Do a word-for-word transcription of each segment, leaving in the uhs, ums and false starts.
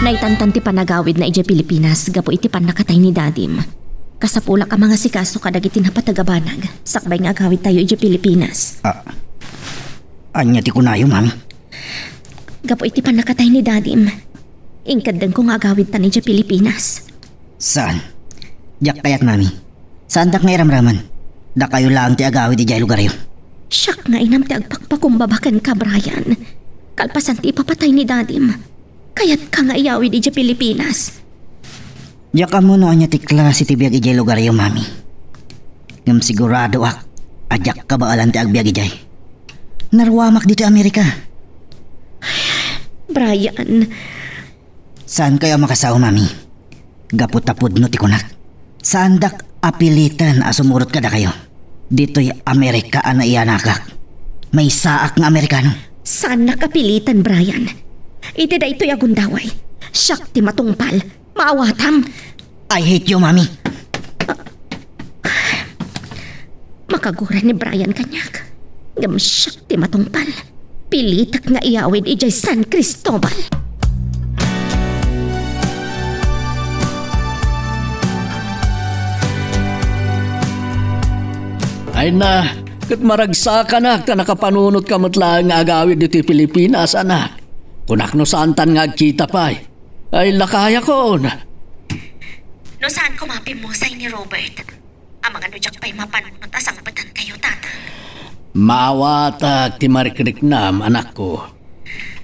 Naitantan ti panagawidna idiay Pilipinas gapu iti pannakatay ni Dadim. Kasapulak a mangasikaso kadagiti napateg a banag sakbay nga agawidtayo idiay Pilipinas. Ah, ania ti kunayo, Mami? Gapu iti pannakatay ni Dadim, inkeddengko nga agawidtan idiay Pilipinas. Saan? Diak kayat, Mami. Saandak nga iramraman. Dakayo laeng ti agawid idiay lugaryo. Siak nga inam ti agpakpakumbaba kenka, Brian. Kalpasan ti ipapatay ni Dadim, kayatka nga iyawid idiay Pilipinas. Diak ammo no ania ti klase ti biag idiay lugaryo, Mami. Ngem siguradoak a diak kabaelan ti agbiag idiay. Naruamak ditoy Amerika. Brian. Saankayo a makasao, Mami? Gapu ta pudno ti kunak. Saandak a piliten a sumurot kadakayo. Ditoy Amerika a naiyanakak. Maysaak nga Amerikano. Saannak a piliten, Brian. Iti daytoy a gundaway, siak ti matungpal. Maawatam. I hate you, Mami. Makagura ni Brian kaniak. Ngem siak ti matungpal. Pilitek nga iyawid idiay San Cristobal. Ay na, ket maragsakanak ta nakapanunotka met laeng nga agawid ditoy Pilipinas, anak. Kunak no saantan nga agkita pay. Ay, lakayakon. No saan koma pimmusay ni Robert, amangan no diak pay mapanunot a sangpetankayo, Tatang. Maawatak ti marikriknam, anakko.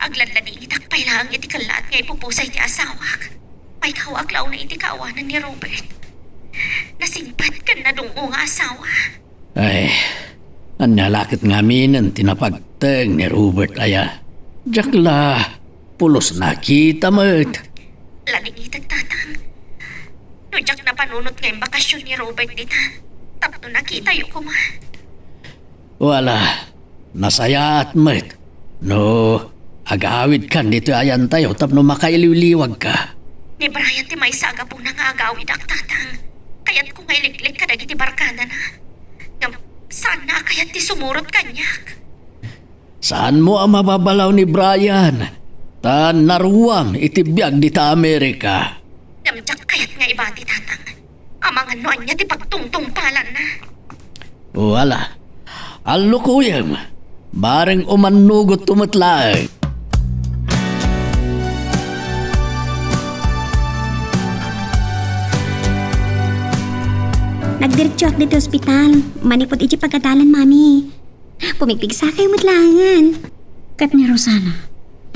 Agladladingitak pay laeng iti kellaat nga ipupusay ti asawak. Maikawaak la unay iti kaawanan ni Robert. Nasingpet ken nadung-o nga asawa. Ay, ania la ket ngaminen ti napagteng ni Robert aya? Diak la pulos nakita met. Ladingitek, Tatang. No diak napanunot nga imbakasyon ni Robert dita, tapno nakitayo koma. Wala, nasayaat met. No, agawidkan ditoy ayantayo tapno makailiwliwagka. Ni Brian ti maysa a gapuna nga agawidak, Tatang. Kayatko nga iliklik kadagiti barkadana. Ngem saanna a kayat ti sumurot kaniak. Saanmo a mababalaw ni Brian, ta naruam iti biag dita Amerika. Ngem diak kayat nga ibati, Tatang. Amangan no ania ti pagtungtungpalanna. Wala. Allukuyem. Bareng umannugotto met laeng. Nagdiretsoak ditoy ospital, manipud iti pagadalan, Mami. Pumigpigsakayo met laengen. Ket ni Rosana,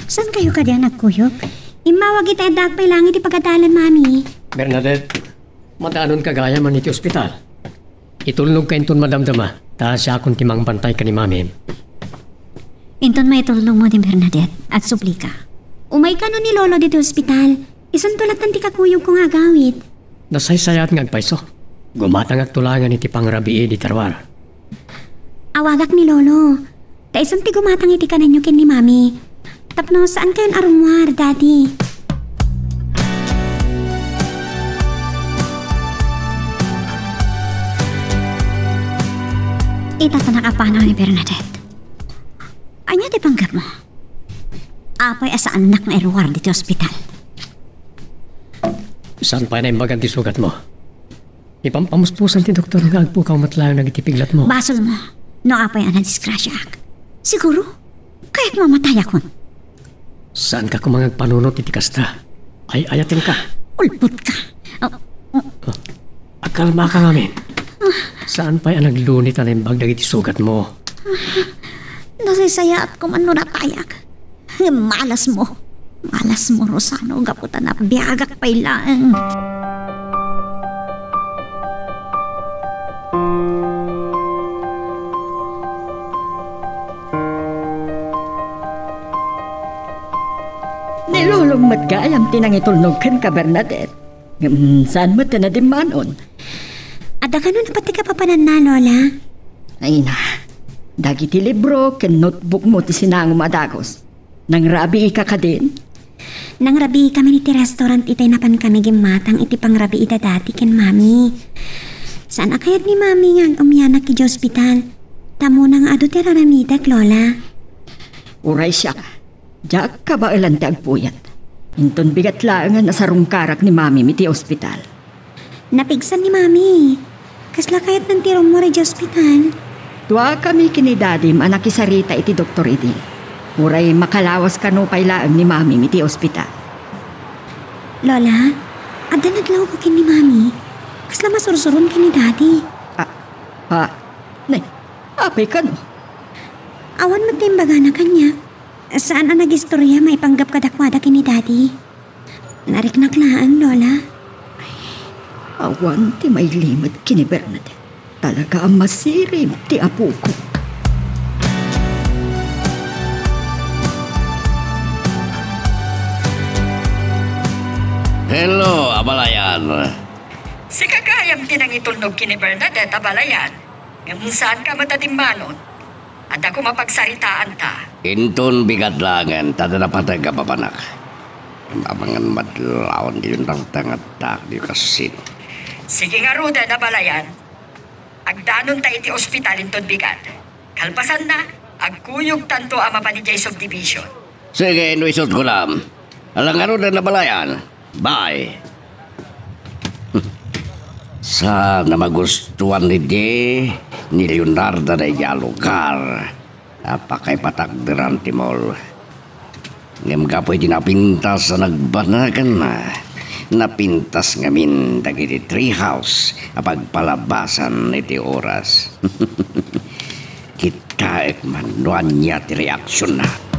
saankayo kadi a nagkuyog? Immawag iti addaak pay laeng iti pagadalan, Mami. Bernadette, madanonka gayam iti ospital. Itulnogka inton madamdama, ta siakon ti mangbantay ken ni Mami. Inton maitulnogmo ni Bernadette, agsublika. Umayka no ni Lolo ditoy ospital. Isunto latta ti kakuyogko nga agawid. Nasaysayaat nga agpayso. Gumatangakto laengen iti pangrabii dita ruar. Awagak ni Lolo. Ta isun ti gumatang iti kanenyo ken ni Mami. Tapno saankayon a rummuar, Daddy. Ita ta nakapanaw ni Bernadette. Ania ti panggepmo? Apay a saannak nga iruar ditoy ospital? Saan pay naimbagan ti sugatmo? Ipampamuspusan ti doktor nga agpukaw met laeng dagiti piglatmo. Basolmo no apay a nadisgrasiaak. Siguro, kayatmo a matayakon. Saanka koma nga agpanunot iti kasta. Ay-ayatenka. Ulbotka. Ah, ah. Oh, agkalmaka ngamin. Saan pay a nagluni ta naimbag dagiti sugatmo? Nasaysayaat koma no natayak. Ngem malasmo. Malasmo, Rosano, gapu ta nabiagak pay laeng. Ni Lolom met gayam ti nangitulnog kenka, Bernadette. Ngem saan met ti nadimmanon. Adda kano napateg a papananna, Lola? Ay na, dagiti libro ken notebookmo ti sinangom a dagus. Nangrabiika kadin? Nangrabiikamin iti restaurant itay napankami gimmatang iti pangrabii da Daddy ken Mami. Saan a kayat ni Mami nga agumyanak idiay ospital. Ta ammona nga adu ti ar-aramidek, Lola. Uray siak, diak kabaelan ti agpuyat. Inton bigat laengen a sarungkarak ni Mamim iti ospital. Napigsan ni Mami. Kasla kayatnan ti rummuar idiay ospital? Duakami ken ni Dadim a nakisarita iti doktor idi. Uray makalawas kano pay laeng ni Mamim iti ospital. Lola, adda nadlawko ken ni Mami. Kasla masursuron ken ni Daddy. Ah, ah, nay, apay kano? Awan met ti imbagana kaniak. Saan a nagistoria maipanggep kadakuada ken ni Daddy. Nariknak laeng, Lola. Awan ti mailimed ken ni Bernadette. Talaga a masirib ti apok. Hello, abalayan. Sika gayam ti nangitulnog ken ni Bernadette, abalayan. Ngem saanka met a dimmanon. Adda koma pagsaritaanta. Inton bigat laengen, ta adda napateg a papanak. Amangan madlawan diyon rarteng adda, di kasino. Sige ngaruden, abalayan. Agdanonta iti ospital inton bigat. Kalpasanna, agkuyogtanto a mapan idiay subdivision. Sige, no isut ko lam. Ala ngaruden, abalayan. Bye. Saan a magustuan ni Di ni Leonardo daydiay a lugar a pakaipatakderan ti mall. Ngem gapu iti napintas a nagbanaganna, napintas ngamin dagiti treehouse a pagpalabasan iti oras. Kittaek man no ania ti reaksionna.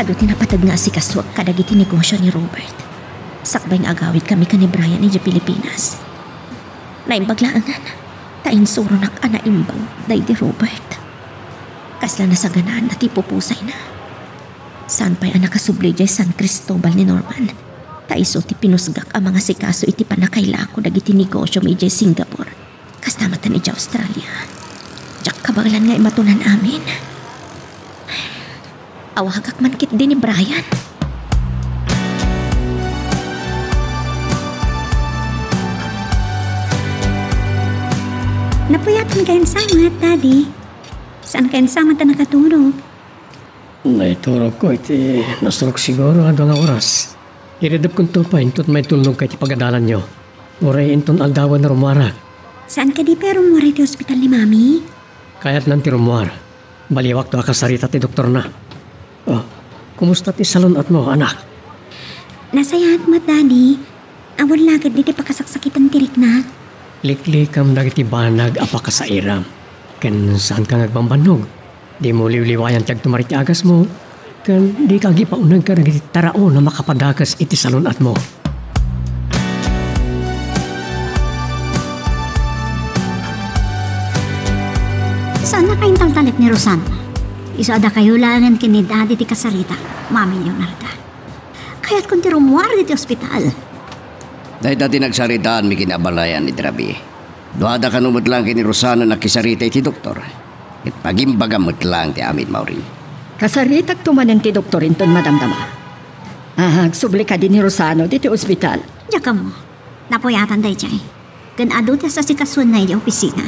Adu ti napateg nga asikasuak kadagiti negosio ni Robert. Sakbay nga agawidkami ken ni Brian idiay Pilipinas. Naimbag laengen, ta insuronak a naimbag daydi Robert. Kasla nasaganaanna ti pupusayna. Saan pay a nakasubli idiay San Cristobal ni Norman, ta isu ti pinusgak a mangasikaso iti pannakailako dagiti negosio mi idiay Singapore. Kasta met idiay Australia. Diak kabaelan nga imatunan amin. Awagak man ketdi ni Brian. Napuyatanka insamat, Daddy. Saanka insamat a nakatulog? Naiturogko iti nasurok siguro adu nga oras. Iridepkonto pay inton maitulnogka iti pagadalanyo. Uray inton aldawen rummuarak. Saan kadi pay rummuar iti ospital ni Mami? Kayatnan ti rummuar. Baliwakto a kasarita ti doktorna. Oh, kumusta ti salun-atmo, anak? Nasayaat met, Daddy. Awan la ketdi ti pakasaksakitan ti riknak. Liklikam dagiti banag a pakasairam. Ken saanka nga agbambannog. Dimo liwliwayan ti agtumar iti agasmo, ken dika agipauneg kadagiti taraon a makapadakes iti salun-atmo. Saannaka intaltalek ni Rosana. Isu a dakayo laengen ken ni Daddy ti kasarita, Mami Leonarda. Kayatkon ti rummuar iti ospital. Dayta ti nagsaritaanmi ken ni abalayan iti rabii. Duada kano met laeng ken ni Rosana nakisarita iti doktor. Ket pagimbagam met laeng ti amin, Maureen. Kasaritakto manen ti doktor inton madamdama. Ah, agsubli kadi ni Rosana ditoy ospital? Diak ammo. Napuyatan daydiay. Ken adu ti asasikasoenna idiay opisina.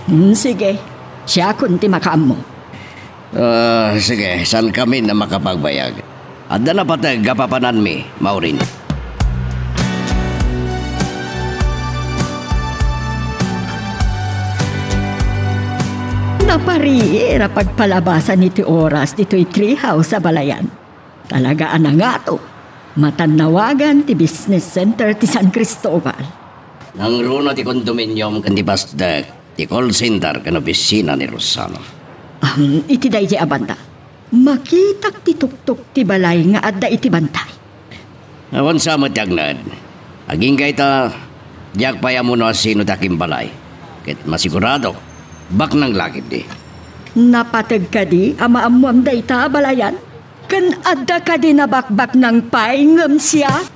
Hmm, sige. Siakon ti makaammo. Ah, sige, saankamin a makapagbayag. Adda napateg a papananmi, Maureen. Napariir a pagpalabasan iti oras ditoy treehouse a balayan. Talaga a nangato. Matannawagan ti business center ti San Cristobal. Nangruna ti condominium ken ti pasdek ti call center ken opisina ni Rosana. Ahem, iti daydi a banda, makitak ti tuktok ti balay nga adda iti bantay. Awan sa met ti agnaed. Agingga ita, diak pay ammo no asino ti akimbalay. Ket masiguradok, baknang la ketdi. Napateg kadi a maammoam dayta a balayan? Ken adda kadi nabakbaknang pay ngem siak?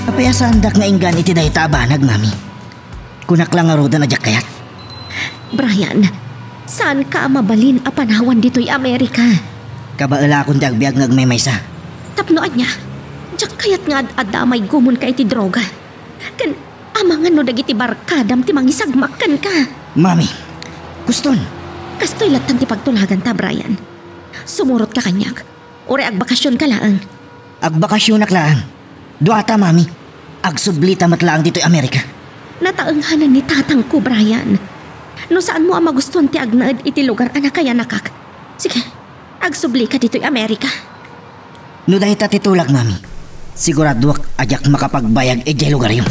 Apay a saandak nga inggan iti dayta a banag, Mami? Kunak la ngaruden a diak kayat. Brian, saanka a mabalin a panawan ditoy Amerika? Kabaelakon ti agbiag nga agmaymaysa. Tapno ania? Diak kayat nga ad-adda a maigumon ka iti droga. Ken amangan no dagiti barkadam ti mangisagmak kenka. Mami, kuston. Kastoy lattan ti pagtulagan ta, Brian. Sumurot ka kaniak. Uray agbakasion ka laeng. Agbakasionak laeng. Duata, Mami. Agsublita met laeng ditoy Amerika. Nataenghanan ni tatangko, Brian. No saanmo a magustuan ti agnaed iti lugar a nakayanakak, sige, agsubli ka ditoy Amerika. No dayta ti tulag, Mami, siguraduak a diak makapagbayag idiay lugaryo.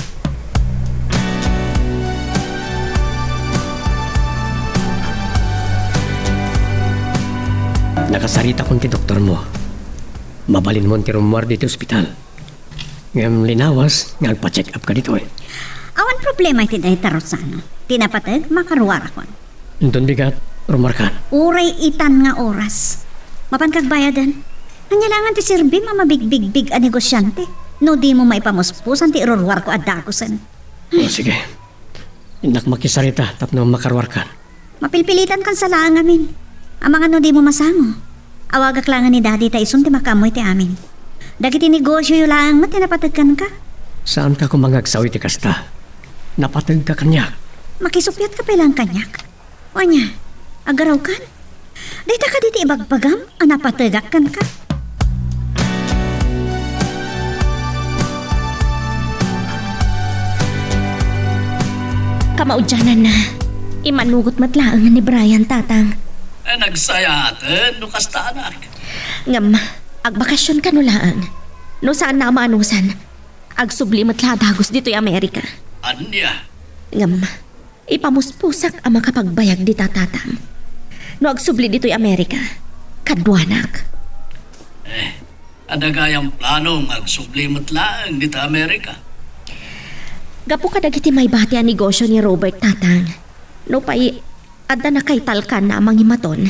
Nakasaritakon ti doktormo. Mabalinmon ti rummuar ditoy ospital. Ngem linawas nga agpa-check up ka ditoy. Awan problema iti dayta, Rosano. Ti napateg, makaruarakon. Inton bigat, rummuarkan. Uray itan nga oras. Mapanka agbayaden. Ania laengen ti serbim a mabigbigbig a negosiante no dimo maipamuspusan ti iruruarko a dagusen? O, sige. Innak makisarita tapno makaruarkan. Mapilpilitankan sa laeng ngamin. Amangan no dimo masango, awagak laengen ni Daddy ta isun ti makaammo iti amin. Dagiti negosioyo laeng met ti napateg kenka. Saanka koma nga agsaw iti kasta. Napategka kaniak. Makisuppiatka pay laeng kaniak. O ania, agarawkan? Dayta kadi ti ibagbagam a napategak kenka? Kamaudiananna, immanugot met laeng ni Brian, Tatang. Eh, nagsayaaten no kasta, anak. Ngem, agbakasion kano laeng. No saanna a maanusan, agsubli met la a dagus ditoy Amerika. Ania? Ngem, ipamuspusak a makapagbayag dita, Tatang. No agsubli ditoy Amerika, kaduanak. Eh, adda gayam plano nga agsubli met laeng dita Amerika? Gapu kadagiti maibati a negosio ni Robert, Tatang. Nupay adda nakaitalkanna a mangimaton.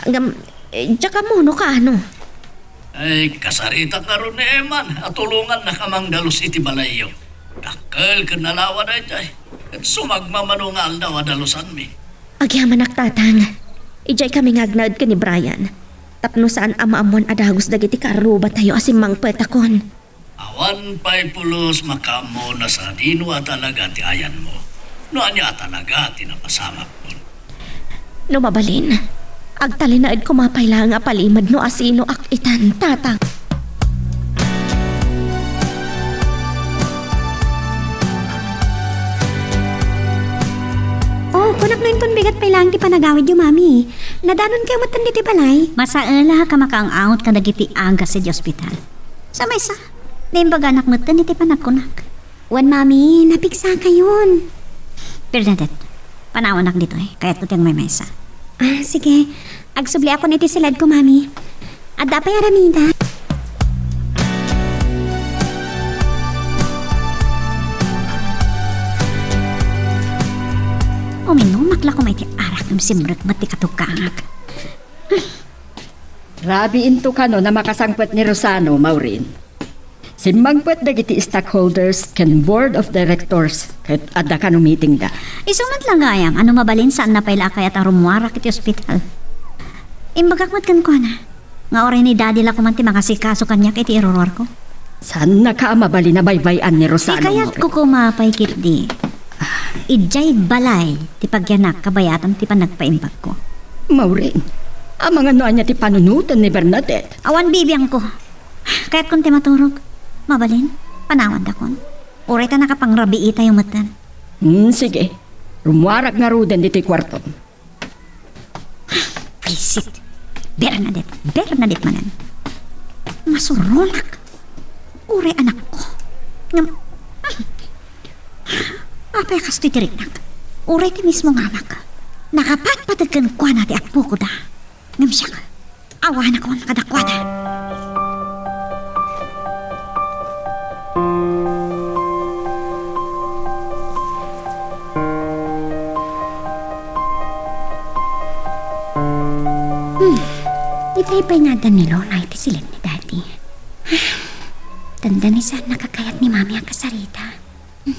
Ngem, eh, diak ammo no kaano. Ay, kasaritak ngarud ni Eman a tulongannaka mangdalus iti balayyo. Dakkel ken nalawa daytoy. Ket sumagmamano nga aldaw a dalusanmi. Agyamanak, Tatang. Idiay kami nga agnaed ken ni Brian. Tapno saan a maammuan a dagus dagiti kaarrubatayo a simmangpetakon. Awan pay pulos makaammona sadino a talaga ti ayanmo, no ania a talaga ti napasamakon. No mabalin, agtalinaed koma pay laeng a palimed no asinoak itan, Tatang. Oh, kunak no inton bigat pay laeng ti panagawidyo, Mami. Nadanonkayo metten ditoy balay? Masaelak a makaang-angot kadagiti agas idiay ospital. Sa maysa, naimbaganak metten iti panagkunak. Wen, Mami, napigsakayon. Bernadette, panawanak ditoy. Kayatko ti agmaymaysa. Ah, sige. Agsubliakon iti siledko, Mami. Adda pay aramida. Uminumak la koma iti arak ngem simrek met ti katugkangak. Rabiinto kano a makasangpet ni Rosano, Maureen. Simmangpet dagiti stockholders ken board of directors ket adda kano meetingda. Isu met la gayam a no mabalin saanna pay la a kayat a rummuarak iti ospital. Imbagak met kenkuana nga uray ni Daddy la koman ti mangasikaso kaniak iti iruruarko. Saannaka a mabalin a baybay-an ni Rosano, Maureen. Ikayatko koma pay ketdi. Idiay balay ti pagyanak kabayatan ti panagpaimbagko. Maureen, amangan no ania ti panunoten ni Bernadette. Awan bibiangko. Kayatkon ti maturog. Mabalin, panawandakon. Uray ta nakapangrabiitayo metten. Hmm, sige. Rummuarak ngaruden ditoy kuartom. Wisit. Bernadette, Bernadette manen. Masuronak. Uray anakko. Ngem, apay a kastoy ti riknak? Uray ti mismo nga amak. Nakapatpateg kenkuana ti appokoda. Ngem siak, awanakon kadakuada. Hmm. Itay pay nga adda ni Lola iti siled ni Daddy. Dandani saan nakakayat ni Mami a kasarita. Hmm.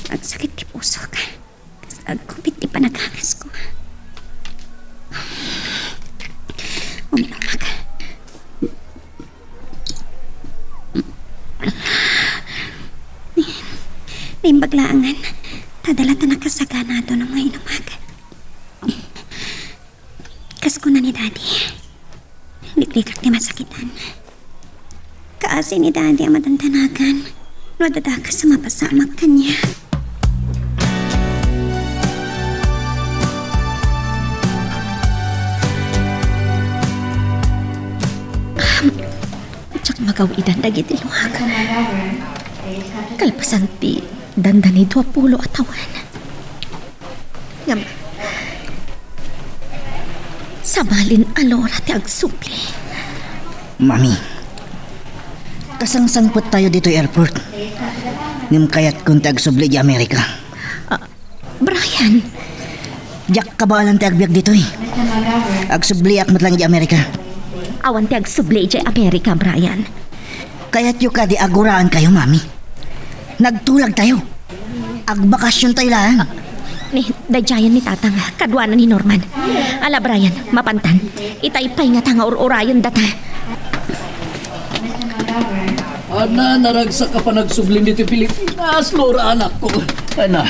Agsakit ti pusok. Kas agkupit ti panagangasko. Uminom ka. Naimbag laengen, ta adda latta nakasaganado no mainumak. Kas kuna ni Daddy, liklikak ti masakitan. Kaasi ni Daddy a madandanagan no adda dakes a mapasamak kaniak. Diak magaw-idan dagiti luak. Kalpasan ti dandani dua pulo a tawen. Ngem, sabalin a Laura ti agsubli. Mami, kasangsangpettayo ditoy airport. Ngem kayatkon ti agsubli idiay Amerika. Ah, Brian. Diak kabaelan ti agbiag ditoy. Agsubliak met laeng idiay Amerika. Awan ti agsubli idiay Amerika, Brian. Kayatyo kadi a guraenkayo, Mami? Nagtulagtayo. Agbakasiontayo laeng. Ni, daydiayen ni Tatang, kaduana ni Norman. Ala, Brian, mapantan. Itay pay ngata nga ur-urayendata. Ana, naragsak a panagsublin ditoy Pilipinas, Laura, anakko. Ana.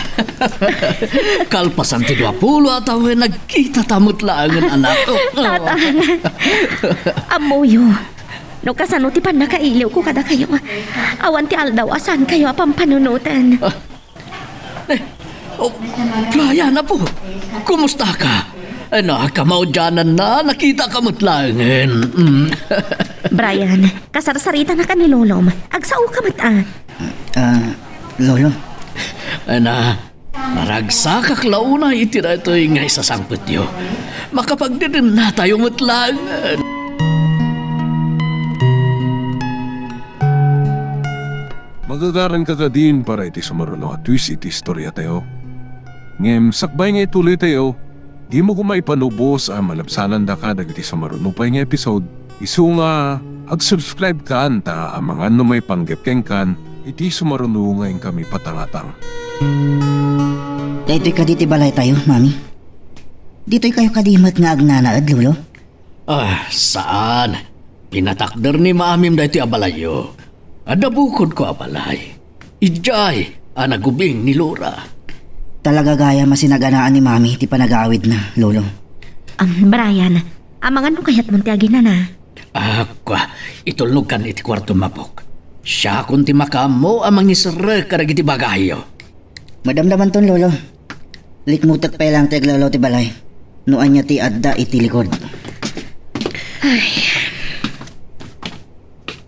Kalpasan ti dua pulo a tawen, nagkitata met laengen, anak. Tatang. Ammoyo. No kasano ti pannakailiwko kadakayo, awan ti aldaw a saankayo a pampanunoten. Ah. Eh, oh, Brian, apo, kumustaka? Eh, nakamaudiananna, nakitaka met laengen. Mm. Brian, kasarsaritana ka ni Lolom. Agsaoka met, a. Ah, Lolo. Ana, naragsakak la unay iti daytoy nga isasangpetyo. Makapagdedennatayo met laengen. Magagaranka kadin para iti sumaruno a twist iti istoriatayo. Ngem sakbay nga ituloytayo, dimo koma ipanubos a malabsanandaka dagiti sumaruno pay nga episode, isu nga ag-subscribe kan ta amangan no maipanggep kenkan iti sumaruno nga inkami patangatang. Daytoy kadi ti balaytayo, Mami? Ditoy kayo kadi met nga agnanaed, Lolo? Ah, saan. Pinatakder ni Mamim daytoy a balayyo. Adda bukodko a balay. Idiay a nagubing ni Laura. Talaga gayam a sinaganaan ni Mami ti panagawidna, Lolo. Um, Brian, amangan no kayatmon ti aginana? Ah, kua, itulnogkan iti kuartom, apok. Siakon ti makaammo a mangiserrek kadagiti bagayyo. Madamdamanton, Lolo. Likmutek pay laeng ti aglawlaw ti balay no ania ti adda iti likod. Ay.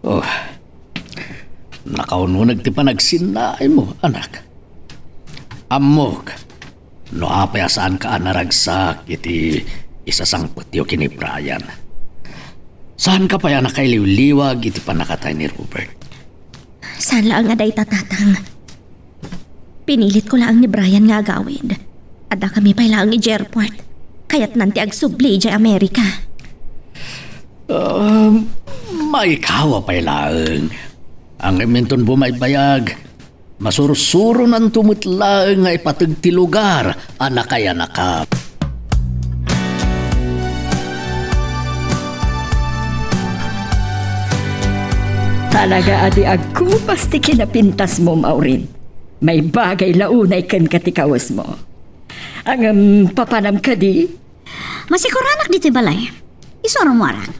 Oh. Nakauneg ti panagsinnaaymo, anak. Ammok no apay a saanka a naragsak iti isasangpetyo ken ni Brian. Saanka pay a nakailiwliwag iti pannakatay ni Robert. Saan laeng a dayta, Tatang. Pinilitko laeng ni Brian nga agawid. Addakami pay laeng idiay airport. Kayatnan ti agsubli idiay Amerika. Ah, maikawa pay laeng. Ngem inton bumaybayag, masursuronanto met laeng nga ipateg ti lugar a nakayanakam. Talaga a di agkupas ti kinapintasmo, Maureen. Maibagay la unay kenka ti kawesmo. Ngem, papanam kadi? Masikuranak ditoy balay. Isu a rummuarak.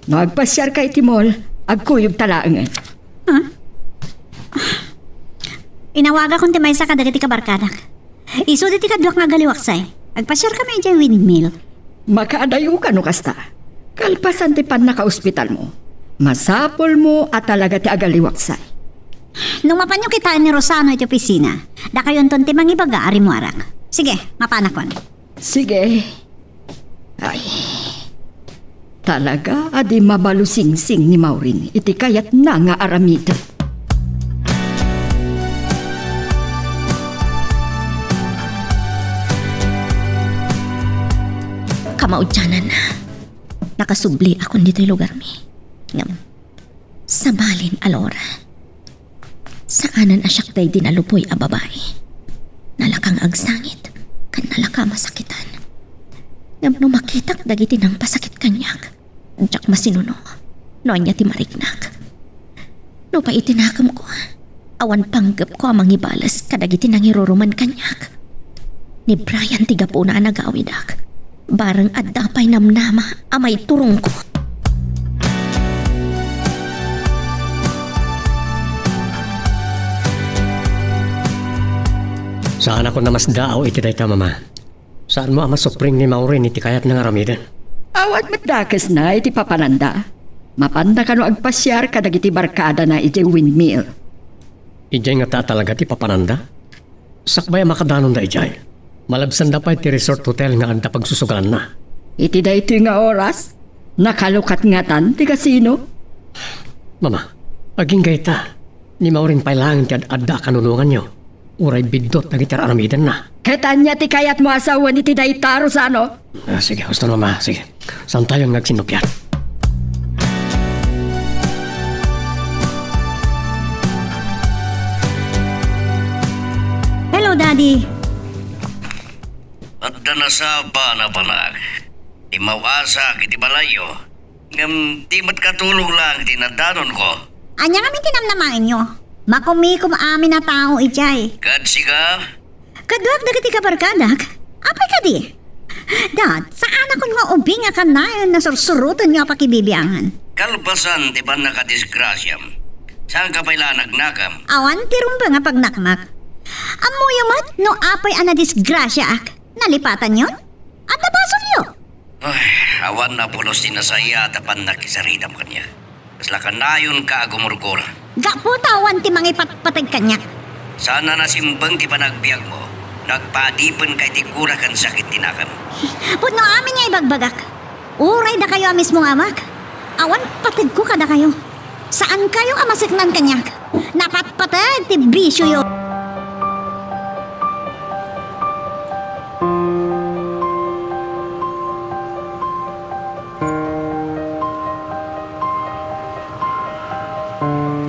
No agpasiarka iti mall, agkuyogta laengen. Huh? Inawagakon ti maysa kadagiti kabarkadak. Isu ditoy kaduak nga agaliwaksay. Agpasiarkami idiay windmill. Makaadayoka no kasta. Kalpasan ti pannakaospitalmo, masapulmo a talaga ti agaliwaksay. No mapanyo kitaen ni Rosano iti opisina, dakayonton ti mangibaga a rimmuarak. Sige, mapanakon. Sige. Ay. Talaga a di mabalusingsing ni Maureen iti kayatna nga aramiden. Kamaudiananna, nakasubliakon ditoy lugarmi. Ngem, sabalin a Laura, saanen a siak daydi nalupoy a babai. Nalaka nga agsangit, ken nalaka a masakitan. Ngem no makitak dagiti nangpasakit kaniak, diak masinuno no ania ti mariknak. Nupay iti nakemko, Awan panggepko a mangibales kadagiti nangirurumen kaniak. Ni Brian ti gapuna a nagawidak. Bareng adda pay namnama a maiturongko. Saanakon a masdaaw iti dayta, Mama. Saanmo a masupring ni Maureen iti kayatna nga aramiden? Awan met dakesna iti papananda. Mapanda kano agpasiar kadagiti barkadana idiay windmill. Idiay ngata talaga ti papananda? Sakbay a makadanonda idiay, malabsanda pay ti resort hotel nga adda pagsusugalanna. Iti daytoy nga oras, nakalukat ngatan ti kasino. Mama, agingga ita. Ni Maureen pay laeng ti ad-adda a kanunonganyo. Uray biddut dagiti ar-aramidenna. Ket ania ti kayatmo a sawen iti dayta, Rosano? Ah, sige, huston, Mama. Sige. Saantayon nga agsinnuppiat. Hello, Daddy. Adda nasapa, anak. Immaw-asak iti balayyo. Ngem di met katulong laeng ti nadanonko. Ania ngamin ti namnamaenyo? Makumikom amin a tao idiay. Ket sika? Kaduak dagiti kabarkadak. Apay kadi? Dad, saanakon nga ubing a kanayon a sursurotenyo a pakibibiangan. Kalpasan ti pannakadisgrasiam, saanka pay la a nagnakam? Awan ti rumbeng a pagnakmak. Ammoyo met no apay a nadisgrasiaak? Nalipatanyo? Adda basolyo? Ay, awan a pulos ti nasayaat a pannakisaridam kaniak. Kasla kanayonka a gumurgura. Gapu ta awan ti mangipatpateg kaniak. Saan a nasimbeng ti panagbiagmo. Nagpaadipenka iti gura ken sakit ti nakam. Pudno amin nga ibagbagak. Uray dakayo a mismo nga amak, awan pategko kadakayo. Saankayo a maseknan kaniak. Napatpateg ti bisioyo.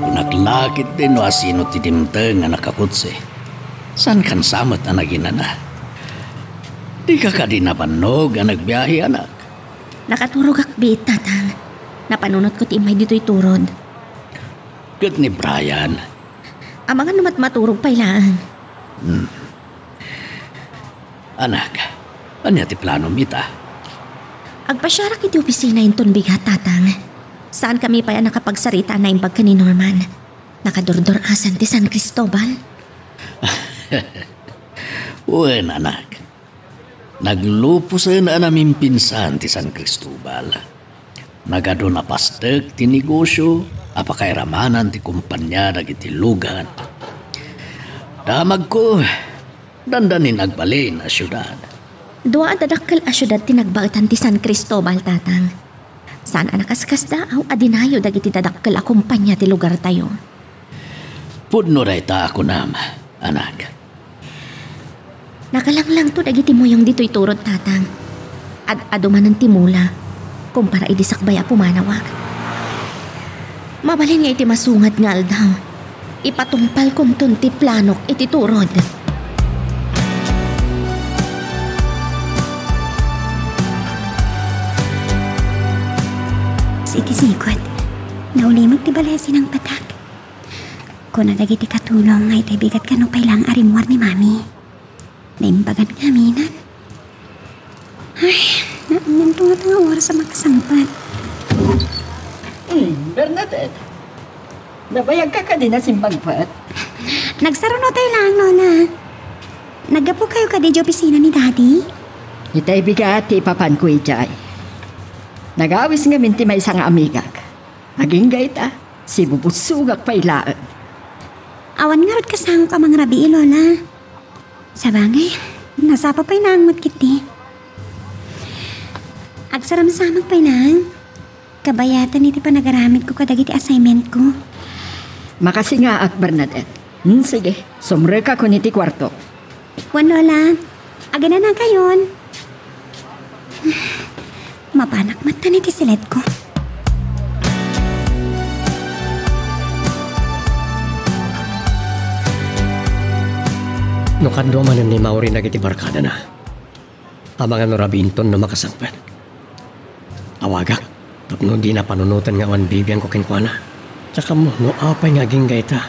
Kunak la ketdi no asino ti dimteng a nakakutse. Saankan sa met a naginana? Dika kadi nabannog a nagbiahe, anak? Nakaturogak biit, Tatang. Napanunotko ti immay ditoy turod. Ket ni Brian? Amangan no met maturog pay laeng. Hmm. Anak, ania ti planom ita? Agpasiarak iti opisina inton bigat, Tatang. Saankami pay a nakapagsarita a naimbag ken ni Norman. Nakadurdur-asan ti San Cristobal. Wen, anak. Nagluposen a namimpinsan ti San Cristobal. Nagadun a pastek ti negosio a pakairamanan ti kompania dagiti lugan. Damagko, dandanin agbalin a siudad. Dua a dadakkel a siudad ti nagbaetan ti San Cristobal, Tatang. Saan a nakaskasdaaw a dinayo dagiti dadakkel a kompania ti lugartayo. Pudno dayta a kunam, anak. Nakalanglangto dagiti muyong ditoy turod, Tatang. Ad-adu manen ti mula, kumpara idi sakbay a pumanawak. Mabalin nga iti masungat nga aldaw, ipatungpalkonton ti planok iti turod. Iti sigud, naulimek ti balay a sinangpetak. Kuna dagiti katulong nga itay bigat kano pay laeng a rimmuar ni Mami. Naimbagan nga aminan. Ay, naananto ngata nga oras a makasangpet. Hmm, Bernadette, nabayagka kadi a simmangpet? Nagsarunotay laeng, Lola. Naggapukayo kadi idiay opisina ni Daddy? Itay bigat ti ipapanko idiay. Nagawis ngamin ti maysa nga amigak. Agingga ita, sibubussogak pay laeng. Awan ngarud kasangok a mangrabii, Lola. Sabagay, nasapa pay laeng met ketdi. Agsaramsamak pay laeng. Kabayatan iti panagaramidko kadagiti assignmentko. Makasingaak, Bernadette. Hmm, sige, sumrekakon iti kuartok. Wen, Lola, agananakayon. Mapanak met iti siledko. No kadua manen ni Maureen dagiti barkadana, amangan no rabiinton no makasangpet. Awagak tapno dina panunoten nga awan bibiangko kenkuana. Diak ammo no apay nga agingga ita.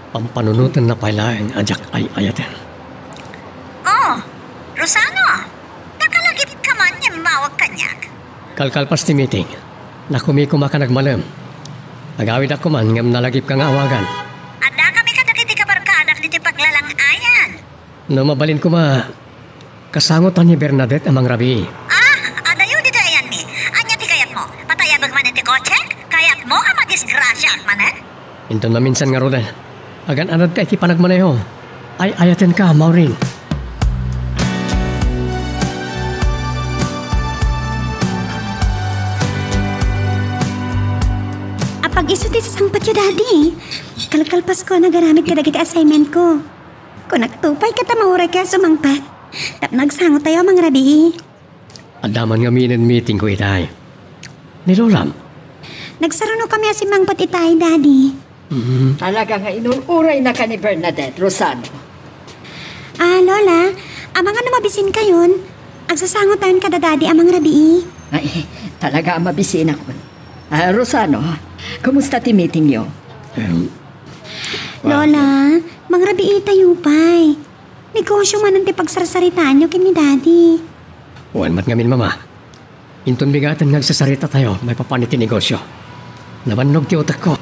Pampanunotenna pay laeng a diak ay-ayaten. Oh, Rosano, nakalagipka man nga immawag kaniak? Kalkalpas ti meeting, nakumikoma ka nagmalem. Agawidak koman ngem nalagipka nga awagan. Addakami kadagiti kabarkadak ditoy paglalang-ayan. No mabalin koma, kasangotan ni Bernadette a mangrabii. Ah, adayo ditoy ayanmi. Ania ti kayatmo? Patayabek manen ti kotsek? Kayatmo a madisgrasiaak manen? Inton maminsan ngaruden, agan-anadka iti panagmaneho. Ay-ayatenka, Maureen. Apag-isu ti sasangpetyo, Daddy. Kalkalpasko a nagaramid kadagiti assignmentko. Kunakto pay ket ta maurayka a sumangpet tapno agsangotayo a mangrabii. Adda man ngamin meetingko itay. Ni Lolam? Nagsarunokami a simmangpet itay, Daddy. Mm. Talaga nga inur-uraynaka ni Bernadette, Rosano. Ah, Lola, amangan no mabisinkayon, agsasangotayon kada Daddy a mangrabii. Ay, talaga a mabisinakon. Ah, Rosano, kumusta ti meetingyo? Em, Lola, mangrabiitayo pay. Negosyo manen ti pagsarsaritaanyo ken ni Daddy. Wen met ngamin, Mama. Inton bigaten nga agsasaritatayo maipapan iti negosio. Nabannog ti utekko.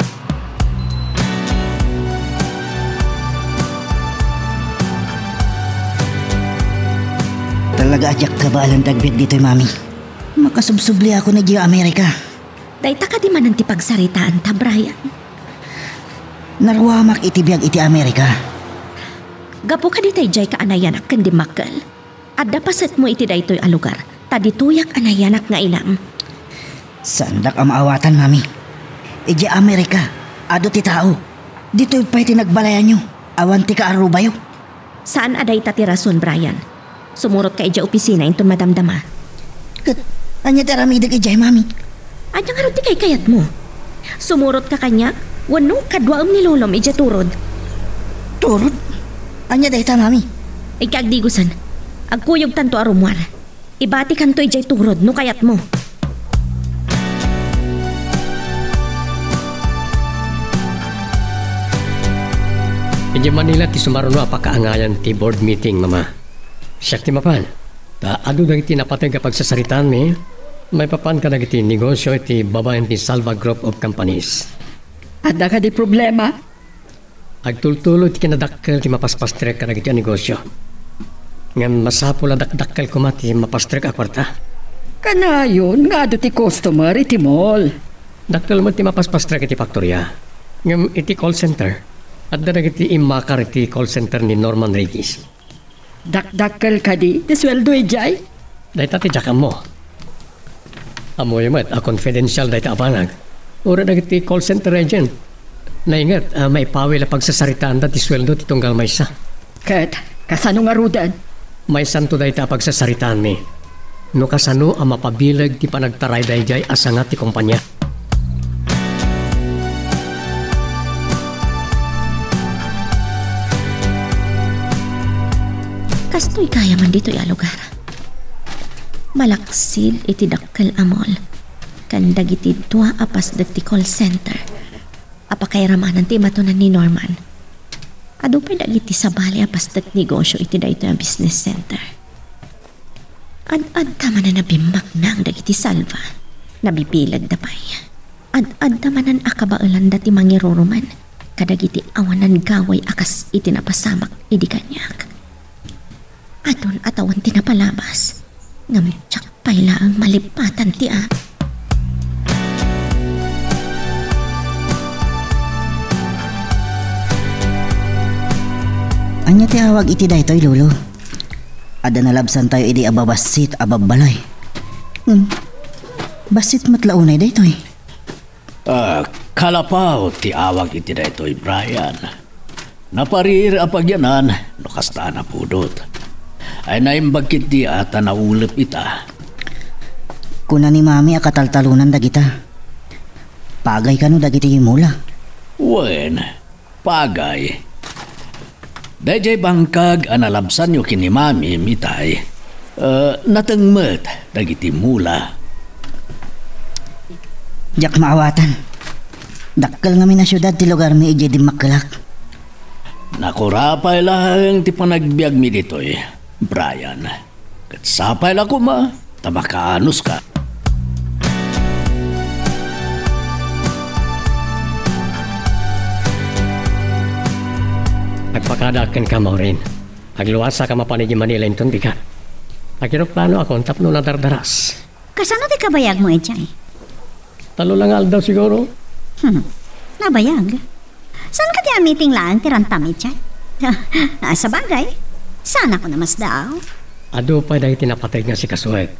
Talaga a diak kabaelan ti agbiag ditoy, Mami. Makasubsubliakon idiay Amerika. Dayta kadi manen ti pagsaritaanta, Brian? Naruamak iti biag iti Amerika. Gapu kadi ta idiayka a nayanak ken dimmakkel, adda pasetmo iti daytoy a lugar, ta ditoyak a nayanak nga inam. Saandak a maawatan, Mami. Idiay Amerika, adu ti tao. Ditoy pay ti nagbalayanyo, awan ti kaarrubayo. Saan a dayta ti rason, Brian. Sumurotka idiay opisina inton madamdama. Ket ania ti aramidek idiay, Mami? Ania ngarud ti kaykayatmo? Sumurotka kaniak wenno kaduaem ni Lolom idiay turod? Turod? Ania dayta, Mami? Ikaagdigosen. Agkuyogtanto a rummuar. Ibatikanto idiay turod no kayatmo. Idiay Manila ti sumaruno a pakaangayan ti board meeting, Mama. Siak ti mapan. Ta adu dagiti napateg a pagsasaritaanmi maipapan kadagiti negosio iti babaen ti Salva Group of Companies. Adda kadi problema? Agtultuloy ti kinadakkel ti mapaspastrek kadagiti a negosio. Ngem masapul a dakdakkel koma ti mapastrek a kuarta. Kanayon nga adu ti customer iti mall. Dakkel met ti mapaspastrek iti faktoria. Ngem iti call center, adda dagiti immakar iti call center ni Norman Regis. Dakdakkel kadi ti sueldo idiay? Dayta ti diak ammo. Ammoyo met a confidential dayta a banag. Uray dagiti call center agent, nainget a maipawil a pagsasaritaanda ti sueldo ti tunggal maysa. Ket kasano ngaruden? Maysanto dayta a pagsasaritaanmi. No kasano a mapabileg ti panagtaray daydiay a sanga ti kompania. Kastoy gayam ditoy a lugar. Malaksid iti dakkel a mall ken dagiti dua a pasdek ti call center a pakairamanan ti imatunan ni Norman. Adu pay dagiti sabali a pasdek negosio iti daytoy a business center. Ad-adda manen a bimmaknang dagiti Salva. Nabibilegda pay. Ad-adda manen a kabaelanda ti mangirurumen kadagiti awanan gaway a kas iti napasamak idi kaniak. Adun a tawen ti napalabas, ngem diak pay laeng malippatan ti a- Ania ti awag iti daytoy, Lolo? Adda nalabsantayo idi a babassit a babbalay. Ngem, bassit met la unay daytoy. Ah, kalapaw ti awag iti daytoy, Brian. Naparir a pagyanan no kasta a napudot. Ay naimbag ketdi a ta naulep ita. Kuna ni Mami a kataltalonan dagita. Pagay kano dagiti mula? Wen, pagay. Daydiay bangkag a nalabsanyo ken ni Mami, itay, eh, nateng met dagiti mula. Diak maawatan. Dakkel ngamin a siudad ti lugarmi idiay dimmakkelak. Nakurapay laeng ti panagbiagmi ditoy, Brian. Ket sapay la koma ta makaanoska. Agpakadaak kenka, Maureen. Agluasak a mapan idiay Manila inton bigat. Agiruplanoakon tapno nadardaras. Kasano ti kabayagmo idiay? Tallo la nga aldaw siguro. Hmm. Nabayag. Saan ka ti a-meeting laeng ti rantam idiay? Ah, sabagay, saan ako namasdaaw? Adu pay dagiti napateg nga sikasuek.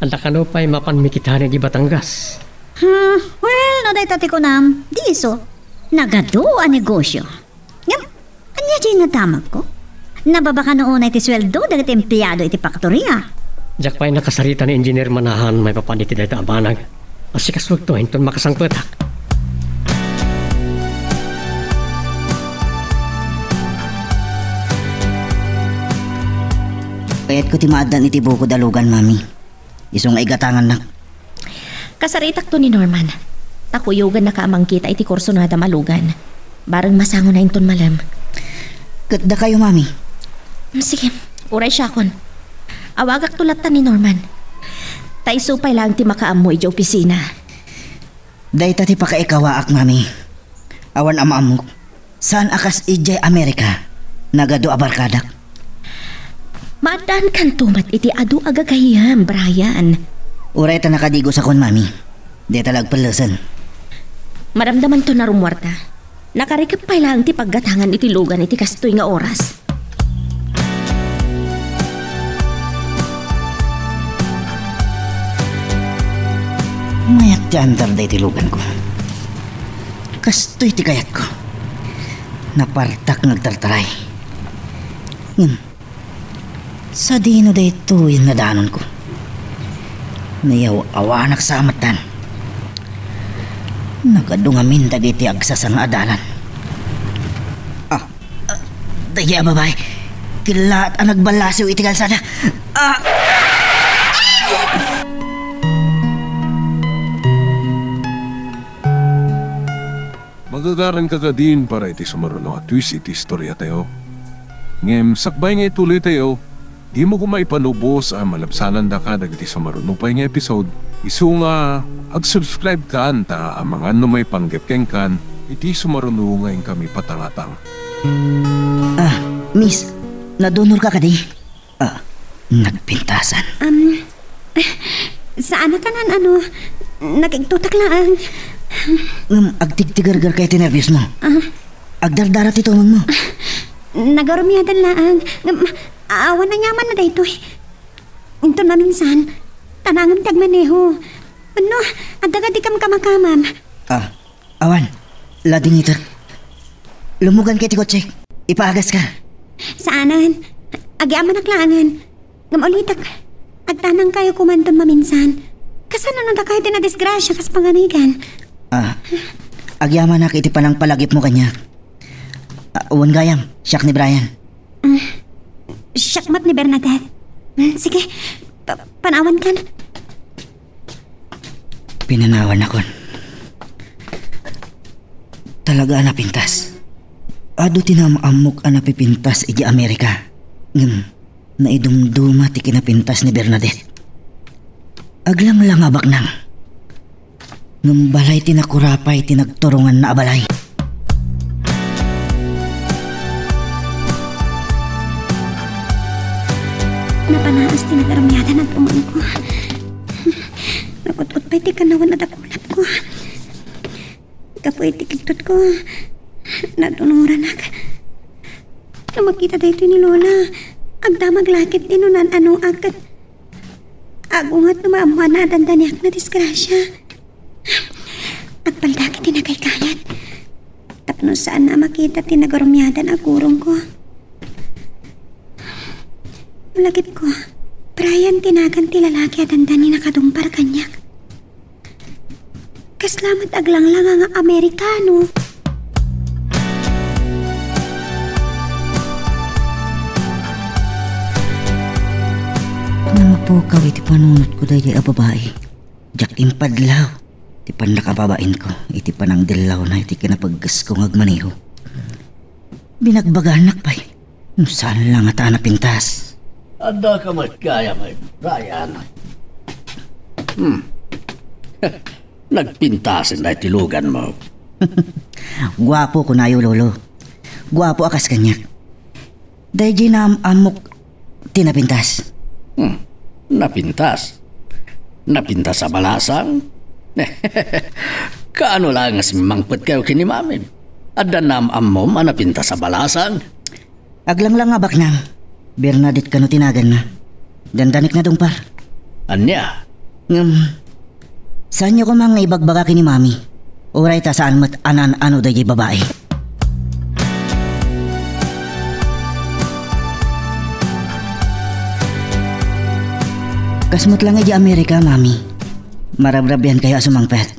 Adda kano pay mapan mikitaen idiay Batangas? Hmm, well, no dayta ti kunam, di isu. Nagadu a negosyo. Ngem, ania diay nadamagko? Nababa kano unay ti sueldo dagiti empleado iti faktoria? Diak pay nakasarita ni Engineer Manahan maipapan iti dayta a banag. Asikasuekto inton makasangpetak. Kayatko ti maaddan iti bukod a lugan, Mami. Isu nga igatangannak. Kasaritakto ni Norman. Ta kuyogannaka a mangkita iti kursunadam a lugan. Bareng masangona inton malem. Ket dakayo, Mami? Mm, sige, uray siakon. Awagakto latta ni Norman. Ta isu pay laeng ti makaammo idiay opisina. Dayta ti pakaikawaak, Mami. Awan a maammok. Saan a kas idiay Amerika, nagadu a barkadak. Maaddaankanto met iti adu a gagayyem, Brian. Uray ta nakadigosakon, Mami. Dayta la agpellesen. Maramdamanton a rummuarta. Nakarikep pay laeng ti paggatangan iti lugan iti kastoy nga oras. Mayat ti andar daytoy luganko. Kastoy ti kayatko. Napartak nga agtartaray. Ngem, sadino daytoy nga danonko? Nayaw-awanak sa amatdan. Nagadu ngamin dagiti agsasanga a dalan. Ah, ah, daydi a babai. Kellaat a nagballasiw iti kalsada. Ah! Magagaranka kadin para iti sumaruno a twist iti istoriatayo. Ngem sakbay nga ituloytayo, dimo koma ipanubos a malabsanandaka dagiti sumaruno pay nga episode, isu nga ag-subscribekan ta amangan no maipanggep kenkan iti sumaruno nga inkami patangatang. Ah, miss, nadunorka kadi? Ah, nagpintasan. Um, saan a kanan, ano, nakigtutak laeng. Ngem agtigtigergerka iti nerbiosmo. Ah. Agdardara ti tumengmo. Nagarumiadan laeng. Ngem, awan aniamanna daytoy. Inton maminsan, tanangem ti agmaneho. Wenno, adda kadi kamkamakamam. Ah, awan. Ladingitek. Lumuganka iti kotsek. Ipaagaska. Saanen. Agyamanak laengen. Ngem ulitek, agtanangkayo koma inton maminsan. Kasano no dakayo ti nadisgrasia kas panganigan? Ah, agyamanak iti panangpalagipmo kaniak. Ah, wen gayam, siak ni Brian. Ah, siak met ni Bernadette. Hmm, sige, pa-, panawankan. Pinanawannakon. Talaga a napintas. Adu ti naam-ammok a napipintas idiay Amerika. Ngem, naidumduma ti kinapintas ni Bernadette. Aglanglangabak nang. Ngem balay ti nakurapay ti nagturonganna a balay. Napanaas ti nagarumiadan a tumengko. Nagut-ot pay ti kanawan a dakulapko. Gapu iti kigtotko, nadunoranak. No makita daytoy ni Lola, agdamag la ketdi no naan-anoak ket agunget no maammoanna a dandaniak nga disgrasia. Agpaldak iti nakaykayat tapno saanna a makita ti nagarumiadan a gurongko. Lagipko, Brian ti nagan ti lalaki a dandani nakadungpar kaniak. Kasla met aglanglanga nga Amerikano. Namapukaw iti panunotko daydiay a babai. Diak impadlaw ti pannakababainko iti panangdellawna iti kinapaggesko nga agmaneho. Binagbaganak pay. No saan la ngata a napintas. Adda ka met gayam, Brian. Hmm. Nagpintasen daytoy luganmo. Guapo, kunayo, Lolo. Guapo a kas kaniak. Daydiay naam-ammok ti napintas. Hmm. Napintas? Napintas a balasang? Kaano laeng a simmangpetkayo ken ni Mamim? Adda naam-ammom a napintas a balasang? Aglanglangabak, Nang. Bernadette kano ti naganna. Dandanikna, Dungpar. Ania? Ngem, saanyo koma nga ibagbaga ken ni Mami. Uray ta saan met a naan-ano daydiay babai. Kas met laeng idiay Amerika, Mami. Marabrabiankayo a sumangpet.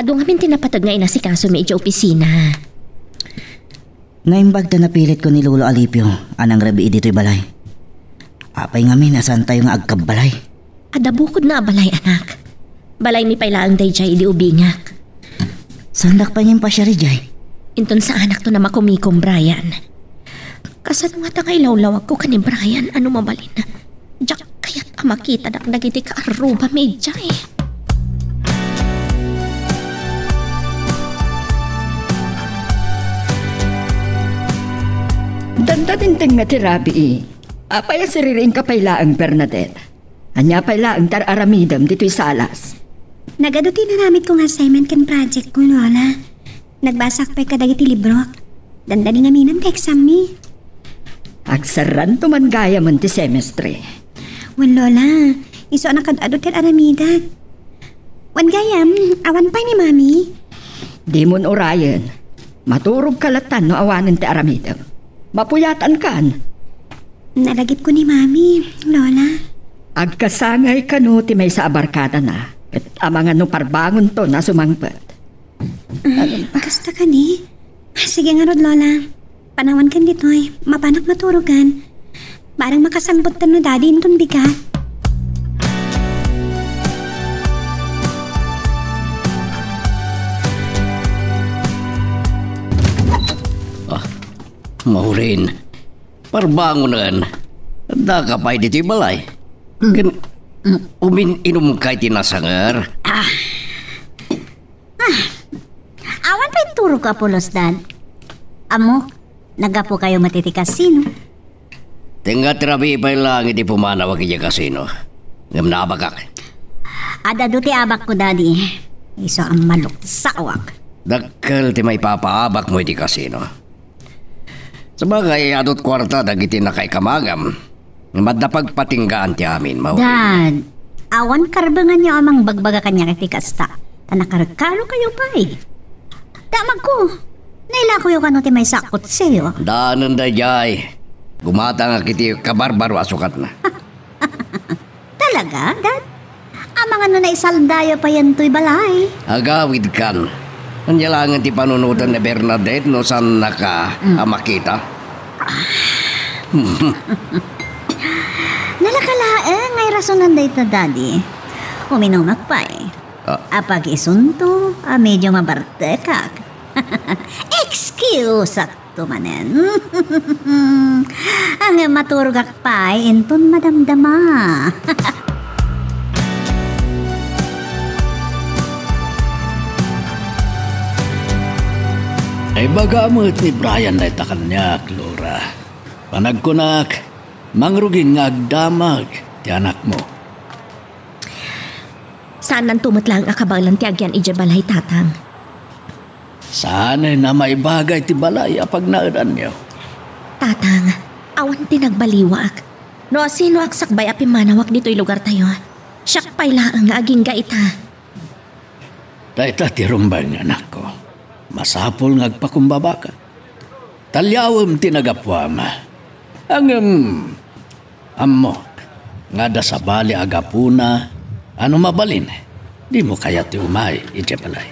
Adu ngamin ti napateg nga inasikasomi idiay opisina. Naimbag ta napilitko ni Lolo Alipio a nangrabii ditoy balay. Apay ngamin a saantayo nga agkabbalay? Adda bukodna a balay, anak. Balaymi pay laeng daydiay idi ubingak. Saandak pay nga impasiar idiay? Inton saanakton a makumikom, Brian. Kasano ngata nga ilawlawagko ken ni Brian a no mabalin? Diak kayat a makitada dagiti kaarrubami idiay. Dandanintengnga ti rabii. Apay a siririingka pay laeng, Bernadette? Ania pay laeng ti ar-aramidem ditoy salas? Nagadu ti inaramidko nga assignment ken projectko, Lola. Nagbasak pay kadagiti librok. Dandani ngamin ti exammi. Agsarranto man gayamen ti semestre. Wen, Lola, isu a nakad-adu ti ar-aramidek. Wen gayam, awan pay ni Mami. Dimon urayen. Maturogka lattan no awanen ti aramidem. Mapuyatankan. Nalagipko ni Mami, Lola. Agkasangay kano ti maysa a barkadana, ket amangan no parbangonton a sumangpet. Kasta kadi? Sige ngarud, Lola. Panawankan ditoy. Mapanak maturogan. Bareng makasangpettan no Daddy inton bigat. Ah, Maureen, parbangonen. Addaka pay ditoy balay. Ken umin-inumkay ti nasanger. Ah. Ah. Awan pay turogko a pulos, Dad. Ammok, naggapukayo met iti kasino. Tengnga ti rabii pay laeng iti pumanawak idiay kasino. Ngem naabakak. Ad-adu ti abakko, Daddy. Isu a maluksaoak. Dakkel ti maipapaabakmo iti kasino. Sabagay, adut kuarta dagiti nakaikamagam. Ngem adda pagpatinggaan ti amin, Maureen. Dad, awan karbenganyo a mangbagbaga kaniak iti kasta, ta nakarkarokayo pay. Damagko, nailakoyo kano ti maysa a kutsilio. Daanen daydiay. Gumatangak iti kabarbaro a sukatna. Talaga, Dad? Amangan no naisaldayo payen toy balay? Agawidkan. Ania laengen ti panunoten ni Bernadette no saannaka a makita? Nalaka laeng nga irasonan dayta, Daddy. Uminumak pay. Ah. Apag-isunto a medyo mabartekak. Excuse-ak. Tumanen. Ngem maturogak pay inton madamdama. Naibaga met ni Brian dayta kaniak, Laura. Panagkunak, mangrugin nga agdamag ti anakmo. Saannanto met laeng a kabaelan ti agian idiay balay, Tatang. Saanen a maibaga iti balay a pagnaedanyo. Tatang, awan ti nagbaliwak. No asinoak sakbay a pimmanawak ditoy lugartayo, siak pay laeng nga agingga ita. Dayta ti rumbeng, anakko. Masapul nga agpakumbabaka. Taliawem ti nagapuam. Ngem, ammok nga adda sabali a gapuna a no mabalin, dimo kayat ti umay idiay balay.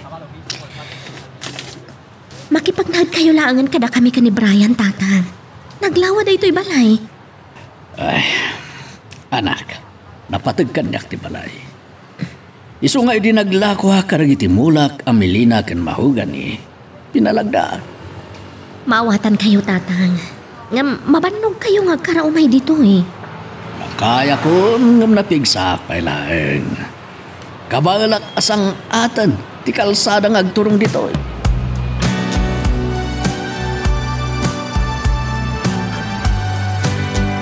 Makipagnaedkayo laengen kadakami ken ni Brian, Tatang. Naglawa daytoy balay. Ay, anak, napateg kaniak ti balay. Isu nga idi naglakoak kadagiti mulak a melina ken mahogany, pinalagdaak. Maawatankayo, Tatang. Ngem mabannogkayo nga agkara umay ditoy. Kayakon, ngem napigsaak pay laeng. Kabaelak a sang-aten ti kalsada nga agturong ditoy.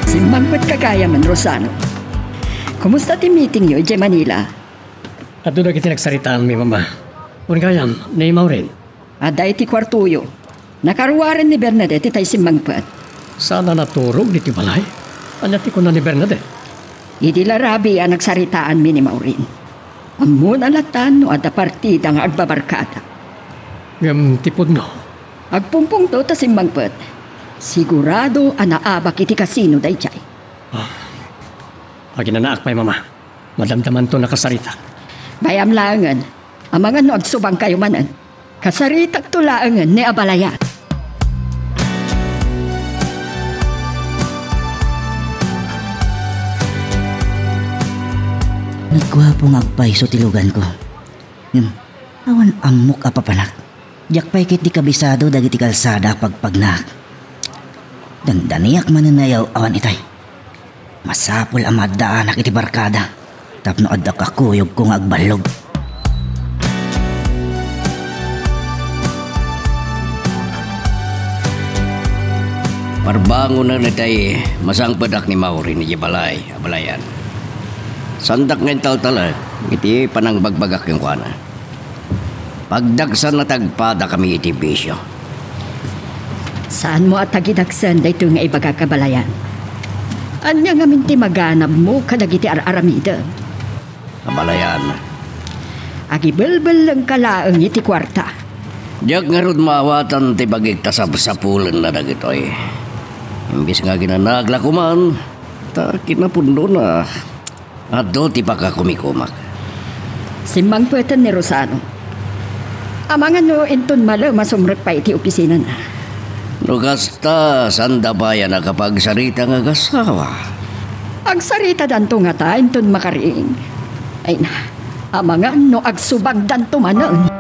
Simmangpetka gayam, Rosano. Kumusta ti meetingyo idiay Manila? Adu dagiti nagsaritaanmi, Mama. Wen gayam, ni Maureen? Adda iti kuartoyo. Nakaruaren ni Bernadette itay simmangpet. Saan a naturog ditoy balay? Ania ti kuna ni Bernadette? Idi la rabii a nagsaritaanmi ni Maureen. Ammona latta no adda partida nga agbabarkada. Ngem ti pudno? Agpumpungto ta simmangpet. Sigurado a naabak iti kasino daydiay. Ah, aginanaak pay, Mama. Madamdamanto nakasaritak. Bayam laengen. Amangan no agsubangkayo manen. Kasaritakto laengen ni abalayan. Nagguapo nga agpayso ti luganko. Ngem, awan ammok a papanak. Diak pay ketdi kabisado dagiti kalsada a pagpagnak. Dandaniak manen nga ayaw-awan itay. Masapul a maaddaanak iti barkada tapno adda kakuyogko nga agballog. Parbangonen itay masangpetak ni Maureen idiay balay, abalayan. Saandak nga intaltalek iti panangbagbagak kenkuana. Pagdagsanna ta agpadakami iti bisio. Saanmo a tagidagsen daytoy nga ibagak, abalayan. Ania ngamin ti maganabmo kadagiti ar-aramidem? Abalayan. Agibelbellengka laeng iti kuarta. Diak ngarud maawatan ti bagik ta sapsapulenna dagitoy. Imbes nga aginanaak la koman, ta kinapudnona, adu ti pakakumikumak. Simmangpeten ni Rosano. Amangan no inton malem a sumrek pay iti opisinana. No kasta, saanda pay a nakapagsarita nga agasawa. Agsaritadanto ngata inton makaring. Ay na, amangan no agsubagdanto manen.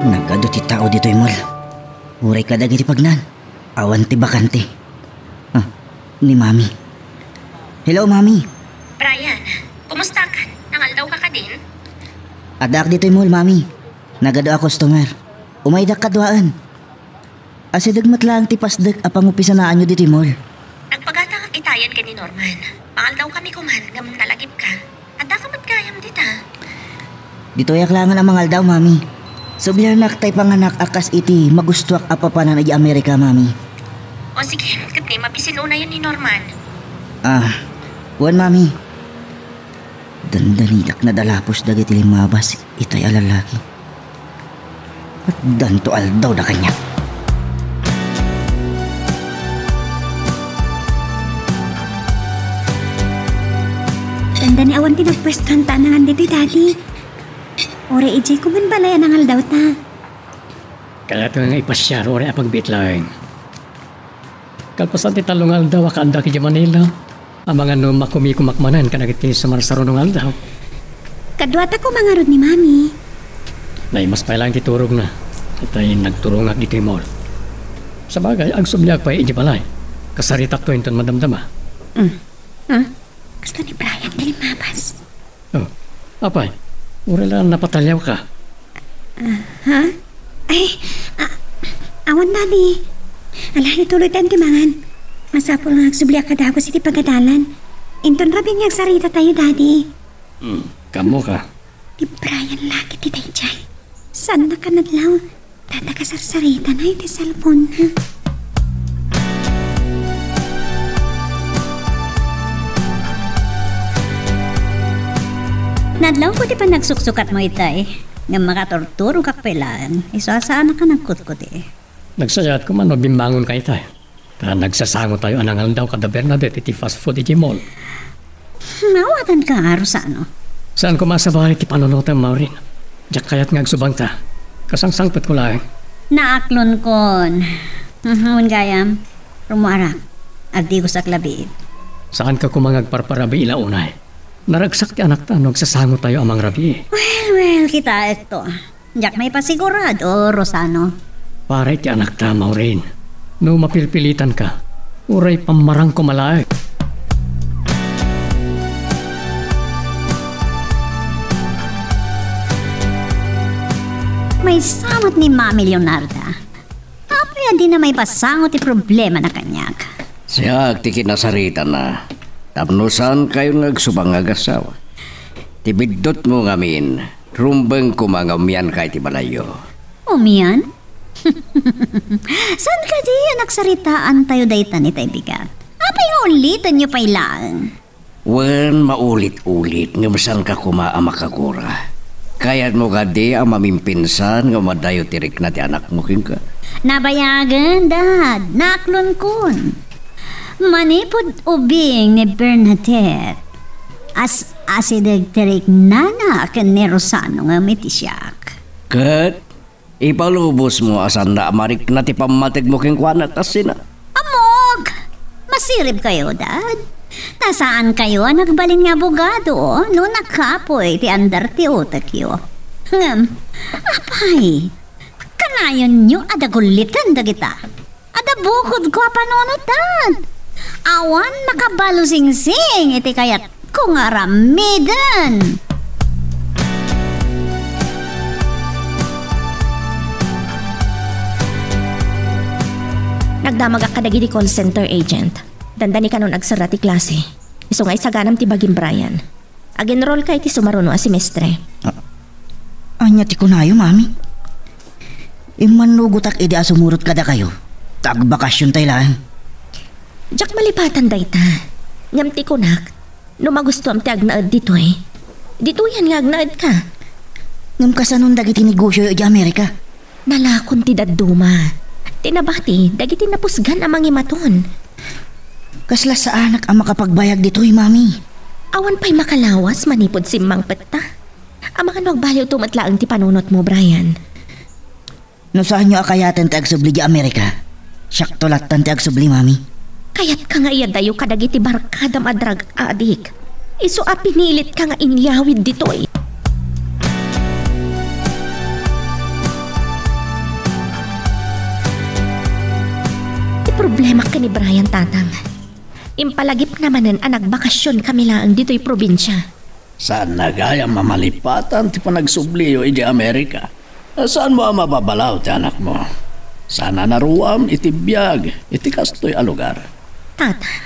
Nagadu ti tao ditoy mall. Uray kadagiti pagnan, awan ti bakante. Ah, ni Mami. Hello, Mami. Brian, kumusta ka? Nangaldawka kadin? Addaak ditoy mall, Mami. Nagadu a customer. Umaydak kaduaen. Asideg met laeng ti pasdek a pangopisanaanyo ditoy mall. Nagpagata nga kitayen ken ni Norman. Mangaldawkami koman ngem nalagipka. Addaka met gayam dita. Ditoyak laengen a mangaldaw, Mami. Sublianak tay panganak a kas iti magustoak a papanan idiay Amerika, Mami. O sige, ket ni mabisin unayen ni Norman. Ah, wen, Mami. Dandanitak nadalapos dagiti limmabas itay a lallaki. Addanto aldawda kaniak. Dandani awan ti nagpuestoan ta nangan ditoy, Daddy. Uray idiay koman balay a nangaldawta. Kayatko nga ipasiar uray apagbiit laeng. Kalpasan ti tallo nga aldaw a kaandak idiay Manila, amangan no makumikumak manen kadagiti sumarsaruno nga aldaw. Kaduata koma ngarud ni Mami. Naimas pay laeng ti turogna, itay nagturongak ditoy mall. Sabagay, agsubliak pay idiay balay. Kasaritakto inton madamdama. Mm. Ah? Kasta ni Brian ti limmabas. Oh, apay, uray la napataliawka. Ah, ha? Ay, ah, awan, Daddy. Ala, ituloytayo ti mangan. Masapul nga agsubliak kadagus iti pagadalan. Inton rabii nga agsaritatayo, Daddy. Hmm, kammoka. Ni Brian la ket ti daydiay. Saannaka nadlaw. Dada kasarsaritana iti cellphone-na. Nadlawko ti panagsuksukatmo itay, ngem makaturturogak pay laeng, isu a saanak a nagkutkuti. Nagsayaatka man no bimmangonka itay. Ta nagsasangotayo a nangaldaw kada Bernadette iti fast food iti mall. Hmm, awatanka, Rosano. Saan koma a sabali ti panunotem, Maureen. Diak kayat nga agsubangta. Kasangsangpetko laeng. Naaklonkon. Mhm, wen gayam. Rummuarak. Agdigosak labiit. Saanka koma nga agparparabii la unay. Naragsak ti anakta no agsasangotayo a mangrabii. Well, well, kitaekto. Diak maipasigurado, Rosano. Para iti anakta, Maureen. No mapilpilitanka, uray pammarangko malaek. Maysa met ni Mami Leonarda. Apay a dina maipasango ti problemana kaniak? Siak ti kinasaritana. Tapno saankayon nga agsubang nga agassawa. Ti biddutmo ngamin, rumbeng koma nga umianka iti balayyo. Umian? Saan kadi a nagsaritaantayo dayta ni tay bigat? Apay nga ulitenyo pay laeng? Wen, maulit-ulit ngem saanka koma a makagura. Kayatmo kadi a mamimpinsan nga umadayo ti rikna ti anakmo kenka? Nabayagen, Dad. Naaklonkon. Manipud ubing ni Bernadette, as-asideg ti riknana ken ni Rosano ngem iti siak. Ket ipalubosmo a saanna a marikna ti pammategmo kenkuana, kassina? Ammok! Masiribkayo, Dad. Ta saankayo a nagbalin nga abogado no nakapoy ti andar ti utekyo. Ngem, apay, kanayonyo a daguliten dagita. Adda bukodko a panunotan. Awan makabalusingsing iti kayatko nga aramiden. Nagdamagak kadagiti call center agent. Dandani kanon agserra ti klase. Isu nga isaganam ti bagim, Brian. Ag-enrollka iti sumaruno a semestre. A-, ania ti kunayo, Mami? Immannugotak idi a sumurot kadakayo. Ta agbakasiontay laeng. Diak malipatan dayta. Ngem ti kunak, no magustuam ti agnaed ditoy, ditoyen nga agnaedka. Ngem kasanon dagiti negosioyo idiay Amerika? Nalakon ti dadduma. Ti nabati dagiti napusgan a mangimaton. Kasla saanak a makapagbayag ditoy, Mami. Awan pay makalawas manipud simmangpetta. Amangan no agbaliwto met laeng ti panunotmo, Brian. No saanyo a kayaten ti agsubli idiay Amerika, siakto lattan ti agsubli, Mami. Kayatka nga iyadayo kadagiti barkadam a drug addict. Isu a pinilitka nga inyawid ditoy. Ti problema ken ni Brian, Tatang. Impalagipna manen a nagbakasion kami laeng ditoy probinsia. Saanna gayam a malipatan ti panagsubliyo idiay Amerika. Saanmo a mababalaw ti anakmo. Saan a naruam iti biag iti kastoy a lugar. Tatang.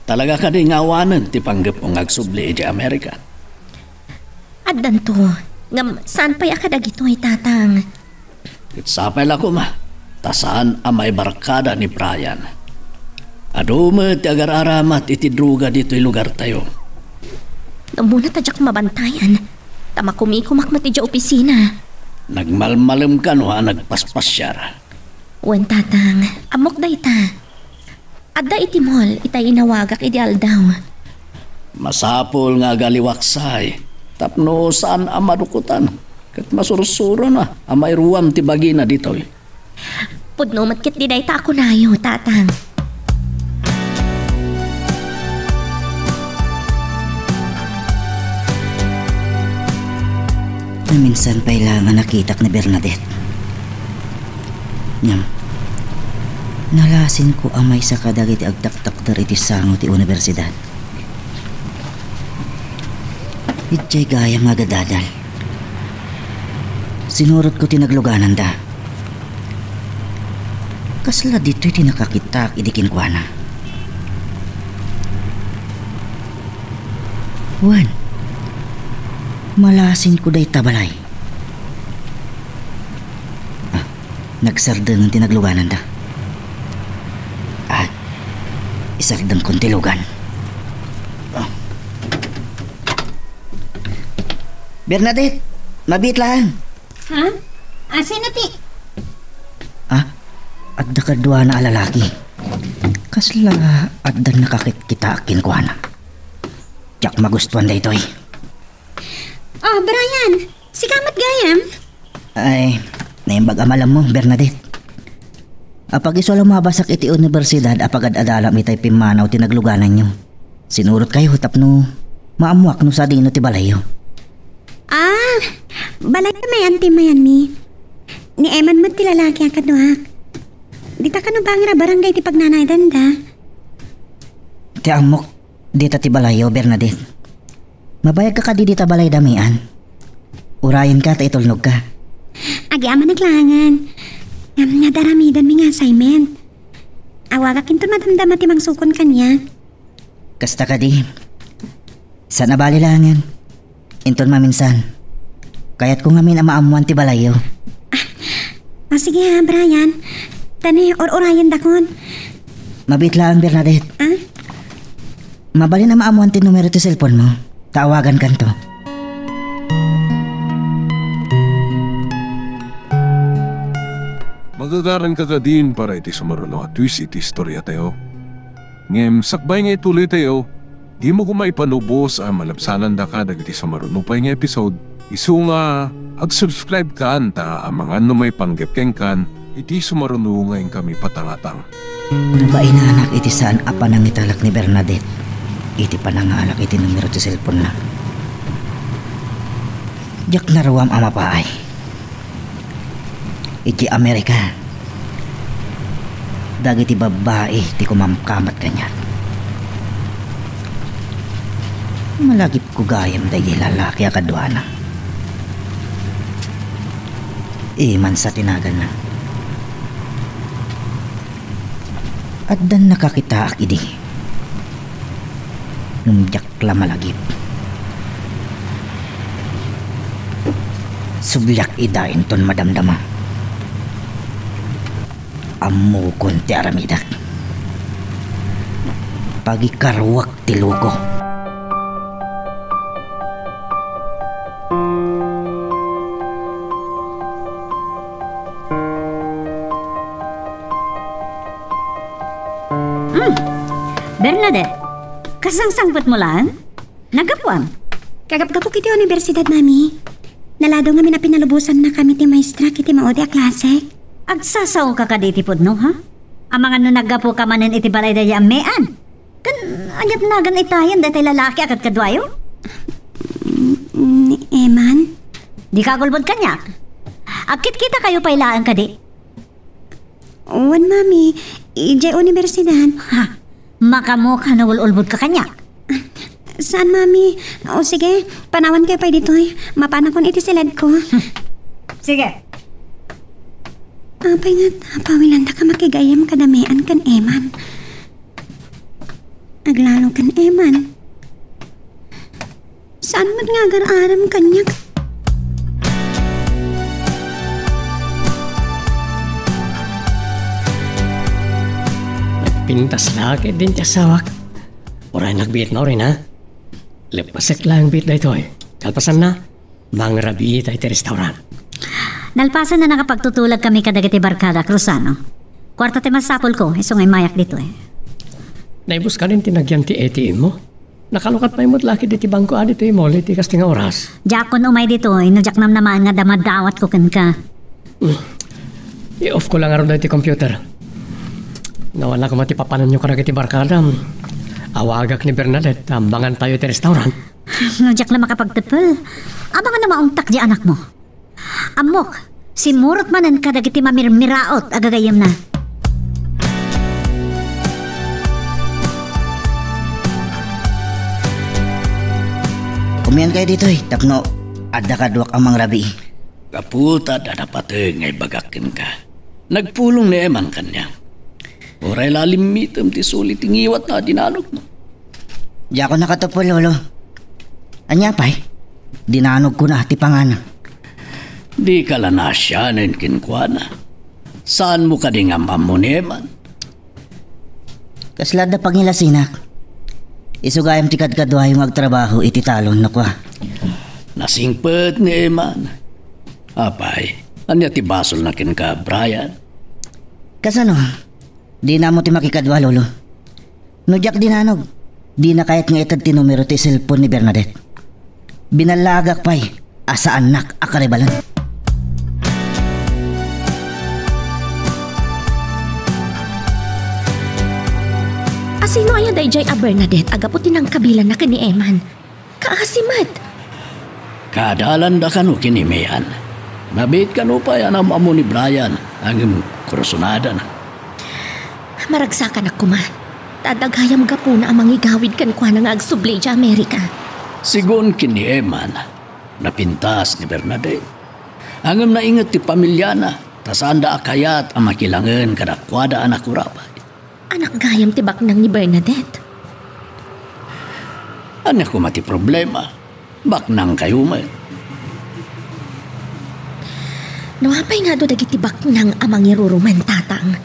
Talaga kadi nga awanen ti panggepmo nga agsubli idiay Amerika? Addanto, ngem saan pay a kadagitoy, Tatang. Ket sapay la koma, ta saan a maibarkada ni Brian. Adu met ti agar-aramat iti droga ditoy lugartayo. Ammona ta diak mabantayan, ta makumikomak met idiay opisina. Nagmalmalemka no a nagpaspasiar. Wen, Tatang, ammok dayta. Adda iti mall itay inawagak idi aldaw. Masapul nga agaliwaksay tapno saan a madukotan ket masursurona a mairuam ti bagina ditoy. Pudno met ketdi dayta a kunayo, Tatang. Naminsan pay la nga nakitak ni Bernadette. Ngem, nalasinko a maysa kadagiti agtaktakder iti sango ti universidad. Idiay gayam nga agadadal, sinurotko ti naglugananda. Kasla ditoy ti nakakitaak idi kenkuana. Wen, malasinko dayta balay. Ah, nagsardengen ti naglugananda. Ah, isardengkon ti lugan. Ah. Bernadette, mabiit laeng. Ha? Ah, sino ti? Ah, adda kaduana a lalaki. Kasla addan nakakitkitaak kenkuana. Diak magustuan daytoy. Oh, Brian, sika met gayam? Ay, naimbag a malammo, Bernadette. Apag-isu a lumabasak iti universidad a pagad-adalam itay pimmanaw ti naglugananyo. Sinurotkayo tapno maammoak no sadino ti balayyo. Ah, balay ti May-an ti Miami. Ni Eman met ti lalaki a kaduak. Dita kano bangir a barangay ti pagnanaydanda? Ti ammok, dita ti balayyo, Bernadette. Mabayagka kadi dita balay da May-an? Urayenka ta itulnogka. Agyamanak laengen. Ngem, nga daramidanmi nga assignment. Awagak inton madamdama ti mangsukon kaniak. Kasta kadi. Saan a bali laengen. Inton maminsan, kayatko ngamin a maammoan ti balayyo. Ah, ah, sige ha, Brian. Tani, ur-urayendakon. Mabiit laeng, Bernadette. Ah? Mabalin a maammoan ti numero ti cellphone mo. Ta awagankanto. Magagaranka kadin para iti sumaruno a twist iti istoriatayo. Ngem sakbay nga ituloytayo, dimo koma ipanubos a malabsanandaka dagiti sumaruno pay nga episode, isu nga ag-subscribe-kan ta amangan no maipanggep kenkan iti sumaruno nga inkami patangatang. Nabainanak iti saan a panangitalek ni Bernadette iti panangalak iti numero ti cellphone-na. Diak naruam a mapaay. Idiay Amerika, dagiti babbai ti kumamkamat kaniak. Malagipko gayam daydiay lalaki a kaduana. Eman sa ti naganna. Addan nakakitaak idi. Ngem diak la malagip. Subliak ida inton madamdama. Ammokon ti aramidek. Pagikaruak ti loko. Hmm. Bernadette, kasangsangpetmo laeng? Naggapuam? Kagapgapok iti universidad, Mami. Naladaw ngamin a pinalubosannakami ti maestra iti maudi a klase. Agsasaoka kadi iti pudno, ha? Amangan no naggapuka manen iti balay daydiay a May-an. Ken ania ti nagan itayen daytoy lalaki a kadkaduayo? Mm, ni Eman. Dika agulbod kaniak. Agkitkitakayo pay laeng kadi? Wen, Mami. Idiay universidad. Ha? Makamoka no ul-ulbodka kaniak? Saan, Mami. O sige, panawankayo pay ditoy. Mapanakon iti siledko. Sige. Apay nga, pawilandaka makigayyem kada May-an ken Eman. Aglalo ken Eman. Saan met nga agar-aram kaniak? Nagpintas la ketdin ti asawak. Uray nagbiit mauri, ha? Leppesek laeng biit daytoy. Kalpasanna, mangrabiita iti restaurant. Nalpasen a nakapagtutulagkami kadagiti barkadak, Rosano. Kuarta ti masapulko, isu nga immayak ditoy. Naibuska din ti nagyan ti A T M mo? Nakalukat pay met la ketdi ti bangko a ditoy mall iti kastoy nga oras. Diakon umay ditoy no diak namnamaen nga adda madawatko kenka. Hmm. I-off ko la ngarud daytoy computer. Nawan la koma ti papananyo kadagiti barkadam. Awagak ni Bernadette, a mangantayo iti restaurant. No diak la makapagtepel, amangan a maungtak diay anakmo. Ammok, simmurot manen kadagiti mamirmiraot a gagayyemna. Umiankayo ditoy tapno adda kaduak a mangrabii. Gapu ta adda napateg nga ibagak kenka, nagpulong ni Eman kaniak. Uray la limmitem ti suli ti ngiwatna a dinanogmo. Diakon nakatuppo, Lolo. Ania pay? Dinanogkon a ti pangana. Dika la naasianen kenkuana. Saanmo kadi nga am-ammo ni Eman? Kasla adda pangilasinak. Isu gayam ti kadkaduayo nga agtrabaho iti talon, no kua. Nasingpet ni Eman. Apay, ania ti basolna kenka, Brian? Kasano? Dina ammo ti makikadua, Lolo. No diak dinanog, dina kayat nga ited ti numero ti cellphone ni Bernadette. Binallaagak pay a saannak a karibalen. Asino aya daydiay a Bernadette a gapu ti nangkabilanna ken ni Eman? Kaasi met. Kaadalanda kano ken ni Mean. Nabiit kano pay a nam-ammo ni Brian, ngem kurusonadana. Maragsakanak koma. Ta adda gayam gapuna a mangigawid kenkuana nga agsubli idiay Amerika. Sigun ken ni Eman, napintas ni Bernadette. Ngem nainget ti pamiliana, ta saanda a kayat a makilangen kadakuada a nakurapay. Anak gayam ti baknang ni Bernadette. Ania koma ti problema? Baknangkayo met. No apay nga adu dagiti baknang a mangirurumen, Tatang?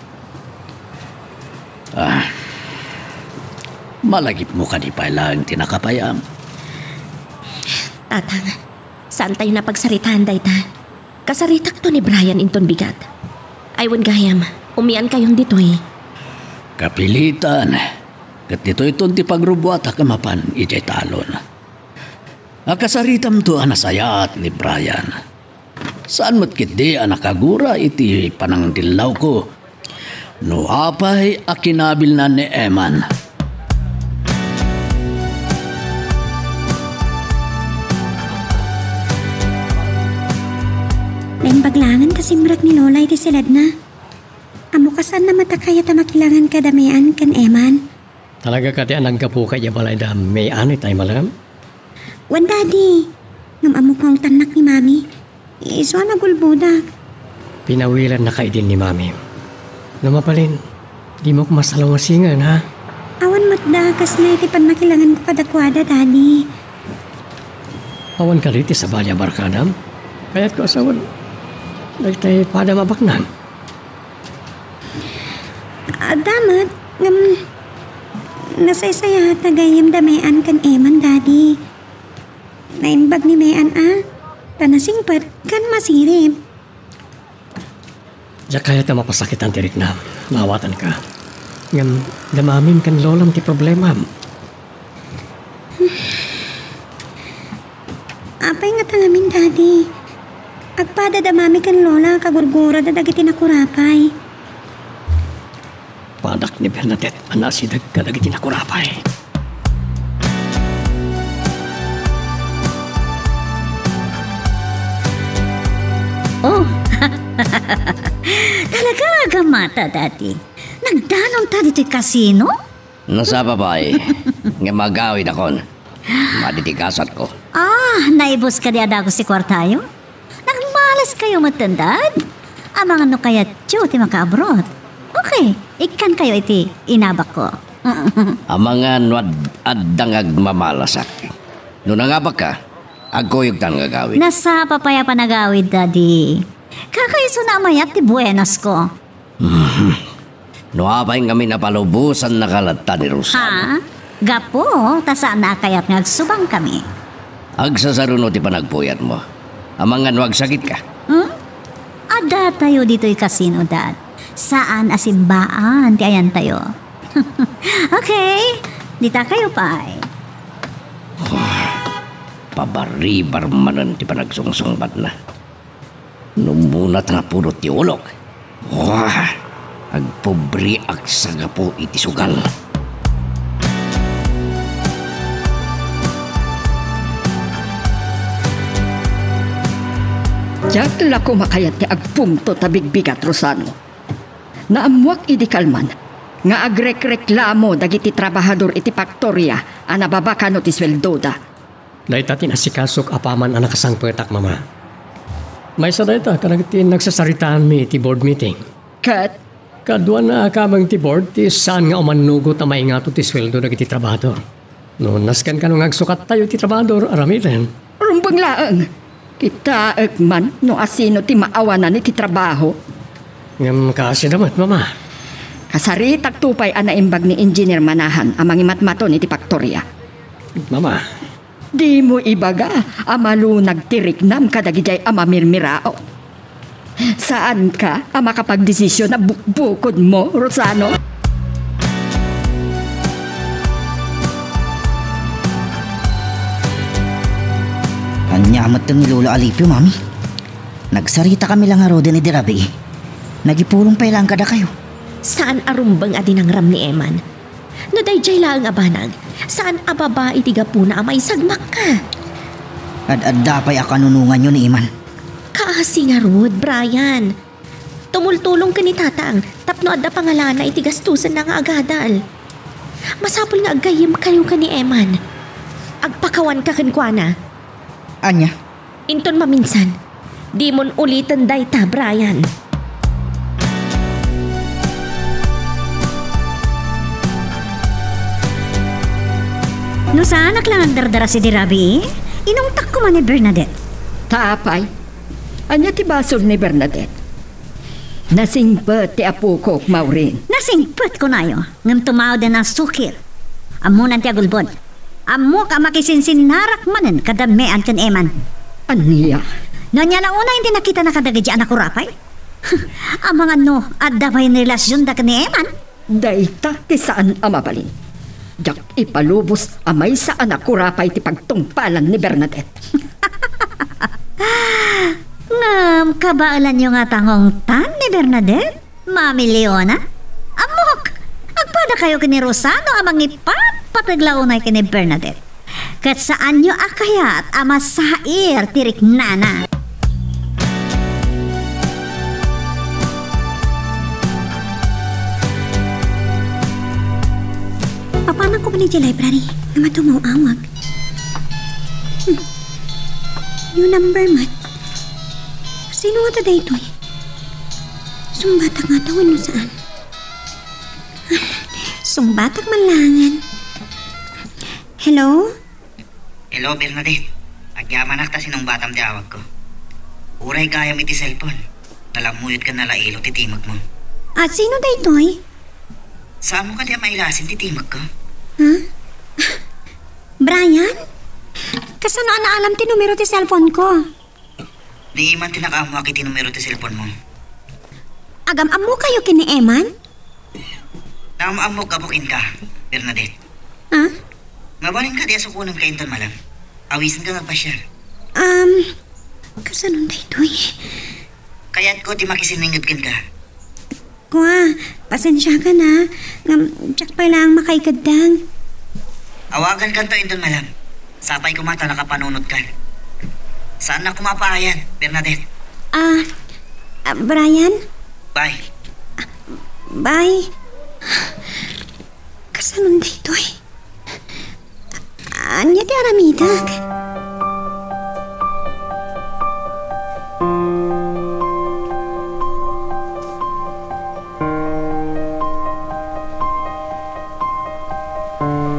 Ah, malagipmo kadi pay laeng ti nakapayam. Tatang, saantayo a pagsaritaan dayta. Kasaritakto ni Brian inton bigat. Ay wen gayam, umiankayon ditoy. Kapilitan, ket ditoyton ti pagrubuatak a mapan idiay talon. Akasaritamto a nasayaat ni Brian. Saan met ketdi a nakagura iti panangdillawko no apay a kinabilna ni Eman. Naimbag laengen a simrek ni Lola iti siledna. Ammo kasano met a kayat a makilangen kada Mean ken Eman. Talaga kadi a naggapuka idiay balay da Mean itay malem? Wen, Daddy. Ngem ammok nga ungtannak ni Mami. Isu a nagulbodak. Pinawilannaka idin ni Mami. No mabalin, dimo masalungasingen, ha? Awan met da kasla iti pannakilangenko kadakuada, Daddy. Awan kadi ti sabali a barkadam? Kayatko a sawen dagitay padam a baknang. Adda met, ngem nasaysayaat a gayyem da Mean ken Eman, Daddy. Naimbag ni Mean a, ta nasingpet ken masirib. Diak kayat a mapasakitan ti riknam. Maawatanka. Ngem da Mamim ken Lolam ti problemam. Apay ngata ngamin, Daddy? Agpada da Mami ken Lola a kagurgurada dagiti nakurapay. Padak ni Bernadette a naasideg kadagiti nakurapay. Oh, talaga, agamata, Daddy. Nagdanonta ditoy kasino? Nasapa pay, ngem agawidakon. Madi ti gasatko. Ah, naibus kadi a dagus ti kuartayo? Nagmalaskayo metten, Dad? Amangan no kayatyo ti makaabroad. Okay, ikkankayo iti inabakko. Amangan no ad-, adda nga agmamalasak. No nangabakka, agkuyogtan nga agawid. Nasapa pay a panagawid, Daddy. Kakaisuna a mayat ti buenasko. Mhm. No apay ngamin a palubosannaka latta ni Rosana. Ha? Gapu ta saan a kayat nga agsubangkami. Agsasaruno ti panagpuyatmo. Amangan no agsakitka. Hmm? Addatayo ditoy kasino, Dad. Saan a simbaan ti ayantayo. Okay, ditakayo pay. Pabaribar manen ti panagsungsungbatna. Nummunat napudot ti ulok. Wah! Agpobriak sa gapu iti sugal. Diak la koma kayat ti agpungtot a bigbigat, Rosano. Naammuak idi kalman nga agrekreklamo dagiti trabahador iti faktoria a nababa kano ti sueldoda. Dayta ti nasikasok apaman a nakasangpetak, Mama. Maysa dayta kadagiti nagsasaritaanmi iti board meeting. Ket? Kaduana a kameng ti board ti saan nga umannugot a maingato ti sueldo dagiti trabahador. No, nasken kano nga agsukattayo iti trabahador, aramiden. Rumbeng laeng. Kitaek man no asino ti maawanan iti trabaho. Ngem kaasida met, Mama. Kasaritakto pay a naimbag ni Engineer Manahan a mangimatmaton iti faktoria. Mama. Dimo ibaga a malunag ti riknam kadagidiay a mamirmiraot. Saanka a makapagdesisyon a bukbukodmo, Rosano? Ania met ni Lola Alipio, Mami? Nagsaritakami la ngaruden idi rabii. Nagipulong pay laeng kadakayo. Saan a rumbeng a dinangram ni Eman. No daydiay laeng a banag, saan a babai ti gapuna a maisagmakka. Ad-adda pay a kanunonganyo ni Eman. Kaasi ngarud, Brian. Tumultulong ken ni Tatang tapno adda pangalana iti gastusenna nga agadal. Masapul nga aggayyemkayo ken ni Eman. Agpakawanka kenkuana. Ania? Inton maminsan, dimon uliten dayta, Brian. No saanak la nga agdardaras idi rabii, inungtak koma ni Bernadette. Ta apay, ania ti basol ni Bernadette? Nasingpet ti apokok, Maureen. Nasingpet, kunayo, ngem tumawden a sukir. Ammonan ti agulbod. Ammok a makisinsinnarak manen kada Mean ken Eman. Ania? No ania la unay ti nakitana kadagiti a nakurapay? Amangan no adda pay ni relasionda ken ni Eman? Dayta ti saan a mabalin. Diak ipalubos a maysa a nakurapay ti pagtungpalan ni Bernadette. Ngem kabaelanyo ngata nga ungtan ni Bernadette? Mami Leona? Ammok! Agpadakayo ken ni Rosano a mangipapateg la unay ken ni Bernadette. Ket saanyo a kayat a masair ti riknana. Papananko man iti library nga matumaw-awag. Hmm. New number met. Sino ngata daytoy? Sungbatak ngata wenno saan? Sungbatak man laengen. Hello? Hello, Bernadette. Agyamanak ta sinungbatam ti awagko. Uray gayam iti cellphone, nalammuyot ken nalailo ti timekmo. A, sino daytoy? Saanmo kadi a mailasin ti timekko? Ha? Brian? Kasano a naalam ti numero ti cellphone ko? Ni Eman ti nakaammoak iti numero ti cellphone mo. Agam-ammokayo ken ni Eman? Naam-ammok gapu kenka, Bernadette. Ah? Mabalin kadi a sukonenka inton malem? Awisenka nga agpasiar. Um, kasano daytoy? Kayatko ti makisinninged kenka. Kua, pasensiakan a, ngem diak pay laeng makaikeddeng. Awagankanto inton malem. Sapay koma ta nakapanunotkan. Saannak koma paayan, Bernadette. Ah, ah, Brian? Bye. Bye. Kasano daytoy? Ania ti aramidek?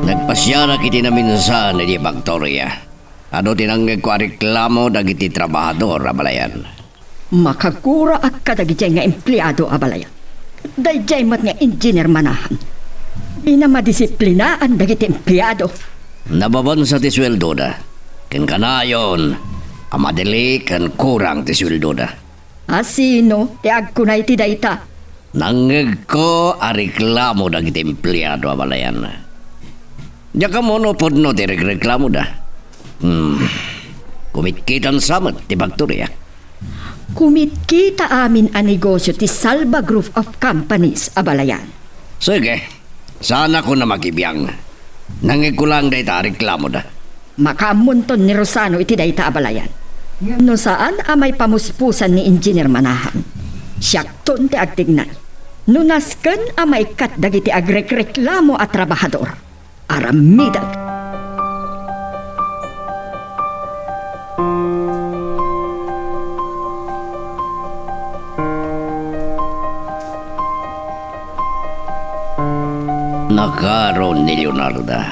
Nagpasiarak iti naminsan iti faktoria. Adu ti nangngegko a reklamo dagiti trabahador, abalayan. Makaguroak kadagiti nga empleado, abalayan. Daydiay met nga engineer Manahan. Dina madisiplinaan dagiti empleado. Nababansa ti sueldoda. Ken kanayon a madili ken kurang ti sueldoda. A, sino ti agkuna iti dayta? Nangngegko a reklamo dagiti empleado, abalayan. Diak ammo no pudno ti regreklamoda. Hmm. Kumitkitan sa met ti faktoria. Kumitkita amin a negosio ti Salva Group of Companies, abalayan. Sige, saanakon a makibiang. Nangngegko laeng dayta a reklamoda. Makaammonton ni Rosano iti dayta, abalayan. Ngem no saan a maipamuspusan ni Engineer Manahan, siakton ti agtignay. No nasken a maikkat dagiti agrekreklamo a trabahador, aramidek. Nakaron ni Leonarda.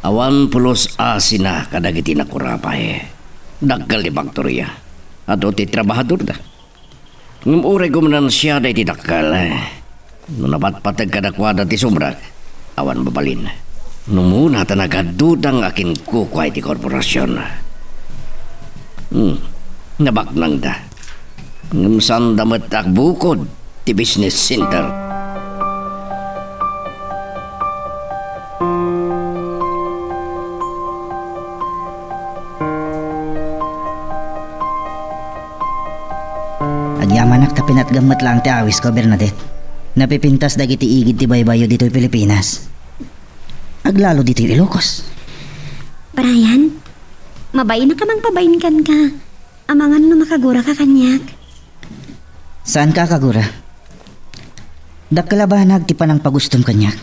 Awan pulos asina kadagiti nakurapay. Dakkel ti faktoria. Adu ti trabahadorda. Ngem uray gumanansiada iti dakkel, no napatpateg kadakuada ti sumrek, awan mabalin. No umuna ta nagadudang a kinkukua iti korporasion. Hmm, nabaknangda. Ngem saanda met agbukod ti business center. Agyamanak ta pinatgam met laeng ti awisko, Bernadette. Napipintas dagiti igid ti baybayyo ditoy Pilipinas. aglalo ditoy Ilocos. Brian, mabainka a mangpabain kenka. Amangan no makaguraka kaniak. Saanka a kagura. Dakkel a banag ti panangpagustom kaniak.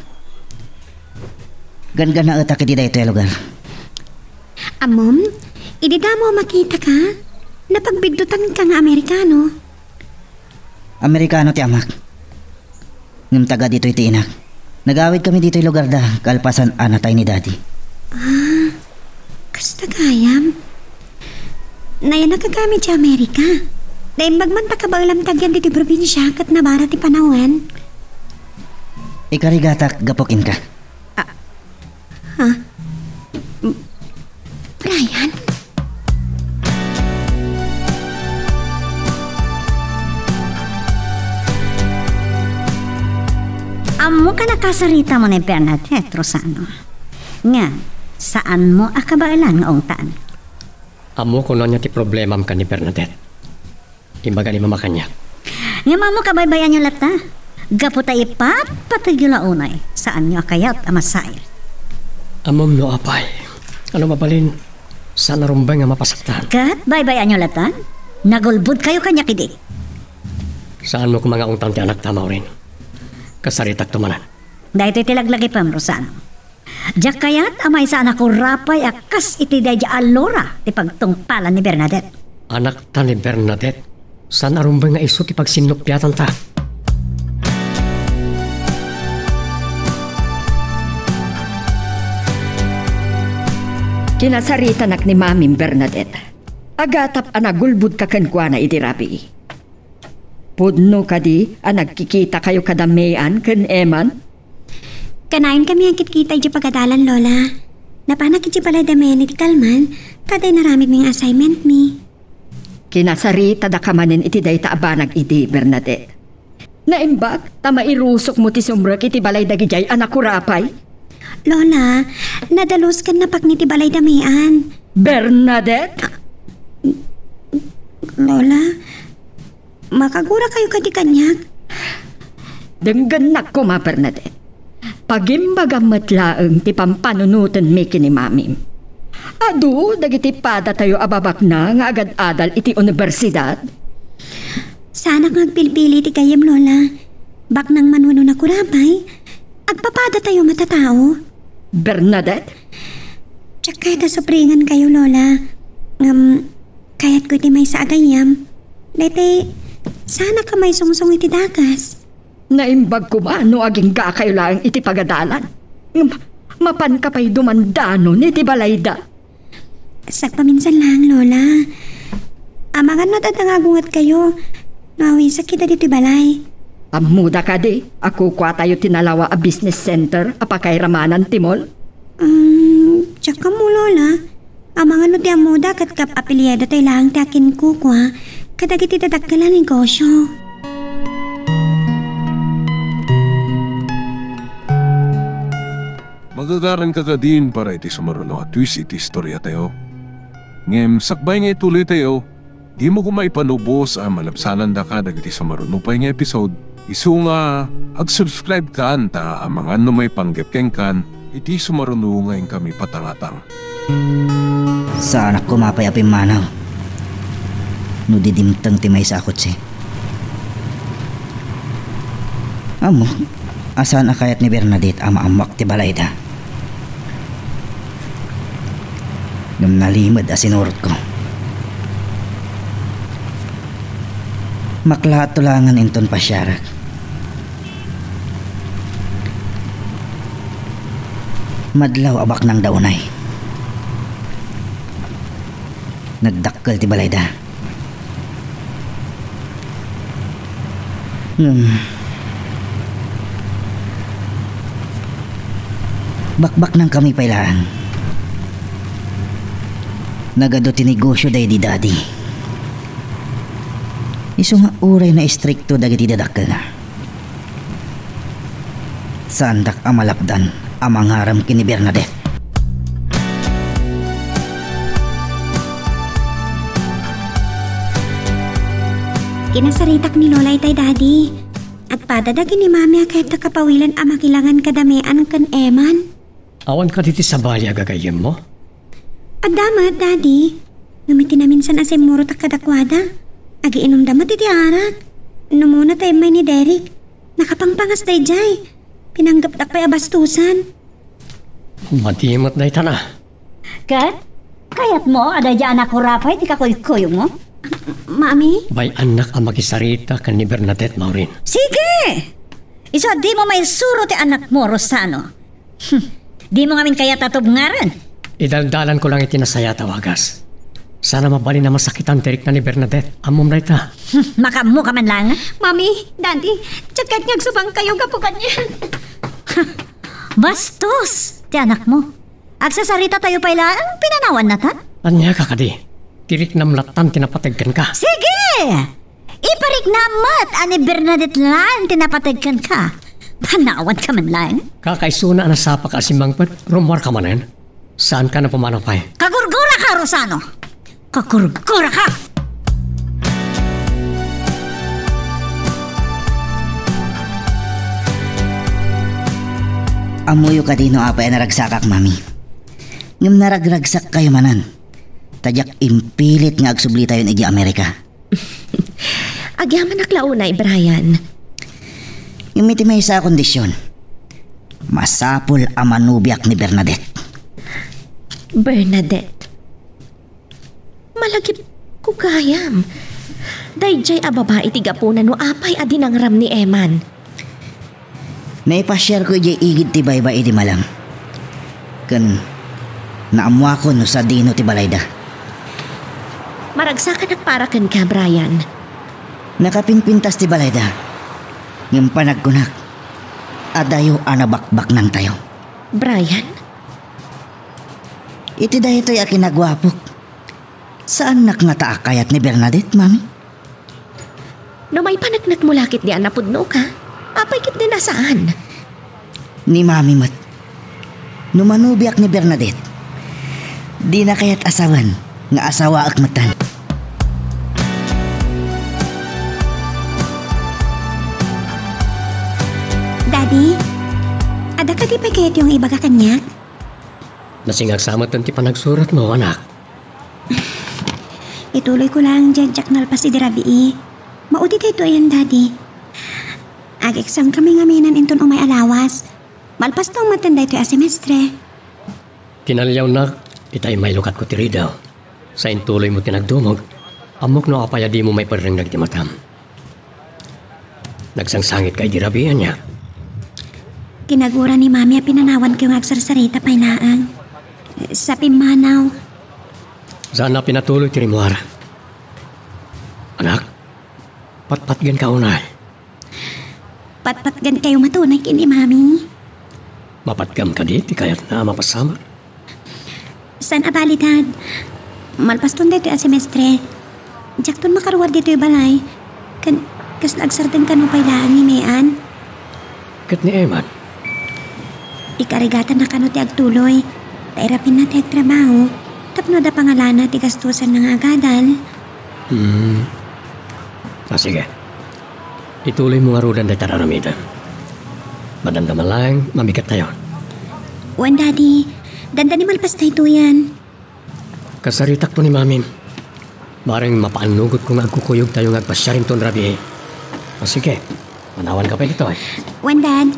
Ganggannaetak iti daytoy a lugar. Ammom, idi damo a makitaka, napagbiddutangka nga Amerikano. Amerikano ti amak. Ngem taga ditoy ti inak. Nagawidkami ditoy lugarda kalpasan a natay ni Daddy. Ah, kasta gayam. Nayanakka kami ti Amerika. Naimbag man ta kabaelam ti agyan ditoy probinsia ket nabara ti panawen. Ikarigatak gapu kenka. Ah, ha? M-, Brian? Ammok a nakasaritamo ni Bernadette, Rosano. Ngem, saanmo a kabaelan nga ungtan? Ammok no ania ti problemam ken ni Bernadette. Imbagam ni Mama kaniak. Ngem ammok a baybay-anyo latta. Gapu ta ipatpategyo la unay, saanyo a kayat a masair. Ammom no apay, ano mabalin, saan a rumbeng a mapasaktan. Ket baybay-anyo latta? Nagulbodkayo kaniak idi. Saanmo koma nga ungtan ti anakta, Maureen. Kasaritakto manen. Daytoy ti laglagipem, Rosano. Diak kayat a maysa a nakurapay a kas iti daydi a Laura ti pagtungpalan ni Bernadette. Anakta ni Bernadette, saan a rumbeng nga isu ti pagsinnuppiatanta. Kinasaritanak ni Mamim Bernadette. Agatap a nagulbodka kenkuana idi rabii. Pudno kadi a nagkikitakayo kada May-an ken Eman? Kanayon kami agkitkita idiay pagadalan, Lola. Napanak idiay balay da May-an iti kalman, ta adda inaramidmi nga assignment mi. Kinasaritadaka manen iti dayta a banag idi, Bernadette. Naimbag ta mairusokmo ti sumrek iti balay dagidiay a nakurapay? Lola, nadalus ken napakni ti balay da May-an. Bernadette? Lola, makagurakayo kadi kaniak? Denggennak koma, Bernadette. Pagimbagam met laeng ti pampanunotenmi ken ni Mamim. Adu dagiti padatayo a babaknang nga agad-adal iti universidad. Saanak nga agpilpili iti gayyem, Lola. Baknang man wenno nakurapay, agpapadatayo met a tao. Bernadette? Diak kayat a supringenkayo, Lola. Ngem, kayatko iti maysa a gayyem. Daytoy, saanak a maisungsong iti dakes. Naimbag koma no aginggakayo laeng iti pagadalan. Ngem, mapanka pay dumandanon iti balayda. Sagpaminsan laeng, Lola. Amangan no adda nga agungetkayo no awisek ida ditoy balay. Ammoda kadi a kukuatayo ti nalawa a business center a pakairamanan ti mall? Um, diak ammo, Lola. Amangan no ti ammoda ket kap-apelyiadotayo laeng ti akinkukua kadagiti dadakkel a negosio. Magagaranka kadin para iti sumaruno a twist iti istoriatayo. Ngem sakbay nga ituloytayo, dimo koma ipanubos a malabsanandaka dagiti sumaruno pay nga episode. Isu nga, ag-subscribe kan ta amangan no maipanggep kenkan iti sumaruno nga inkami patangatang. Saanak koma pay a pimmanaw no di dimteng ti maysa a kotse. Ammok a saan a kayat ni Bernadette a maammoak ti balayda. Ngem nalimed a sinurotko. Maklaatto laengen inton pasiarek. Madlaw a baknangda unay. Nagdakkel ti balayda. Ngem, bakbaknangkami pay laeng. Nagadu ti negosio daydi Daddy. Isu nga uray naistrikto dagiti dadakkelna. Saandak a malapdan a mangarem ken ni Bernadette. Kinasaritak ni Lola itay, Daddy. Agpadada ken ni Mami a kayatda kapawilen a makilangan kada May-an ken Eman. Awan kadi ti sabali a gagayyemmo? Adda met, Daddy. Ngem iti naminsan a simmurotak kadakuada, agiinumda met iti arak. Numuna ta immay ni Derek. Nakapangpangas daydiay. Pinanggepdak pay a bastosan. Madi met dayta na. Ket, kayatmo a daydiay a nakurapay ti kakuykuyogmo? Mami? Bay-annak a makisarita ken ni Bernadette, Maureen. Sige! Isu a dimo maisuro ti anakmo, Rosano. Hmm. Dimo ngamin kayat a tubngarem? Idaldalanko lang iti nasayaat a wagas. Saan a mabalin a masakitan ti rikna ni Bernadette. Ammom dayta. Hmm. Makaammoka man laeng. Mami, Daddy, diak kayat nga agsubangkayo gapu kaniak. Bastos ti anakmo. Agsasarita tayo pay laeng, pinanawanna ta? Ania ka kadi? Ti riknam lattan ti napateg kenka. Sige! Ipariknam met a ni Bernadette laeng ti napateg kenka. Panawanka man laeng. Kakaisuna a nasapaka a simmangpet, rummuarka manen. Saanka a pumanaw pay? Kagurguraka, Rosano! Kagurguraka! Ammoyo kadi no apay a naragsakak, Mami? Ngem naragragsakkayo manen, ta diak impilit nga agsublitayon idiay Amerika. Agyamanak la unay, Brian. Ngem iti maysa a kondisyon, masapul a manubiak ni Bernadette. Bernadette? Malagipko gayam. Daydiay a babai ti gapuna no apay a dinangram ni Eman. Naipasiarko idiay igid ti baybay idi malem. Ken naammoakon no sadino ti balayda. Maragsakanak para kenka, Brian. Nakapinpintas ti balayda. Ngem panagkunak, adayo a nabakbaknangtayo. Brian? Iti daytoy a kinaguapok, saannak ngata a kayat ni Bernadette, Mami? No maipaneknekmo la ketdi a napudnoka, apay ketdin a saan? Ni Mami met, no manubiak ni Bernadette, dina kayat a sawen nga asawaek metten. Daddy, adda kadi pay kayatyo nga ibaga kaniak? Nasingak sa metten ti panagsuratmo, anak. Ituloyko laeng diay diak nalpas idi rabii. Maudi daytoyen, Daddy. Ag-examkami ngamin inton umay a lawas. Malpasto metten daytoy a semestre. Kinaliawnak, itay mailukatko ti ridaw. Sa intuloymo ti nagdumog, ammok no apay a dimo maiperreng dagiti matam. Nagsangsangitka idi rabii, ania? Kinagura ni Mami a pinanawankayo nga agsarsarita pay laeng. Sa pimmanaw. Saan a pinatuloy ti rimmuar. Anak, patpatgenka unay. Patpatgenkayo met unay ken ni Mami. Mapatgam kadi ti kayatna a mapasamak? Saan a bali, Dad. Malpaston daytoy a semestre. Diakton makaruar ditoy balay. Ken, kasla agsardeng kano pay laeng ni Mean? Ket ni Eman? Ikarigatanna kano ti agtuloy. Ta irapinna ti agtrabaho. Tapno adda pangalana ti gastosanna nga agadal. Hmm. Ah, sige. Ituloymo ngaruden dayta aramiden. Madamdama laeng, mamigattayon. Wen, Daddy. Dandani malpas daytoyen. Kasaritakto ni Mamim. Bareng mapaannugotko nga agkukuyogtayo nga agpasiar inton rabii. O sige, manawanka pay ditoy. Wen, Dad.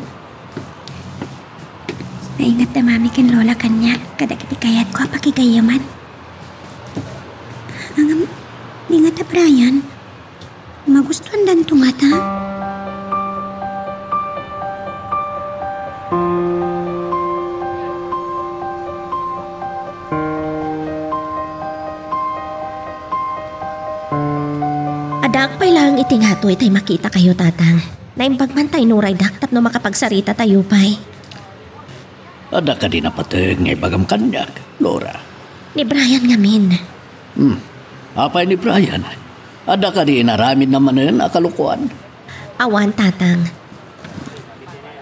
Naingat da Mami ken Lola kaniak kadagiti kayatko a pakigayyeman. Ngem, ni ngata Brian, magustuandanto ngata? Addaak pay laeng iti ngato itay makitakayo, Tatang. Naimbag man ta inuraydak tapno makapagsaritatayo pay. Adda kadi napateg nga ibagam kaniak, Laura? Ni Brian ngamin. Hmm. Apay ni Brian? Adda kadi inaramidna manen a kalokoan? Awan, Tatang.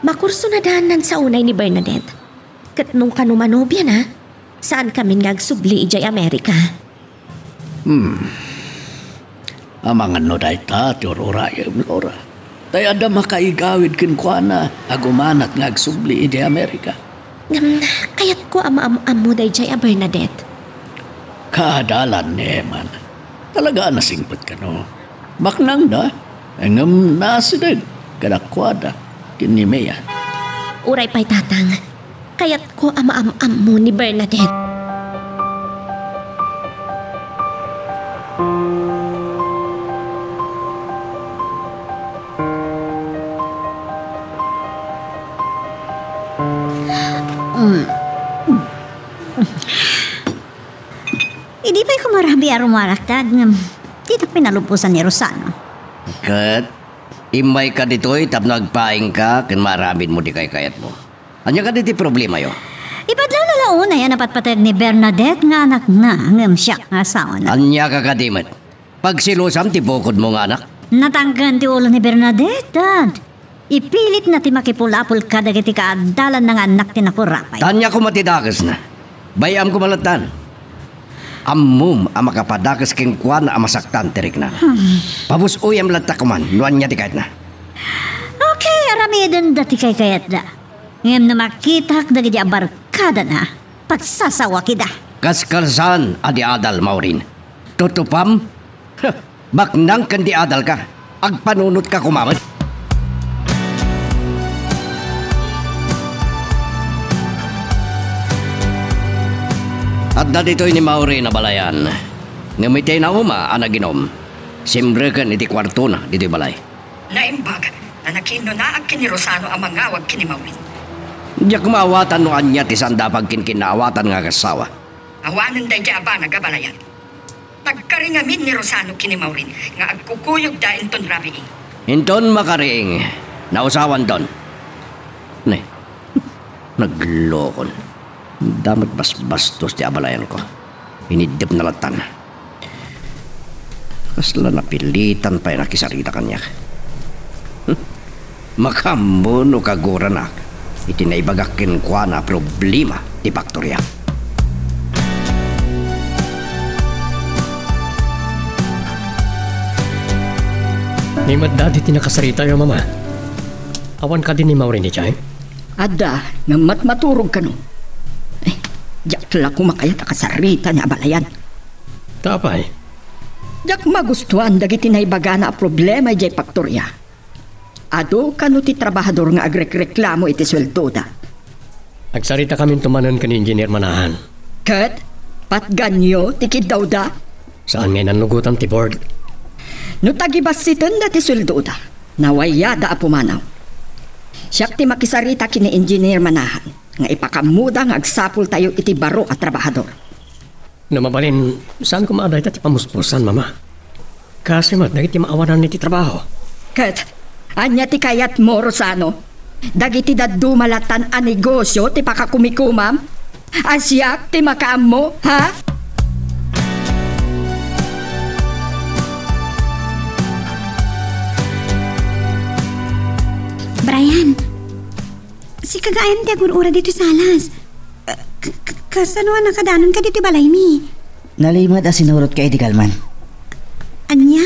Makursonadaannan sa unay ni Bernadette. Ket no kano manobiana, saankamin nga agsubli idiay Amerika. Hmm. Amangan no dayta ti ur-urayem, Laura. Tay adda makaigawid kenkuana a gumanat nga agsubli idiay Amerika. Ngem, kayatko a maam-ammo daydiay a Bernadette. Kaadalan, Neman. Talaga a nasingpet kano. Baknangda, ngem nasideg kadakuada ken ni Mia. Uray pay, Tatang. Kayatko a maam-ammo ni Bernadette. Mm. Idi pay kumarabi a rumaraktad, ngem ditak pinalubosan ni Rosano. Ket immayka ditoy tapno agpaingka ken maaramidmo ti kaykayatmo. Ania kadi ti problemayo? Ibadlana la unay a napatpateg ni Bernadette nga anakna ngem siak nga asawana. Ania ka kadi met? Pagsilosam ti bukodmo nga anak? Natangken ti ulo ni Bernadette, Dad. Ipilitna ti makipulapol kadagiti kaadalanna nga annak ti nakurapay. Ania koma ti dakesna? Bay-am koma lattan. Ammom a makapadakes kenkuana a masaktan ti riknana. Hmm. Pabus-oyam latta koman no ania ti kayatna. Okay, aramidenda ti kaykayatda. Ngem no makitak dagiti a barkadana, pagsasawak ida. Kaskalsaan a di adal, Maureen. Tutupam? Huh, baknang ken di adalka. Agpanunotka koma met. Adda ditoy ni Maureen a balayan. Ngem itay nauma a naginom, simreken iti kuartona ditoy balay. Naimbag, ta nakinnunaak ken ni Rosano a mangawag ken ni Maureen. Diak maawatan no ania ti saanda a pagkinkinnaawatan nga agassawa. Awanen daydiay a banag a balayan. Nagkari ngamin ni Rosano ken ni Maureen nga agkukuyogda inton rabiin. Inton makariing, nausawanton. Ne, naglokon. Adda met basbastos ti abalayanko. Iniddepna lattan. Kasla napilitan pay a nakisarita kaniak. Hmm. Makaammo no kaguranak iti naibagak kenkuana a problema ti faktoria. Ni met dadi ti nakasaritayo, Mama. Awan kadi ni Maureen idiay? Adda, ngem matmaturog kano. Eh, diak la koma kayat a kasarita ni abalayan. Ta apay? Diak magustuan dagiti naibagana a problema idiay faktoria. Adu kano ti trabahador nga agrekreklamo iti sueldoda. Agsaritakaminto manen ken ni Engineer Manahan. Ket patganyo ti kiddawda? Saan nga inannugotan ti board? No tagibassitenda ti sueldoda, nawayada a pumanaw. Siak ti makisarita ken ni Engineer Manahan nga ipakaammoda nga agsapultayo iti baro a trabahador. No mabalin, saan koma a dayta ti pamuspusan, Mama? Kaasi met dagiti maawanan iti trabaho. Ket ania ti kayatmo, Rosano? Dagiti dadduma lattan a negosio ti pakakumikomam? A siak ti makaammo, ha? Brian, sika gayam ti agur-ura ditoy salas. K-, k-, kasano a nakadanonka ditoy balaymi? Nalimed a sinurotka idi kalman. Ania?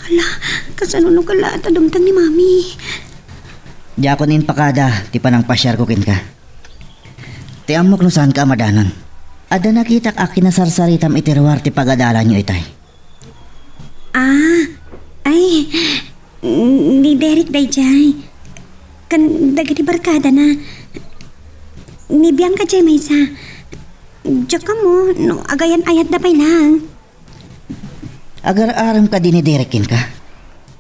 Ala, kasano no kala ta dumteng ni Mami? Diakon impakada ti panangpasiarko kenka. Ti ammok no saanka a madanon. Adda nakitak a kinasarsaritam iti ruar ti pagadalanyo itay. Ah, ay, ni Derek daydiay. Ken dagiti barkadana. Ni Bianca diay maysa. Diak ammo no agayan-ayatda pay laeng. Agar-aram kadi ni Derek kenka?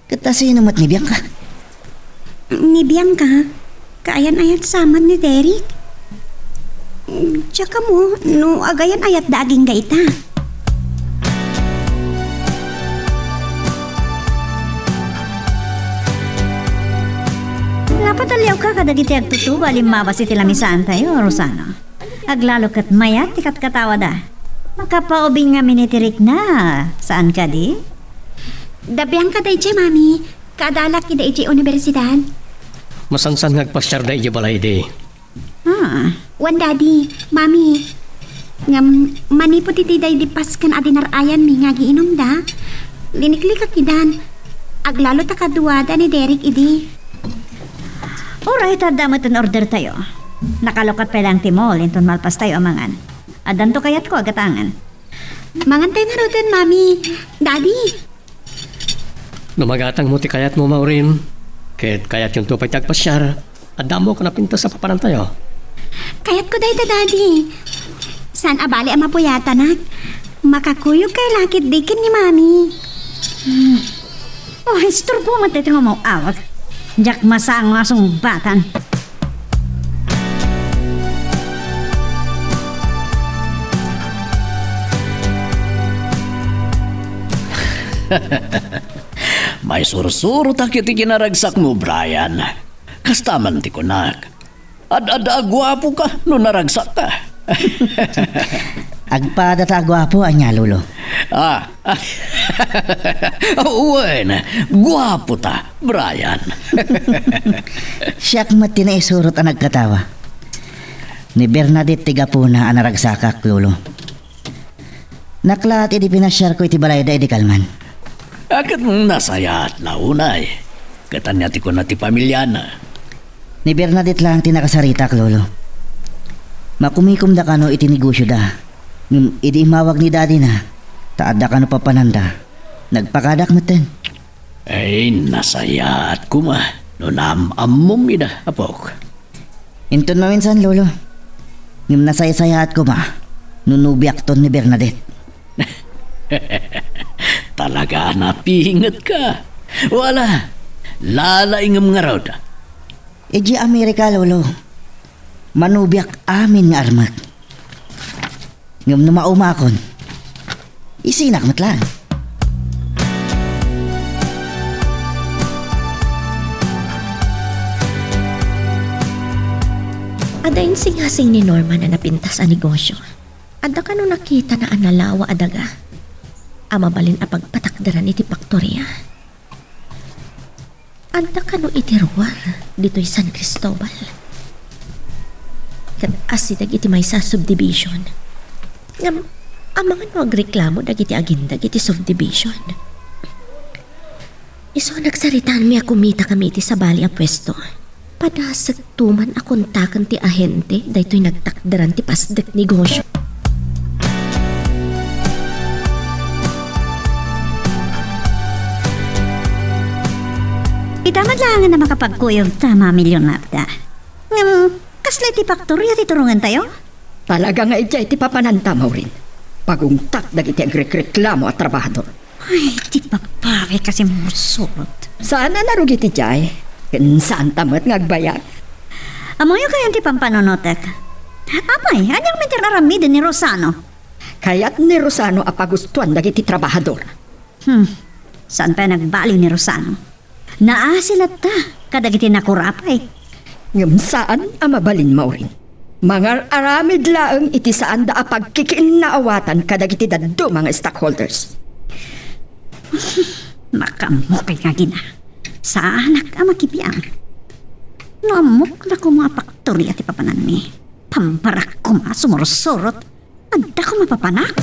Ket ta sino met ni Bianca? Ni Bianca, kaayan-ayat sa met ni Derek. Diak ammo no agayan-ayatda agingga ita. Napatalliawka kadagiti agtutubo a limmabas iti lamisaantayo, Rosana. Aglalo ket mayat ti katkatawada. Makapaubing ngamin iti rikna, saan kadi? Da Bianca daydiay, Mami. Kaadalak ida idiay universidad. Masansan nga agpasiarda idiay balay idi. Ah. Wen, Daddy, Mami. Ngem, manipud iti daydi pasken a dinar-ayanmi nga agiinumda, liniklikak idan. Aglalo ta kaduada ni Derek idi. Uray, ta adda met in order tayo. Nakalukat pay laeng ti mall inton malpastayo a mangan. Addanto kayatko a gatangan. Mangantayo ngaruden, Mami. Daddy. No magatangmo ti kayatmo, Maureen, ket kayatyonto pay ti agpasiar, adda ammok a napintas a papanantayo. Kayatko dayta, Daddy. Saan a bali a mapuyatanak. Makakuyogkayo la ketdi ken ni Mami. Hmm. Oh, isturbo met daytoy nga umaw-awag. Diak masango a sungbatan. Maisursurotak iti kinaragsakmo, Brian. Kasta man ti kunak. Ad-adda a guapoka no naragsakka. Agpadata a guapo, ania, Lolo? Ah. Wen, guapota, Brian. Siak met ti naisurot a nagkatawa. Ni Bernadette ti gapuna a naragsakak, Lolo. Naklaat idi pinasiarko iti balayda idi kalman. A, ket nasayaat la unay. Ket ania ti kuna ti pamiliana? Ni Bernadette laeng ti nakasaritak, Lolo. Makumikomda kano iti negosioda. Ngem idi immawag ni dadina, ta adda kano papananda, nagpakadak metten. Ay, nasayaat koma no naam-ammom ida, apok. Inton maminsan, Lolo. Ngem nasaysayaat koma no nobiakton ni Bernadette. Talaga a napingetka. Wala, lalaingem ngarud. Idiay Amerika, Lolo, manobiak amin nga armek. Ngem no maumaakon, isinak met laeng. Adda insingasing ni Norman a napintas a negosio. Adda kano nakitana a nalawa a daga a mabalin a pagpatakderan iti faktoria? Adda kano iti ruar ditoy San Cristobal? Ket asideg iti maysa a subdivision. Ngem, amangan no agreklamo dagiti agindeg iti subdivision? Isu a nagsaritaanmi a kumitakami iti sabali a puesto. Padasekto man a kontaken ti ahente daytoy nagtakderan ti pasdek negosio. Ita met laengen a makapagkuyog ta, Mami Leonarda. Ngem, kasla iti faktoria ti turongentayo? Talaga nga idiay ti papananta, Maureen. Pagungtak dagiti agrekreklamo a trabahador. Ay, ti babbai a sumursurot. Saan a narugi ti jay, ken saanta met nga agbayag. Ammoyo kayon ti pampanunotek. Apay, aniak met ti ar-aramiden ni Rosano? Kayat ni Rosano a pagustoan dagiti trabahador. Hmm, saan pay a nagbaliw ni Rosano? Naasi latta kadagiti nakurapay. Ngem saan a mabalin, Maureen. Mangar-aramid laeng iti saanda a pagkikinnaawatan kadagiti dadduma nga stockholders. Makaammokayo nga agina. Saanak a makibiang. No ammok la koma a faktoria ti papananmi, pambarak koma a sumursurot. Adda koma papanak?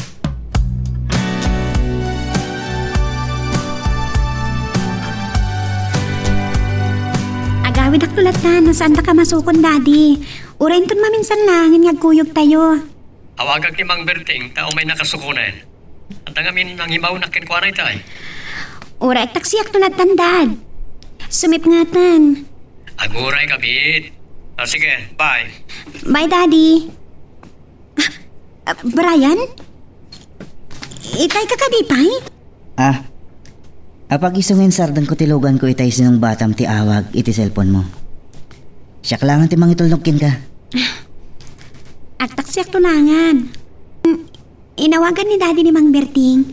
Agawidakto latta no saandaka masukon, Daddy. Uray inton maminsan laengen nga agkuyogtayo. Awagak ni Mang Berting ta umaynaka sukonen. Adda ngamin nangimawnak kenkuana itay. Uray agtaksiakto lattan, Dad. Sumipngetan. Aguray, kabit. Ah, sige, bye. Bye, Daddy. Ah, ah, Brian? Itay ka kadi pay? Ah. Apag isu nga insardengko ti luganko itay sinungbatam ti awag iti cellphone mo. Siak laengen ti mangitulnog kenka. Agtaksiakto laengen. Inawagan ni Daddy ni Mang Berting.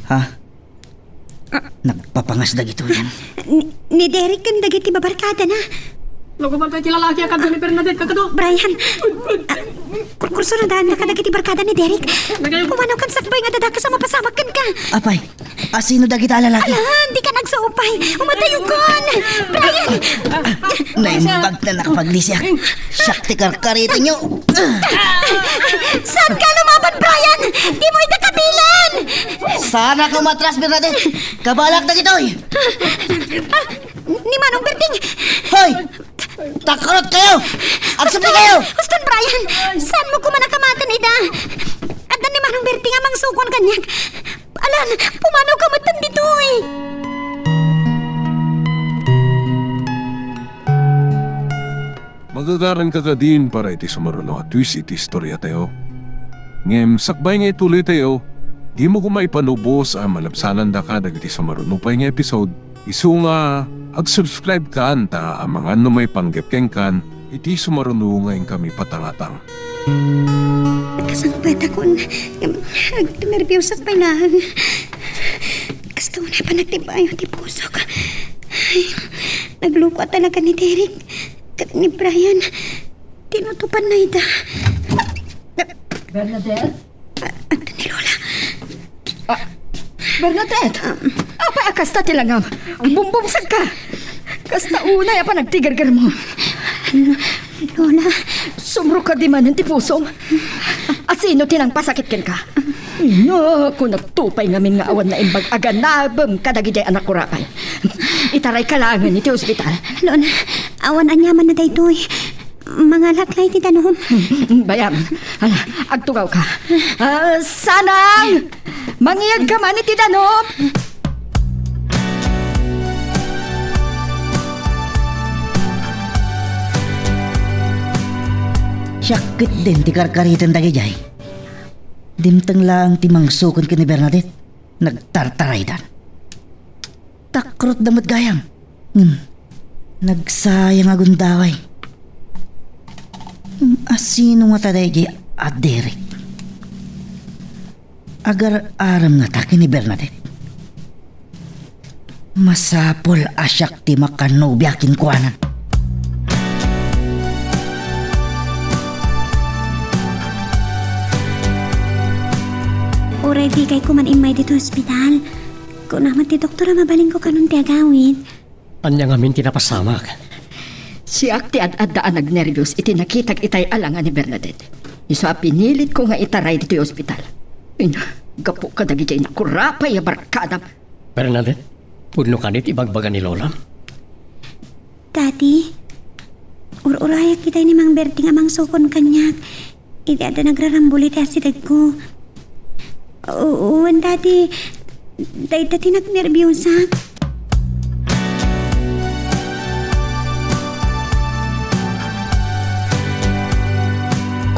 Ha? Ah. Nagpapangas dagitoy. Ni, ni Derek ken dagiti babarkadana. Nagumanto iti lalaki a kado ni Bernadette, kakado. Brian, ah, kurkursurodanka kadagiti barkada ni Derek. Nagayo. Umano kan sakbay nga dadakes a mapasamak kenka. Apay, asino dagita a lalaki? Ala, dika nagsaupay. Umatayokon. Brian! Naimbag na nakapaglisiak. Siak ti karkaritenyo. Saanka lumaban, Brian? Dimo ida kabilen! Saanak nga umatras, Bernadette. Kabalak dagitoy. Ah, ni Manong Berting. Hoy! Takrot kayo! Agsubli kayo! Huston, Brian! Saanmo koma a kamatan ida? Adda ni Manong Berting a mangsukon kaniak. Alan, pumanawka metten ditoy! Magagaranka kadin para iti sumaruno a twist iti istoriatayo. Ngem sakbay nga ituloytayo, dimo koma ipanubos a malabsanandaka dagiti sumaruno pay nga episode. Isu nga ag-subscribe kan ta amangan no maipanggep kenkan iti sumaruno nga inkami patangatang. Kasangpetakon, agnerbiusak pay laeng. Kasta unay panagtibayo ti pusok. Ay, nagluko talaga ni Derek ket ni Brian. Tinutopanna ida. Bernadette? Ah, adda ni Lola. Ah, Bernadette! Apay a kasta ti langam? Agbumbumsagka! Kasta unay a panagtigergermo. Lola. Sumrok kadi manen ti pusom. Asino ti nangpasakit kenka? Naku, nagtupay ngamin nga awan naimbag a ganabem kadagiti anak ko, Rafael. Itarayka laengen iti ospital. Lola, awan aniamanna daytoy. Mangalak la iti danum. Bayam. Hala, agtugawka. Ah, Sanang! Mangiyegka man iti danum! Siak ketdin ti karkariten dagidiay. Dimteng laeng ti mangsukon ken ni Bernadette. Nagtartaraydan. Takrotda met gayam. Ngem, nagsayang a gundaway. Ngem asino ngata daydiay a Derek? Agar-arem ngata ken ni Bernadette? Masapul a siak ti makanobia kenkuana. Uray dikay koman immay ditoy ospital. Kuna met ti doktor a mabalinko kanon ti agawid. Ania ngamin ti napasamak? Siak ti ad-adda a nagnerbios iti nakitak itay a langa ni Bernadette. Isu a pinilitko nga itaray ditoy ospital. Ina, gapu kadagiti nakurapay a barkadam. Bernadette, pudno kadi ti ibagbaga ni Lolam? Daddy, ur-urayak itay ni Mang Berting a mangsukon kaniak. Idi adda nagrarambol iti asidegko. U-, wen, Daddy, dayta ti nagnerbiusak.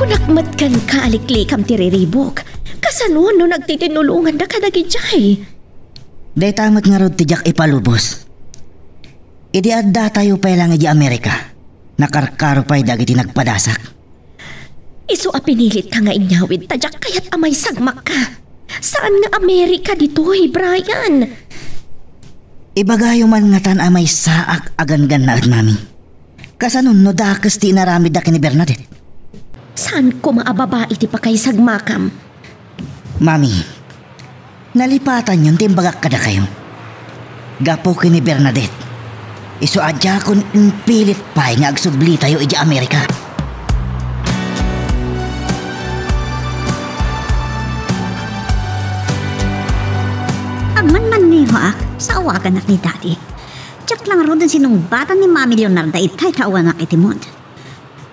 Kunak met kenka a liklikam ti riribuk. Kasano no nagtitinulonganda kadagijay? Dayta met ngarud ti diak ipalubos. Idi addatayo pay lang idiay Amerika, nakarkaro pay dagiti nagpadasak. Isu a pinilitka nga inyawid ta diak kayat a maisagmakka. Saan nga Amerika ditoy, Brian? Ibagayo man ngatan a maysaak a ganggannaet, Mami. Kasano no dakes ti inaramidda ken ni Bernadette? Saan koma a babai ti pakaisagmakam? Mami, nalipatanyon ti imbagak kadakayo. Gapu ken ni Bernadette, isu a diakon impilit pay nga agsublitayo idiay Amerika. Agmanmannehoak, sa awaganak ni Daddy. Diak la ngaruden sinungbatan ni Mami Leonarda itay ta awanak iti mood.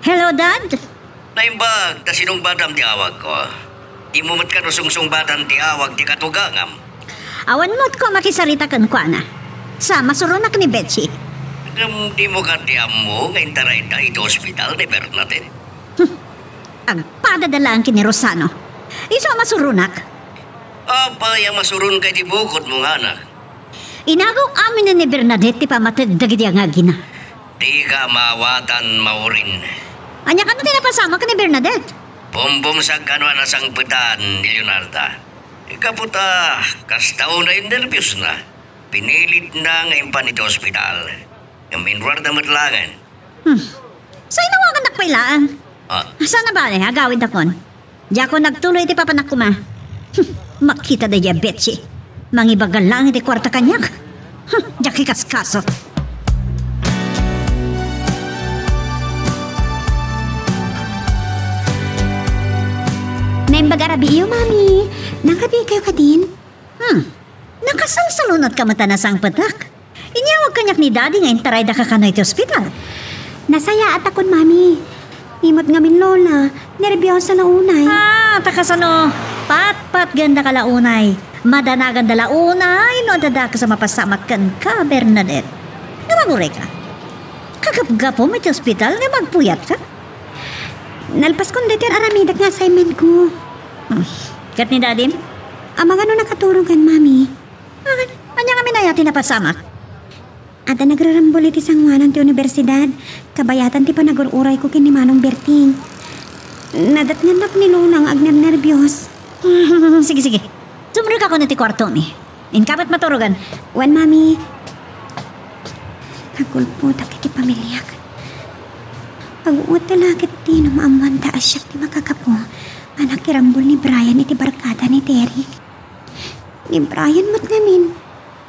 Hello, Dad? Naimbag ta sinungbatam ti awagko. Dimo met kano sungsungbatan ti awag ti katugangam. Awan met ko a makisarita kenkuana. Sa, masuronak ni Betsy. Ngem dimo kadi ammo nga intarayda iti ospital ni Bernadette? Hmm. Agpadada laeng ken ni Rosano. Isu a masuronak. Apay a masuronka iti bukotmo nga anak? Inagawk amin ni Bernadette ti pammated dagiti angagina. Dika maawatan, Maureen. Ania kano ti napasamak ni Bernadette? Bumbumsag kano a nasangpetan ni Leonarda. Gapu ta kasta unay nerbiosna, pinilitna nga impan iti ospital. Ngem inruarda met laengen. Hmm. Sa, inawagannak pay laeng. Ah. Saan a bale, agawidakon. Diakon agtuloy iti papanak koma. Hmm. Makita daydiay a Betsy. Mangibaga laeng iti kuarta kaniak. Hmm. Diak ikaskaso. Naimbag a rabiiyo, Mami. Nangrabiikayo kadin? Hmm. Nakasalsalunatka met a nasangpetak. Inyawag kaniak ni Daddy nga intaraydaka kano iti ospital. Nasayaatakon, Mami. Imot ngamin, Lola, nerbiosa la unay. Ah, ta kasano? Patpatgenda ka la unay. Madanaganda la unay no adda dakes a mapasamak kenka, Bernadette. Ngem aguray ka. Kagapgapum iti ospital ngem agpuyat ka. Nalpaskon daytoy ar-aramidak nga assignment ko. Hmm. Ket ni Dadim? Amangan no nakaturogan, Mami. Akin, ania ngamin aya ti napasamak? Adda nagrarambol iti sangoanan ti universidad. Kabayatan ti panagur-urayko ken ni Manong Berting. Nadatngannak ni Lola nga agnernerbios. Sige, sige. Sumrekakon iti kuartomi. Inka met maturogan. Wen, Mami. Nagulpodak iti pamiliak. Aguot la ketdi no maammoanda a siak ti makagapu a nakirambol ni Brian iti barkada ni Derek. Ni Brian met ngamin,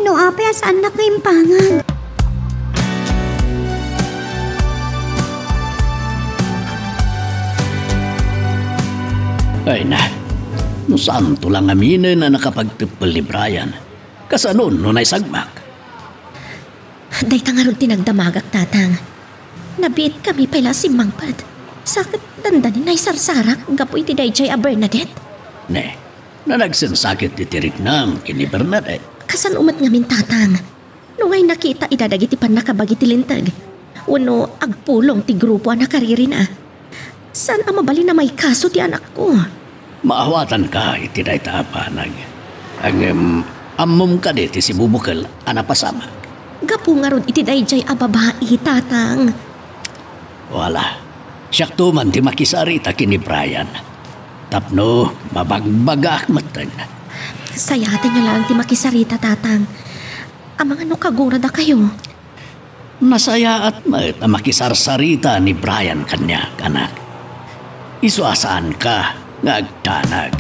no apay a saannak nga impangag? Ay na, no saanto la ngaminen a nakapagteppel ni Brian, kasano no naisagmak? Dayta ngarud ti nagdamagak, Tatang. Nabiitkami pay la simmangpet. Sa ket dandani naisarsarak gapu iti daydiay a Bernadette. Ne, nanagsensakit iti riknam ken ni Bernadette. Kasano met ngamin, Tatang? No ngay nakita ida dagiti pannakabagi ti linteg, wenno agpulong ti grupo a nakaririna, saan a mabalin a maikaso ti anakko. Maawatanka iti dayta a banag. Ngem, ammom kadi ti sibubukel a napasamak? Gapu ngarud iti daydiay a babai, Tatang. Wala. Siakto man ti makisarita ken ni Brian. Tapno mabagbagaak metten. Sayatenyo laeng ti makisarita, Tatang. Amangan no kaguradakayo. Nasayaat met a makisarsarita ni Brian kaniak, anak. Isu a saanka nga agdanag.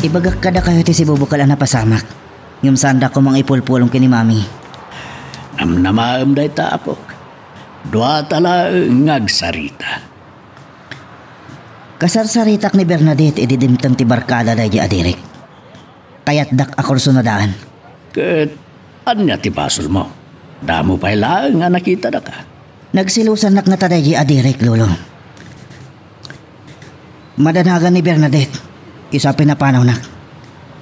Ibagak kadakayo ti sibubukel a napasamak, ngem saanda koma nga ipulpulong ken ni Mami. Namnamaem dayta, apok. Duata laeng nga agsarita. Kasarsaritak ni Bernadette idi dimteng ti barkada daydi a Derek. Kayatdak a kursunadaen. Ket ania ti basolmo? Damo pay laeng a nakitadaka. Nagselosannak ngata daydi a Derek, Lolo. Madanagan ni Bernadette, isu a pinapanawnak.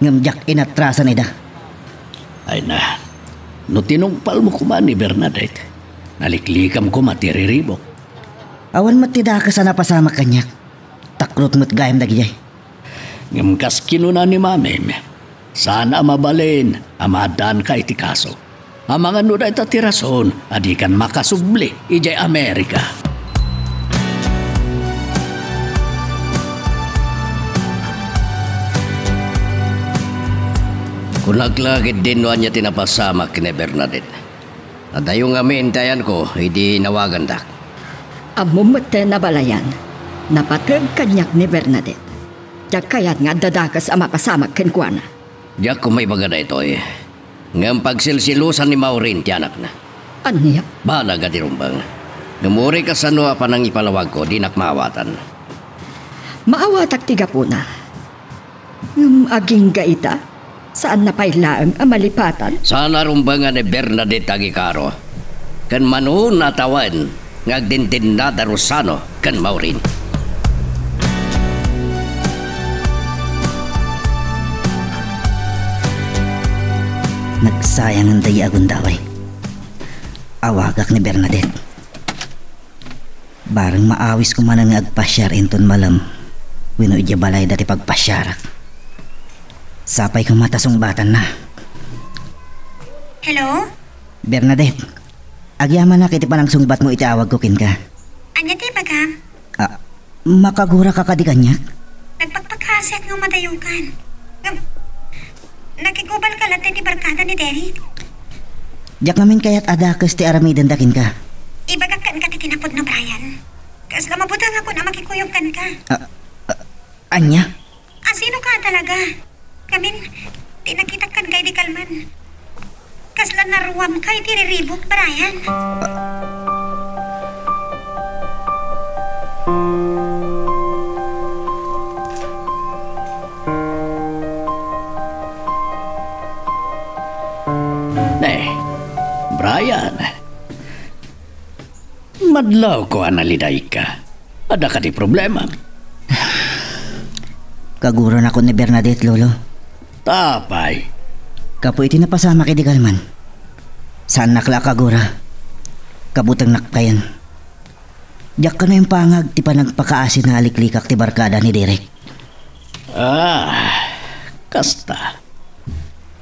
Ngem diak inatrasan ida. Ay na, no tinungpalmo koma ni Bernadette, naliklikam koma ti riribuk. Awan met ti dakes a napasamak kaniak. Takrot met gayam dagidiay. Ngem kas kinuna ni Mamim, saan a mabalin a maaddaanka iti kaso. Amangan no dayta ti rason a dikan makasubli idiay Amerika. Kunak la ketdin no ania ti napasamak ken ni Bernadette. Adayo ngamin ti ayanko idi nawagandak. Ammom met ti nabalayan. Napateg kaniak ni Bernadette. Diak kayat nga adda dakes a mapasamak kenkuana. Diak koma ibaga daytoy. Ngem pagsilsilusan ni Maureen ti anakna. Ania? Banag a di rumbeng. Ngem uray kasano a panangipalawagko, dinak maawatan. Maawatak ti gapuna. Ngem agingga ita, saanna pay laeng a malipatan? Saan a rumbengan ni Bernadette agikaro, ken mano a tawen nga agdindinna da Rosano ken Maureen. Nagsayangen daydi a gundaway. Awagak ni Bernadette. Bareng maawisko manen nga agpasiar inton malem wenno idiay balayda ti pagpasiarak. Sapay koma ta sungbatanna. Hello? Bernadette, agyamanak iti panangsungbatmo iti awagko kenka. Ania ti ibagam? Ah, makaguraka kadi kaniak? Nagpakpakasiak nga umadayokan. Ngem, nakigubalka latta iti barkada ni Derek. Diak ngamin kayat a dakes ti aramidenda kenka. Ibagak kenka ti kinapudno, Brian. Kasla mabutangakon a makikuyog kenka. Ah, ah, ania? Asino ka talaga? Ngamin, ti nakitak kenka idi kalman. Kasla naruamka iti riribuk, Brian. Ne, Brian, madlawko a nalidayka. Adda kadi problema? Kaguranakon ni Bernadette, Lolo. Apay? Gapu iti napasamak idi kalman, saannak la a kagura. Kabutengnak payen. Diak kano impangag ti panagpakaasina a liklikak ti barkada ni Derek. Ah, kasta.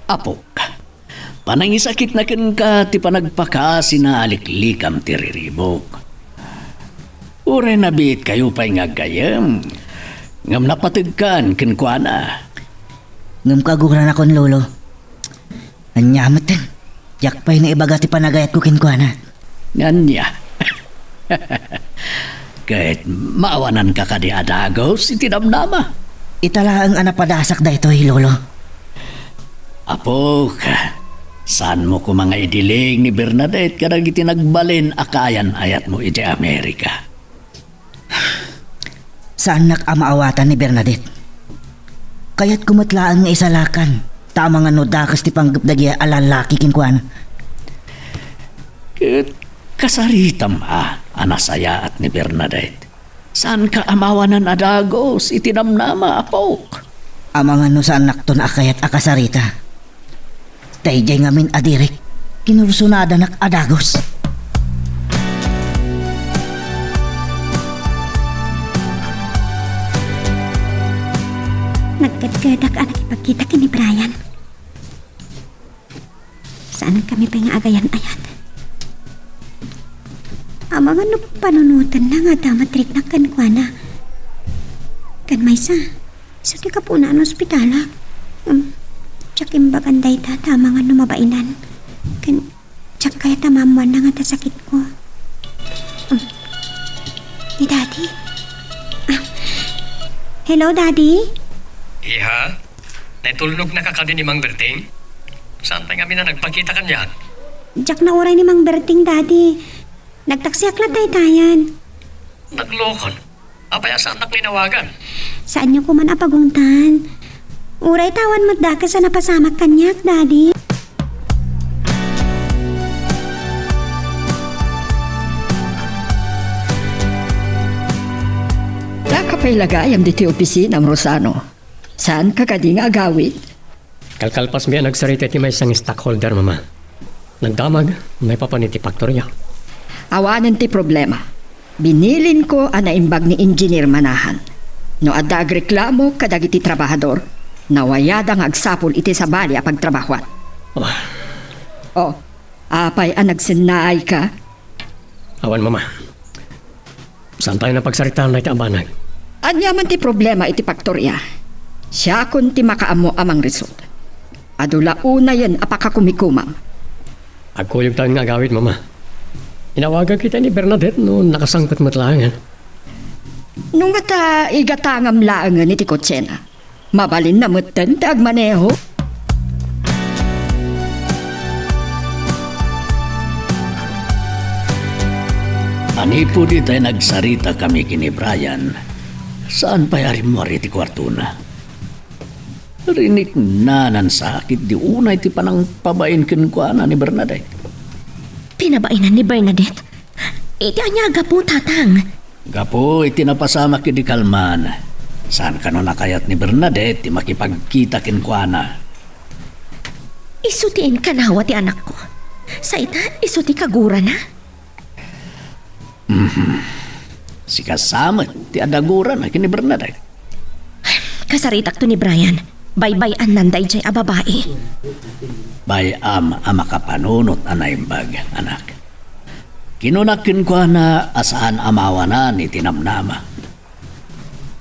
Apok, panangisakitna kenka ti panagpakaasina a liklikam ti riribuk. Uray nabiitkayo pay nga aggayyem, ngem napategkan kenkuana. Ngem kaguranakon, Lolo. Ania metten, diak pay naibaga ti panagayatko kenkuana. Ania? Ket maawananka kadi a dagus iti namnama? Ita laeng a napadasak daytoy, Lolo. Apok, saanmo koma nga idiling ni Bernadette kadagiti nagbalin a kaayan-ayatmo idiay Amerika. Saannak a maawatan ni Bernadette. Kayatko met laeng nga isalakan, ta amangan no dakes ti panggep dagiti a lallaki kenkuana. Ket kasaritam a, a nasayaat ni Bernadette. Saanka a maawanan a dagus iti namnama, apok? Amangan no saannakton a kayat a kasarita. Daydiay ngamin a Derek, kinursunadanak a dagus. Nagkedkedak a nakipagkita ken ni Brian. Saankami pay nga agayan-ayat. Amangan no panunotenna nga adda matriknak kenkuana. Ken maysa, isu ti gapuna a naospitalak. Um, diak imbagan dayta ta amangan no mabainan. Ken diak kayat a maammoanna nga adda sakitko. Um, ni Daddy? Ah, hello, Daddy? Iha, naitulnogna ka kadi ni Mang Berting? Saan pay ngamin a nagpakita kaniak? Diak nauray ni Mang Berting, Daddy. Nagtaksiak la taytayan. Naglokon. Apay a saannak nga inawagan? Saanyo koman a pagungtan. Uray ta awan met dakes a napasamak kaniak, Daddy. Daka pay la gayam ditoy opisinam, Rosano. Saanka kadi nga agawid? Kalkalpasmi a nagsarita iti maysa nga stockholder, Mama. Nagdamag, maipapan iti faktoria. Awanen ti problema. Binilinko a naimbag ni Engineer Manahan. No adda agreklamo kadagiti trabahador, nawayada nga agsapul iti sabali a pagtrabahuan. Oh. Oh, apay a nagsennaayka? Awan, Mama. Saantayo a pagsaritaan dayta a banag. Ania man ti problema iti faktoria? Siakon ti makaammo a mangrisut. Adu la unayen a pakakumikomam. Agkuyogtayon nga agawid, Mama. Inawagak ita ni Bernadette no nakasangpet met laengen. No ngata igatangam laengen iti kotsena, mabalinna metten ti agmaneho. Manipud itay nagsaritakami ken ni Brian, saan pay a rimmuar iti kuartona. Riniknana sa ketdi unay ti panangpabain kenkuana ni Bernadette. Pinabainan ni Bernadette? Iti ania a gapu, Tatang? Gapu iti napasamak idi kalman, saan kano a kayat ni Bernadette ti makipagkita kenkuana. Isu ti inkanawa ti anakko. Sa ita, isu ti kagurana. Mhm. Sika sa met ti adda gurana ken ni Bernadette. Kasaritakto ni Brian. Baybay-annan daydiay a babai. Bay-am a makapanunot a naimbag, anak. Kinunak kenkuana a saan a maawanan iti namnama.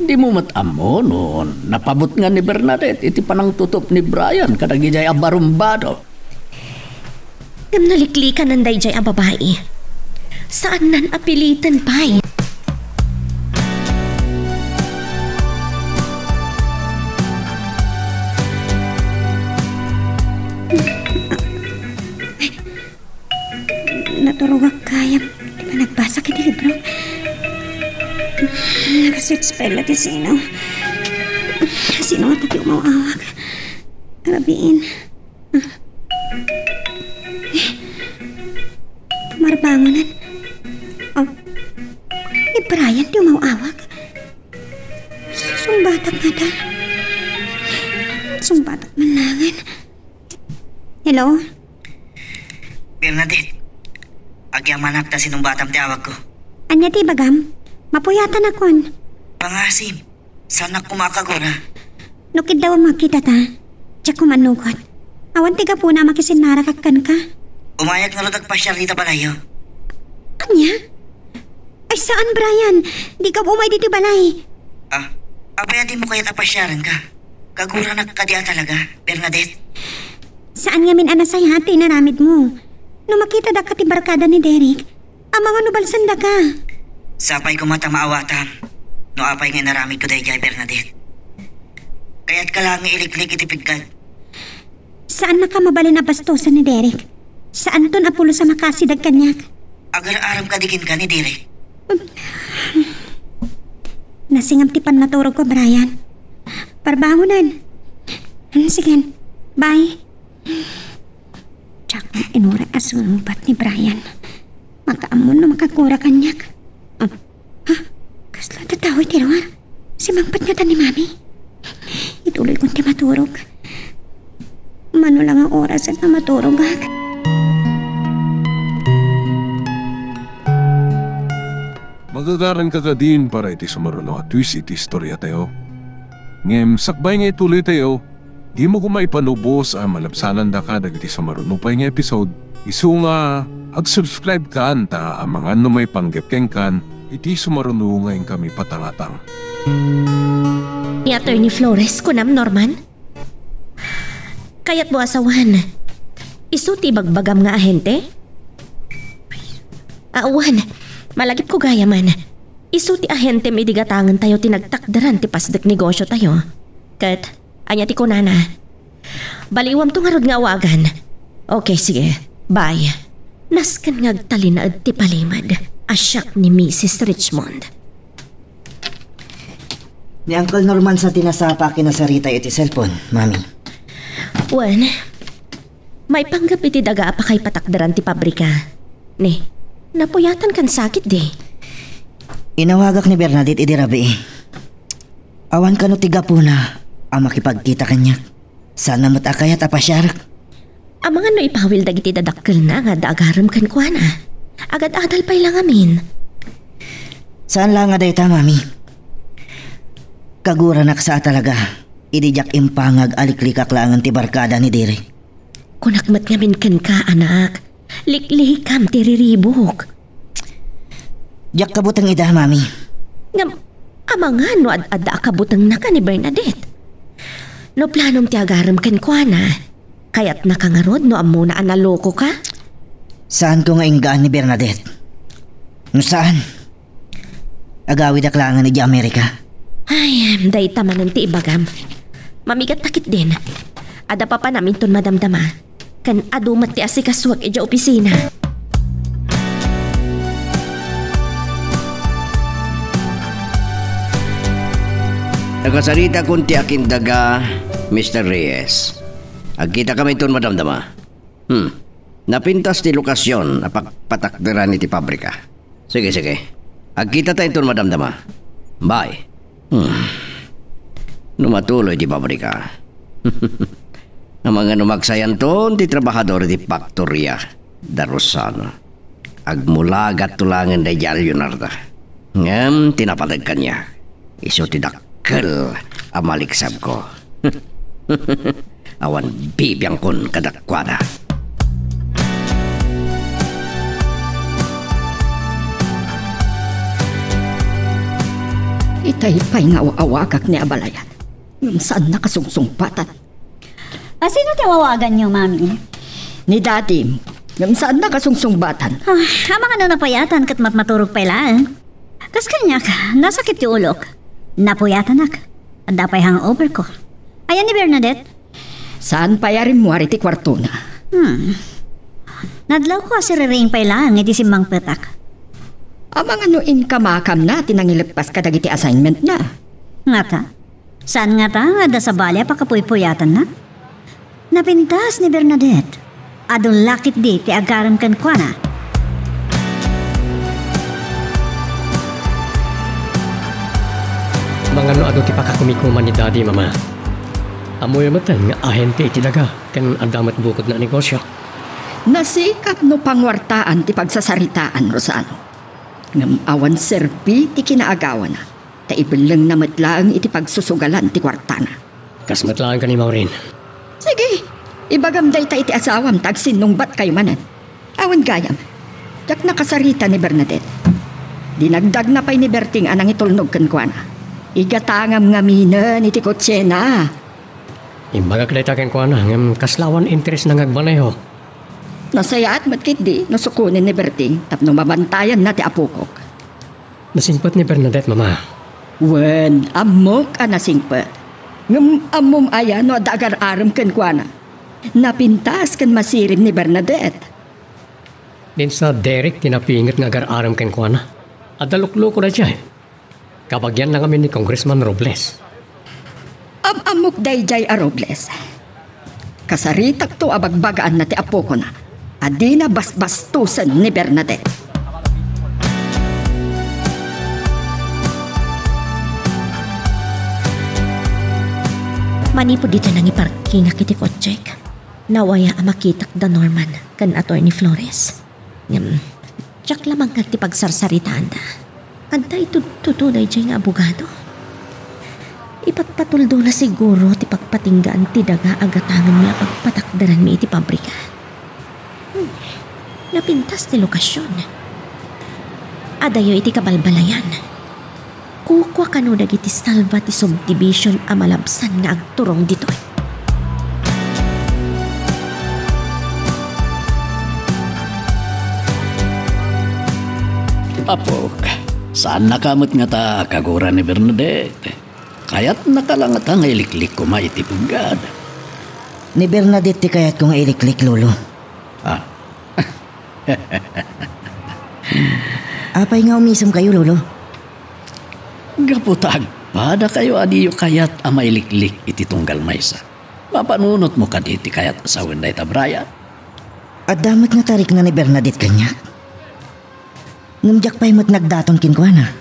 Dimo met ammo no napabutngan ni Bernadette iti panangtutup ni Brian kadagidiay a barumbado. Ngem naliklikanan daydiay a babai. Saannan a piliten pay. Naturogak gayam ti panagbasak iti libro. Nagasuspel la ti sino. Sino ngata ti umaw-awag? Rabiin. Bangonan. Oh, ni Brian ti umaw-awag. Sungbatak ngata. Sungbatak man laengen. Hello? Bernadette, agyamanak ta sinungbatam ti awagko. Ania ti ibagam? Mapuyatanakon. Pangasim, saanak koma a kagura. No kidda makitata, diak koma annugot. Awan ti gapuna a makisinnarak kenka. Umayak ngarud agpasiar dita balayyo. Ania? Ay, saan, Brian? Dika umay ditoy balay. Ah, apay a dimo kayat a pasiarenka? Kaguranak kadi a talaga, Bernadette? Saan ngamin a nasayaat ti inaramidmo. No makitadaka ti barkada ni Derek, amangan no balsandaka. Sapay koma ta maawatam no apay nga inaramidko daydiay, Bernadette. Kayatka laeng nga iliklik iti piggad. Saannaka mabalin a bastosen ni Derek. Saanton a pulos a makasideg kaniak. Agar-arem kadi kenka ni Derek? Nasingam ti pannaturogko, Brian. Parbangonan. Hmm, sige. Bye. Diak met inuray a sungbat ni Brian. Makaammo no makagura kaniak. Ah, ha? Kasla tattao iti ruar? Simangpet ngata ni Mami? Ituloykon ti maturog. Mano la nga orasen a maturogak? Magagaranka kadin para iti sumaruno a twist iti istoriatayo. Ngem sakbay nga ituloytayo, dimo koma ipanubos a malabsanandaka dagiti sumaruno pay nga episode, isu nga ag-subscribe kan ta amangan no maipanggep kenkan iti sumaruno nga inkami patangatang. Ni Attorney Flores, kunam, Norman? Kayatmo a sawen, isu ti ibagbagam nga ahente? Awan, malagipko gayamen. Isu ti ahentem idi gatangentayo ti nagtakderan ti pasdek negosyotayo. Ket, ania ti kunana? Baliwamto ngarud nga awagan. Okay, sige. Bye. Nasken nga agtalinaed ti palimed a siak ni Missus Richmond. Ni Uncle Norman sa ti nasapa a kinasarita iti cellphone, Mami. Wen, maipanggep iti daga a pakaipatakderan ti pabrika. Ni, napuyatankan sakit di? Inawagak ni Bernadette idi rabii. Awan kano ti gapuna a makipagkita kaniak. Saanna met a kayat a pasiarek. Amangan no ipawil dagiti dadakkelna nga adda agarem kenkuana. Agad-adal pay la ngamin. Saan la nga dayta, Mami. Kaguranak sa a talaga, idi diak impangag a liklikak laengen ti barkada ni Derek. Kunak met ngamin kenka, anak. Liklikam ti riribuk. Diak kabuteng ida, Mami. Ngem, amangan no ad-adda a kabutengnaka ni Bernadette. No planom ti agarem kenkuana, kayatnaka ngarud no ammona a nalokoka? Saanko nga inggaan ni Bernadette. No saan, agawidak laengen idiay Amerika. Ay, dayta manen ti ibagam. Mamigat ta ketdin. Adda papanam inton madamdama. Ken adu met ti asikasuak idiay opisina. Nakasaritakon ti akindaga, Mister Reyes. Agkitakami inton madamdama. Hmm. Napintas ti lokasion a pagpatakderan iti pabrika. Sige, sige. Agkitata inton madamdama. Bye. Hmm. No matuloy ti pabrika. Amangan no magsayanton ti trabahador iti faktoria, da Rosano. Agmulagatto laengen daydiay a Leonardo. Ngem ti napateg kaniak, isu ti dakkel a maliksabko. Awan bibiangkon kadakuada. Itay pay nga aw-awagak ni abalayan. Ngem saanna kasungsungbatan. A, sino ti awawaganyo, Mami? Ni Daddy. Ngem saanna kasungsungbatan. Ah, amangan no napayatan ket matmaturog pay laeng. Kas kaniak, nasakit ti ulok. Napuyatanak. Adda pay hangover ko. Ayan ni Bernadette? Saan pay a rimmuar iti kuartona. Hmm. Nadlawko a siririing pay laeng iti simmangpetak. Amangan no inkamakamna ti nangileppas kadagiti assignmentna. Ngata? Saan ngata nga adda sabali a pakapuypuyatanna? Napintas ni Bernadette. Adu la ketdi ti agarem kenkuana. Mangano adu ti pakakumikuman ni Daddy, Mama? Ammoyo metten nga ahente iti daga ken adda met bukodna a negosio. Nasikap no panguartaan ti pagsasaritaan, Rosano. Ngem awan serbi ti kinaagawana, ta ibellengna met laeng iti pagsusugalan ti kuartana. Kas met laeng kani, Maureen. Sige, ibagam dayta iti asawam ta agsinnungbatkayo manen. Awan gayam, diak nakasarita ni Bernadette. Dinagdagna pay ni Berting a nangitulnog kenkuana. Igatangam ngaminen iti kotsena. Imbagak dayta kenkuana, ngem kasla awan interesna nga agmaneho. Nasayaat met ketdi no sukonen ni Berting tapno mabantayanna ti apokok. Nasingpet ni Bernadette, Mama. Wen, ammok a nasingpet. Ngem ammom aya no adda agar-arem kenkuana? Napintas ken masirib ni Bernadette. Dinsa Derek ti napinget nga agar-arem kenkuana. Adda lukluko daydiay. Kabagianna ngamin ni Congressman Robles. Am-ammok daydiay a Robles. Kasaritakto a bagbagaanna ti apokona a dina basbastosen ni Bernadette. Manipud dita nangiparkingak iti kotsek, nawaya a makitak da Norman ken Attorney Flores. Ngem, diak la mangngeg ti pagsarsaritaanda. Adda itudtudo daydiay nga abogado. Ipatpatuldona siguro ti pagpatinggaan ti daga a gatangenmi a pagpatakderanmi iti pabrika. Hmm, napintas ti lokasion. Adayo iti kabalbalayan. Kukua kano dagiti salva ti subdivision a malabsan nga agturong ditoy. Apok, saannaka met ngata a kagura ni Bernadette. Kayatnaka la ngata nga iliklik koma iti punggad. Ni Bernadette ti kayatko nga iliklik, Lolo. Ah. Apay nga umisemkayo, Lolo? Gapu ta agpadakayo a diyo kayat a mailiklik iti tunggal maysa, mapanunotmo kadi ti kayat a sawen dayta Brian? Adda met nga tarikna ni Bernadette kaniak. Ngem diak pay met nagdaton kenkuana.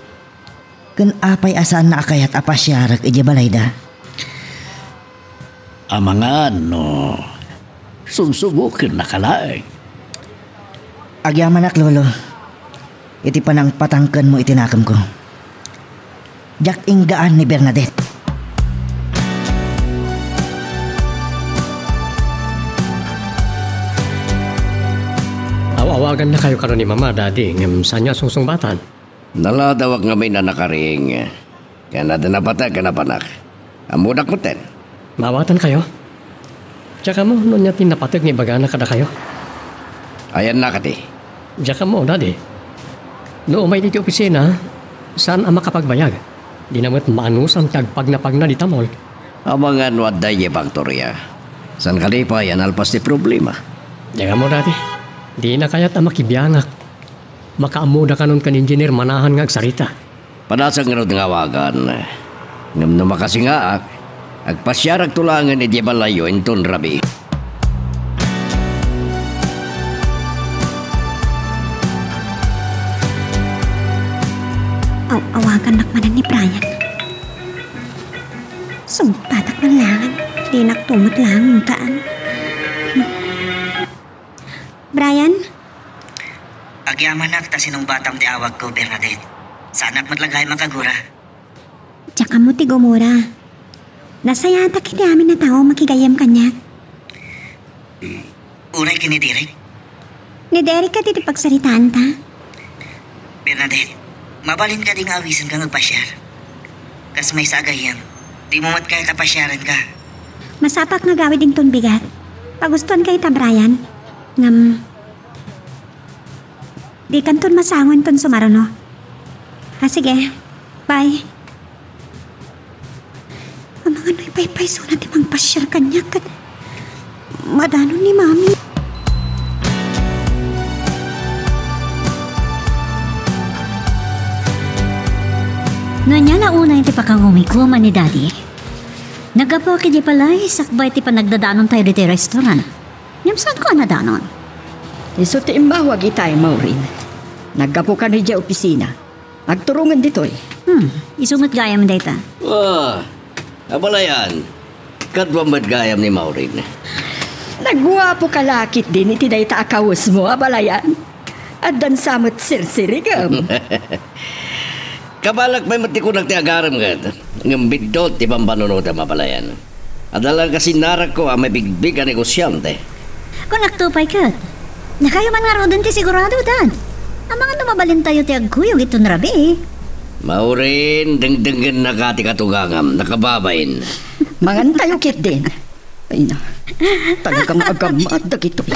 Ken apay a saanna a kayat a pasiarek idiay balayda? Amangan no sunsubokennaka laeng. Agyamanak, Lolo, iti panangpatangkenmo iti nakemko. Diak inggaan ni Bernadette. Aw-awagannakayo kano ni Mama, Daddy, ngem saanyo a sungsungbatan? Naladawak ngamin a nakaring. Ken adda napateg a napanak. Ammodak metten. Maawatankayo? Diak ammo no ania ti napateg nga ibagana kadakayo. Ayanna kadi? Diak ammo, Daddy. No umay ditoy opisina, saan a makapagbayag. Dina met maanusan ti agpagnapagna dita mall. Amangan no adda idiay faktoria. Saan kadi pay a nalpas ti problema? Diak ammo, Daddy. Dina kayat a makibiangak. Makaammoda kanon ken Engineer Manahan nga agsarita. Padasek ngarud nga awagan. Ngem no makasingaak, agpasiarakto laengen idiay balayyo inton rabii. Aw-awagannak manen ni Brian. Sungbatak man laengen, dinakto met laeng inggaan. Brian? Agyamanak ta sinungbatam ti awagko, Bernadette. Saanak met la gayam a kagura. Diak ammo ti gumura. Nasayaatak iti amin a tao makigayyem kaniak. Uray ken ni Derek? Ni Derek kadi ti pagsaritaanta? Bernadette, mabalin kadi nga awisenka nga agpasiar? Kas maysa a gayyem, dimo met kayat a pasiarenka. Masapak nga agawid inton bigat. Pagustuanka ita, Brian. Ngem, dikanton masango inton sumaruno. Ah, sige. Bye. Amangan no ipaypaysona ti mangpasiar kaniak ket madanon ni Mami. No ania la unay ti pakangumikuman ni Daddy? Naggapuak idiay balay sakbay ti panagdadanontayo ditoy restaurant. Ngem saanko a nadanon? Isu ti immawag itay, Maureen. Naggapu kano idiay opisina. Agturongen ditoy. Hmm, isu met gayam dayta. Ah, abalayan. Kaduam met gayam ni Maureen. Nagguapoka la ketdin iti dayta a kawesmo, abalayan. Addan sa met sirsirigem. Kabalak pay met ti kunak ti agarem ket, ngem biddut ti pampanunotem, abalayan. Adda la kasinnarakko a mabigbig a negosiante. Kunakto pay ket, dakayo man ngaruden ti sigurado, Dad. Amangan no mabalintayo ti agkuyog iton rabii. Maureen, dengdengngennaka ti katugangam, nakababain. Mangantayo ketdin. Ay na, talagang agamad dagitoy.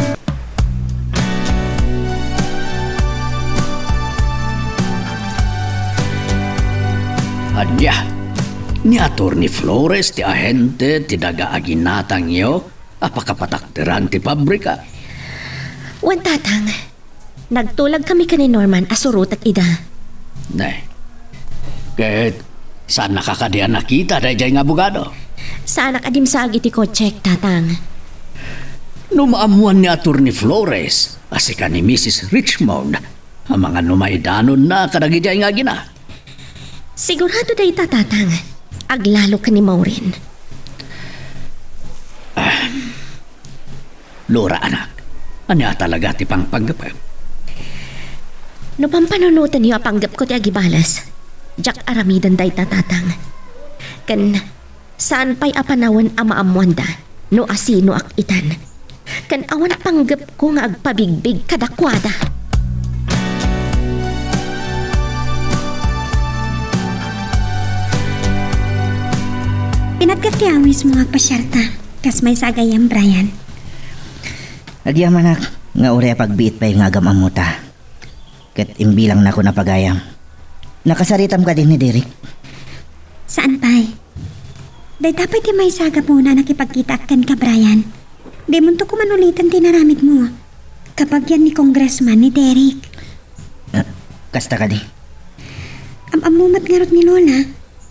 Ania, ni Attorney Flores ti ahente ti daga a ginatangyo a pakapatakderan ti pabrika? Wen, Tatang. Nagtulagkami ken ni Norman a surotek ida. Ne. Ket saannaka kadi a nakita daydiay nga abogado? Saanak a dimsaag iti kotsek, Tatang. No maammoan ni Attorney Flores a sika ni Missus Richmond, amangan no maidanonna kadagidiay nga agina? Sigurado dayta, Tatang. Aglalo ken ni Maureen. Ah, Laura, anak, ania talaga ti pangpanggepem? No pampanunotenyo a panggepko ti agibales, diak aramiden dayta, Tatang. Ken saan pay a panawen a maammoanda no asinoak itan. Ken awan panggepko nga agpabigbig kadakuada. Pinatgak ti awismo nga agpasiarta, kas maysa a gayyem, Brian. Agyamanak nga uray a pagbiit pay nga agam-ammota. Ket imbilangnakon a pagayam. Nakasaritam kadi ni Derek? Saan pay. Dayta pay ti maysa a gapuna a nakipagkitaak kenka, Brian. Dimonto koma uliten ti inaramidmo. Kabagian ni Congressman ni Derek. Ah, kasta kadi? Am-ammo met ngarud ni Lola.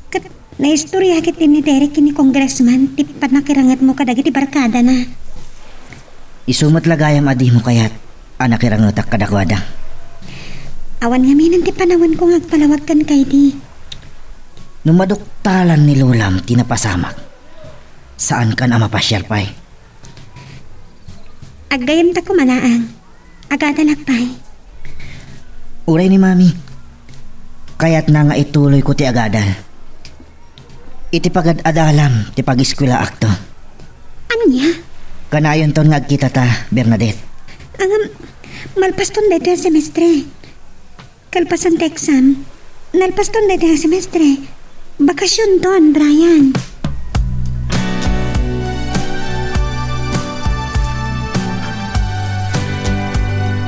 Ket naistorya ketdi ni Derek ken ni Congressman ti pannakirangetmo kadagiti barkadana. Isu met la gayam a dimo kayat a nakirangetak kadakuada. Awan ngamin ti panawenko nga agpalawag kenka idi. No maduktalan ni Lolam ti napasamak, saankan a mapasiar pay. Aggayemta koma laeng. Agadalak pay. Uray ni Mami, kayatna nga ituloyko ti agadal. Iti pagad-adalam ti pag-eskuelaakto. Ania? Kanayonton nga agkitata, Bernadette. Ngem, malpaston daytoy a semestre. Kalpasan ti exam, nalpaston daytoy a semestre. Bakasionton, Brian.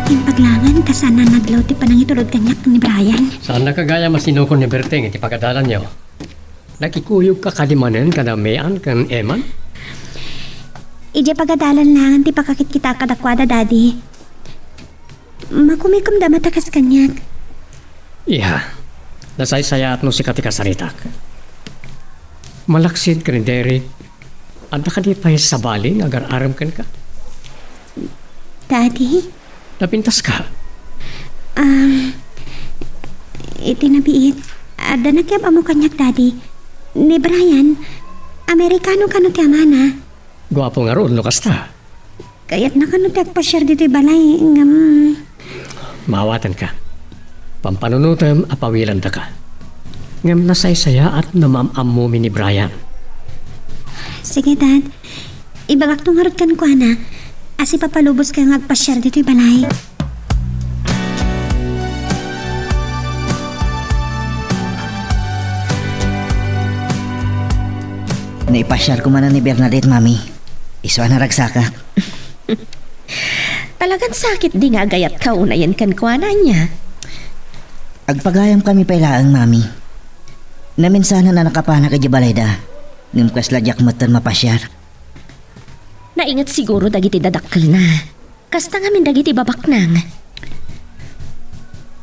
Imbag laengen ta saan a nadlaw ti panangitulod kaniak ni Brian. Saannaka gayam a sinukon ni Berting iti pagadalanyo. Nakikuyogka kadi manen kada Mean ken Eman? Idiay pagadalan laengen ti pakakitkitaak kadakuada, Daddy. Makumikomda met a kas kaniak. Iha, nasaysayaat no sika ti kasaritak. Malaksid ken ni Derek, adda kadi pay sabali nga agar-arem kenka? Daddy? Napintaska? Ah, iti nabiit, adda nakiyam-ammo kaniak, Daddy. Ni Brian, Amerikano kano ti amana? Guapo ngarud no kasta. Kayatna kano ti agpasiar ditoy balay, ngem. Maawatenka. Pampanunotem a pawilandaka. Ngem nasaysayaat no maam-ammomi ni Brian. Sige, Dad. Ibagakto ngarud kenkuana a sipapalubos kayo nga agpasiar ditoy balay. Naipasiar ko manen ni Bernadette, Mami. Isu a naragsakak. Talagan sakit di nga agayatka unayen kenkuana, ania? Agpagayam kami pay laeng, Mami. Naminsanan a nakapanak idiay balayda, ngem kasla diak metten mapasiar. Nainget siguro dagiti dadakkelna. Kasta ngamin dagiti babaknang.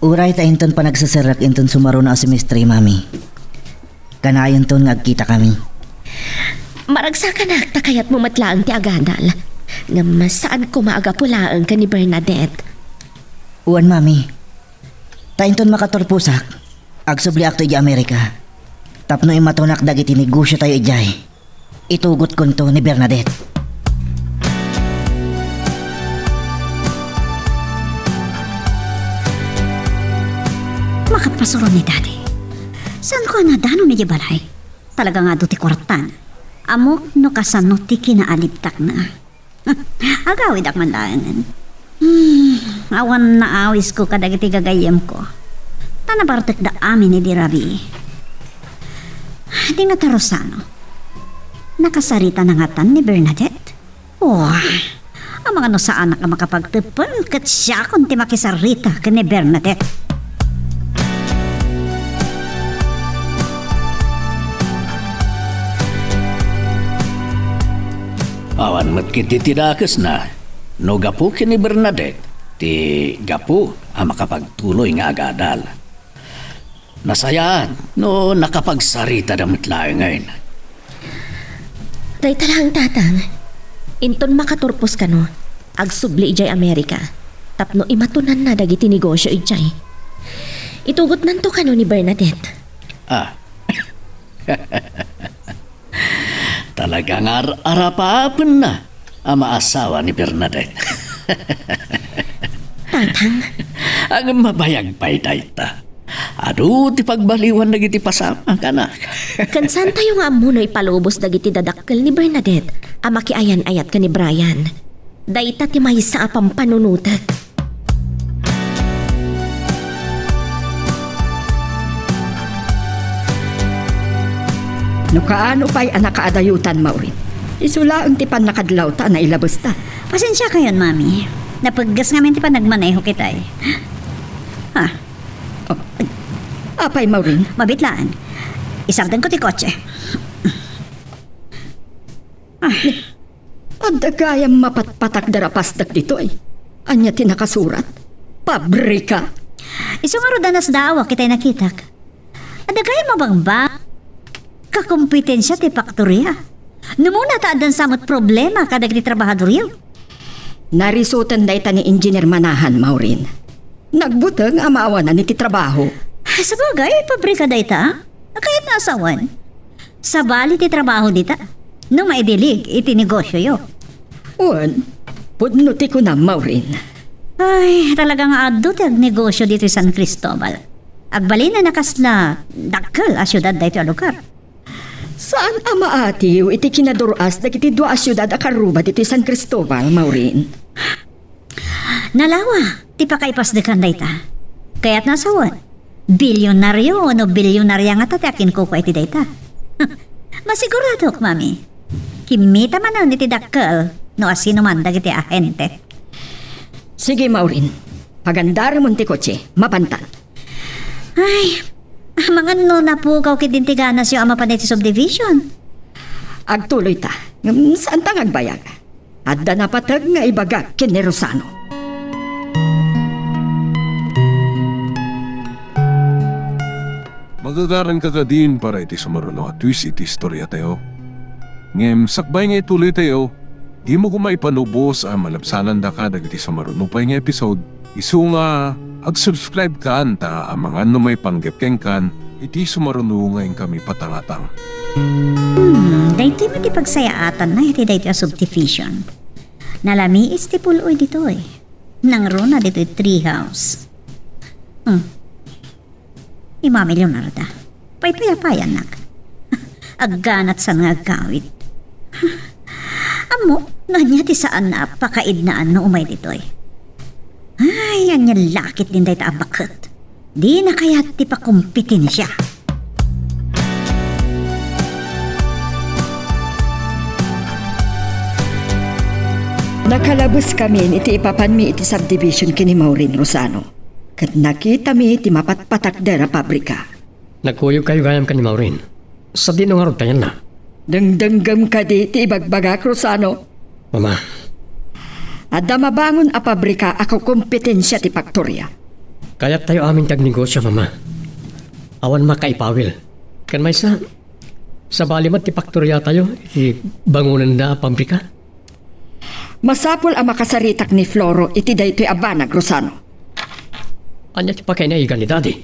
Uray ta inton panagseserrek inton sumarona a semestre, Mami. Kanayonton nga agkitakami. Maragsakanak ta kayatmo met laeng ti agadal. Ngem saan koma a gapu laeng ken ni Bernadette. Wen, Mami. Ta inton makaturposak, Agsubliakto idiay Amerika tapno imatonak dagiti negosiotayo idiay. Itugotkonto ni Bernadette. Makapasuron ni Daddy. Saanko a nadanon idiay balay? Talaga nga adu ti kuartana. Ammok no kasano ti kinaalibtakna. Agawidak man laengen. Hmm, awan naawisko kadagiti gagayyemko. Ta nabartekda amin idi rabii. Di ngata, Rosano, nakasarita na ngatan ni Bernadette? Wah, amangan no saanak a makapagteppel ket siakon ti makisarita ken ni Bernadette. Awan met ketdi ti dakesna no gapu ken ni Bernadette ti gapu a makapagtuloy nga agadal. Nasayaat no nakapagsaritada met laengen. Dayta laeng, Tatang. Inton makaturpos kano, agsubli idiay Amerika tapno imatonanna dagiti negosio idiay. Itugotnanto kano ni Bernadette. Ah. Talaga nga ar-arapapenna a maasawa ni Bernadette. Tatang. Ang mabayag pay dayta. Adu ti pagbaliwan dagiti pasamak, anak. Ken saantayo nga ammo no ipalubos dagiti dadakkel ni Bernadette a makiayan-ayat ken ni Brian. Dayta ti maysa a pampanunotek. No kaano pay a nakaadayotan, Maureen? Isu laeng ti pannakadlawta a nailabesta. Pasensiakayon, Mami. Napegges ngamin ti panagmaneho kitay. Ha? Oh. Apay, Maureen? Mabitlaan. Isardengko ti kotse. Ah. Adda gayam mapatpatakder a pastak ditoy. Ania ti nakasurat? Pabrika? Isu ngarud a nasdaaw kitay nakitak. Adda gayam a bangbang. Kakompetensia ti faktoria. Numuna ta addan sa met problema kadagiti trabahadoryo. Narisoten dayta ni Engineer Manahan, Maureen. Nagbuteng a maawanan iti trabaho. Sabagay, pabrika dayta. Kayatna a sawen. Sabali ti trabaho dita no maidilig iti negosioyo. Wen, pudno ti kunam, Maureen. Ay, talaga nga adu ti agnegosio ditoy San Cristobal. Agbalin a nakasla dakkel a siudad daytoy a lugar. Saan a maatiw iti kinadur-as dagiti dua a siudad a karruba ditoy San Cristobal, Maureen? Nalawa ti pakaipasdekan dayta. Kayatna a sawen, bilyonaryo wenno bilyonaria ngata ti akinkukua iti dayta. Masiguradok, Mami. Kimmita manen iti dakkel no asinoman dagiti ahente. Sige, Maureen. Pagandaremon ti kotse. Mapantan. Ay, amangan no napukaw ketdin ti ganasyo a mapan iti subdivision. Agtuloyta. Ngem saanta nga agbayag. Adda napateg nga ibagak ken ni Rosano. Magagaranka kadin para iti sumaruno a twist iti istoriatayo. Ngem sakbay nga ituloytayo, dimo koma ipalubos a malabsanandaka dagiti sumaruno pay nga episode. Isu nga, ag-subscribe kan ta amangan no maipanggep kenkan iti sumaruno nga inkami patangatang. Hmm, daytoy met ti pagsayaatanna iti daytoy a subdivision. Nalamiis ti pul-oy ditoy. Nangruna ditoy treehouse. Hmm. Ni Mami Leonarda, paypayapayannak. Agganatsan nga agkawid. Ammok no ania ti saanna a pakaidnaan no umay ditoy. Ay, ania la ketdin dayta a baket. Dina kayat ti pakompetensia. Nakalabeskamin iti ipapanmi iti subdivision ken ni Maureen, Rosano. Ket nakitami ti mapatpatakder a pabrika. Nagkuyogkayo gayam ken ni Maureen. Sadino ngarud ta yanna? Dengdenggem kadi ti ibagbagak, Rosano? Mama. Adda mabangon a pabrika a kakompetensia ti faktoria. Kayattayo amin ti agnegosio, Mama. Awan makaipawil. Ken maysa, sabali met ti faktoriatayo iti bangonenda a pabrika. Masapul a makasaritak ni Floro iti daytoy a banag, Rosano. Ania ti pakainaigan ni Daddy?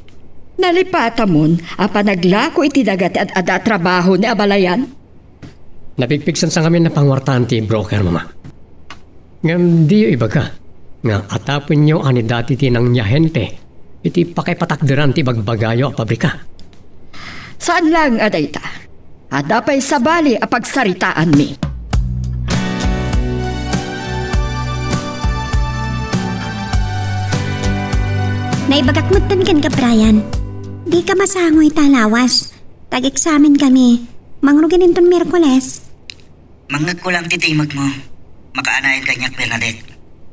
Nalipatamon a panaglako iti daga ti ad-adda a trabaho ni abalayan? Napigpigsansa ngamin a panguartaan ti broker, Mama. Ngem diyo ibaga nga atapenyo a ni dati ti nangyahente iti pakaipatakderan ti bagbagayo a pabrika. Saan laeng a dayta. Adda pay sabali a pagsaritaanmi. Naibagak metten kenka, Brian. Dika masango ita a lawas. Tag-eksamenkami. Mangrugininton Miyerkules. Mangngegko lang ti timekmo. Makaanayon kaniak, Bernadette.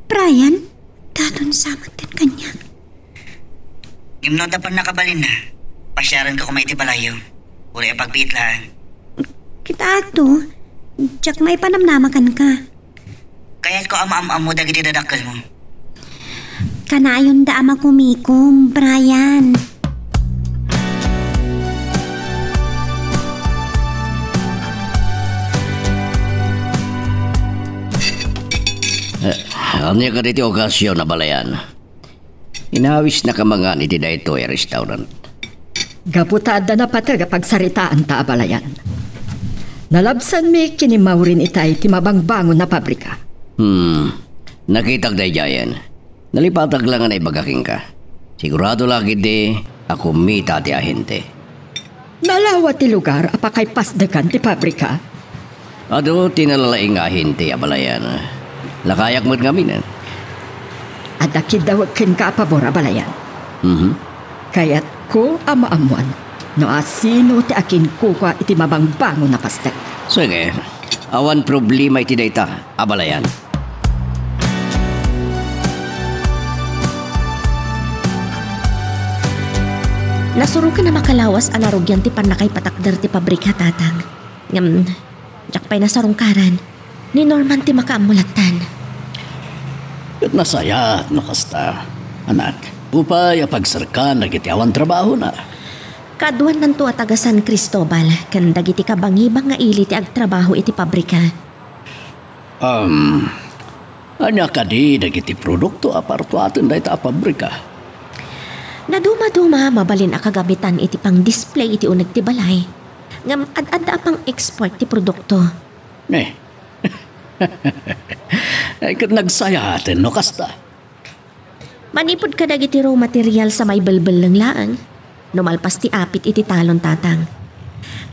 Brian, daton sa metten kaniak. Ngem no adda pannakabalinna, pasiarenka koma iti balayyo. Uray a pagbiit laeng. Kita ato, diak maipanamnama kenka. Kayatko a maam-ammo dagiti dadakkelmo. Kanayonda a makumikom, Brian. Eh, ania kadi ti okasion, abalayan? Inawisnaka mangan iti daytoy a restaurant. Gapu ta adda napateg a pagsaritaanta, abalayan. Nalabsanmi ken immawrin itay ti mabangbangon a pabrika. Hmm. Nakitak daydiayen. Nalipatak la nga naibaga kenka. Sigurado la ketdi a kumita ti ahente. Nalawa ti lugar a pakaipasdekan ti pabrika. Adu ti nalalaing nga ahente, abalayan. Lakayak met ngamin. Adda kiddawek kenka a pabor, abalayan. Mhm. Kayatko a maammuan no asino ti akinkukua iti mabangbangon a pasdek. Sige, awan problema iti dayta, abalayan. Nasuroken a makalawas a narugian ti pannakaipatakder ti pabrika, Tatang. Ngem, diak pay nasarungkaran. Ni Norman ti makaammo lattan. Ket nasayaat no kasta, anak. Upay a pagserkan dagiti awan trabahona. Kaaduannanto a taga San Cristobal ken dagiti kabangibang nga ili ti agtrabaho iti pabrika. Um, ania kadi dagiti produkto a partuaten dayta a pabrika? Nadumaduma, mabalin a kagamitan iti pang-display iti uneg ti balay. Ngem ad-adda a pang-export ti produkto. Eh. Ay, ket nagsayaaten no kasta. Manipud kadagiti raw materials a maibelbelleng laeng, no malpas ti apit iti talon, Tatang.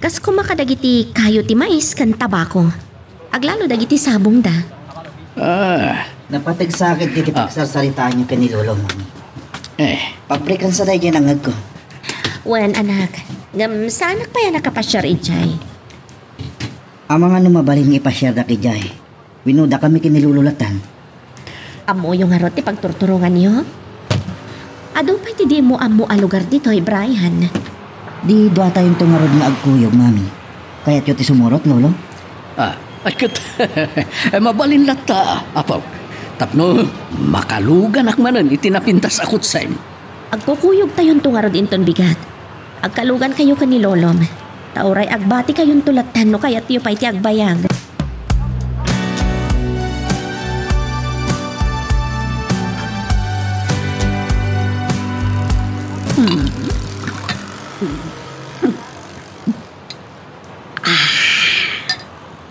Kas koma kadagiti kayo ti mais ken tabako. Aglalo dagiti sabongda. Ah. Napateg sa ketdi ti Ah. pagsarsaritaanyo ken ni Lolo, Mami. Eh. Pabrikan sa daydiay nangngegko. Wen, anak. Ngem, saanak pay a nakapasiar idiay. Amangan no mabalin nga ipasiardak idiay. Wenno dakami ken ni Lolo lattan. Ammoyo ngarud ti pagturturonganyo? Adu pay ti dimo ammo a lugar ditoy, Brian. Di duatayonto ngarud nga agkuyog, Mami. Kayatyo ti sumurot, Lolo? Ah, ay ket, eh, mabalin latta, Apo. Tapno makaluganak manen iti napintas a kutsem. Agkukuyogtayonto ngarud inton bigat. Agkalugankayo ken ni Lolom. Ta uray agbatikayonto lattan no kayatyo pay ti agbayag. Hmm. Ah.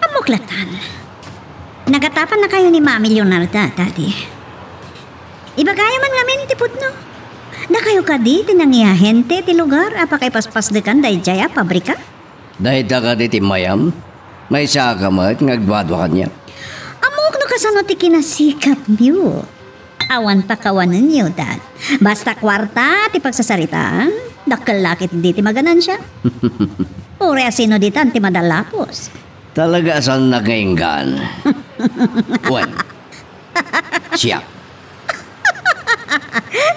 Ammok lattan. Nagatapannakayo ni Mami Leonarda, Daddy. Ibagayo man ngamin ti pudno. Dakayo kadi ti nangiahente ti lugar a pakaipaspasdekan daydiay a pabrika? Dayta kadi ti mayam? Maysaka met nga agduadua kaniak. Ammok no kasano ti kinasikapyo. Awan pakawanenyo, Dad. Basta kuarta ti pagsasaritaan, dakkel la ketdi ti maganansia. Uray a sino ditan ti madalapos. Talaga a saannak nga inggan. Wen, siak.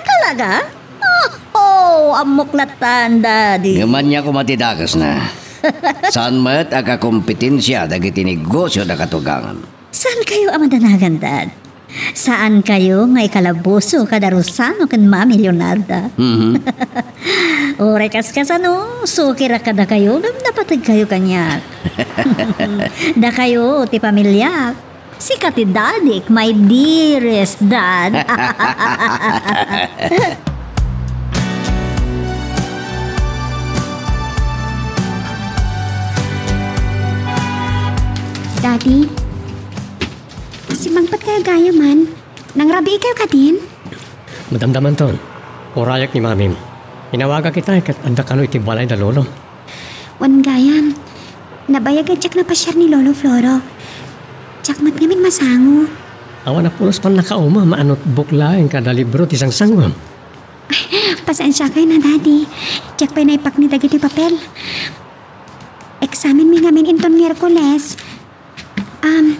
Talaga? Oh, ammok lattan, Daddy. Ngem ania koma ti dakesna? Saan met a kakompetensia dagiti negosio da katugangan. Saankayo a madanagan, Dad. Saankayo nga ikalaboso kada Rosano ken Mami Leonarda. Mhm. Uray kaskasano, sukirak kadakayo ngem napategkayo kaniak. Dakayo ti pamiliak. Sika ti dadik, my dearest dad. Di? Simmangpet kayo gayam man. Nangrabii kayo kadin? Madamdamanton. Urayak ni Mamim. Inawagak ita ket adda kano iti balay da Lolo. Wen gayam, nabayag a diak napasiar ni Lolo Floro. Diak met ngamin masango. Awan a pulos pannakauma, maano bukla inka da libro ti sangsangon. Pasensiakayo na, Daddy. Diak pay naipakni dagiti papel. Eksamenmi ngamin inton Miyerkules. Um,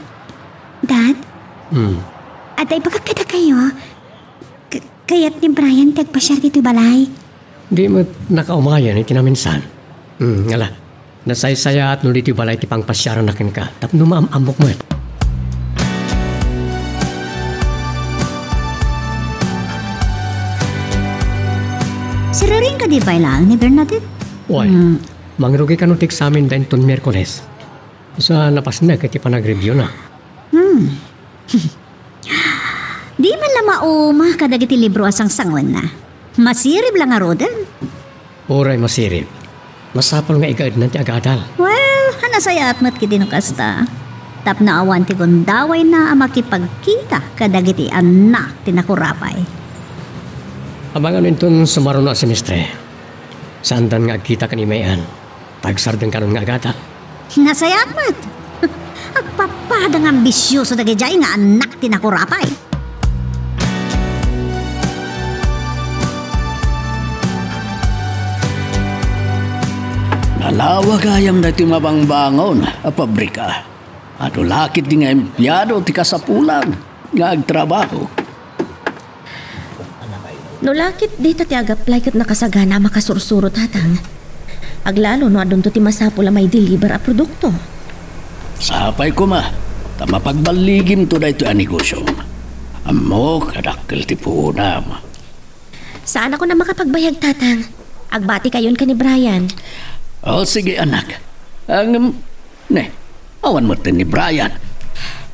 Dad? Hmm. Adda ibagak kadakayo. K-, kayat ni Brian ti agpasiar ditoy balay. Di met nakaumayen iti naminsan. Hmm, ngala. Nasaysayaat no ditoy balay ti pangpasiaranna kenka, tapno maam-ammok met. Siriring kadi pay laeng ni Bernadette? Wen, hmm. Mangrugi kano ti eksamen da inton Miyerkules. Sa napasnek iti panagreviewna. Hmm. Di man la mauma kadagiti libro a sangsanguenna. Masirib la ngaruden. Uray masirib. Masapul nga igaednan ti agadal. Well, nasayaat met ketdi no kasta. Tapno awan ti gundawayna a makipagkita kadagiti annak ti nakurapay. Amangan inton sumaruno a semestre. Saandan nga agkita ken ni May-an. Tagsardeng kanon nga agadal. Nasayaat met. Agpapada nga ambisioso dagidiay nga annak ti nakurapay. Nalawa gayam daytoy mabangbangon a pabrika. Adu la ketdi nga empleado ti kasapulan nga agtrabaho. No la ketdi ta ti ag-apply ket nakasagana a makasursuro, Tatang. Aglalo no adunto ti masapul a maideliver a produkto. Sapay koma, ta mapagballigimto daytoy a negosio. Ammok a dakkel ti puonam. Saanakon a makapagbayag, Tatang. Agbatikayon ken ni Brian. O, sige, anak. Ngem, ne, awan metten ni Brian.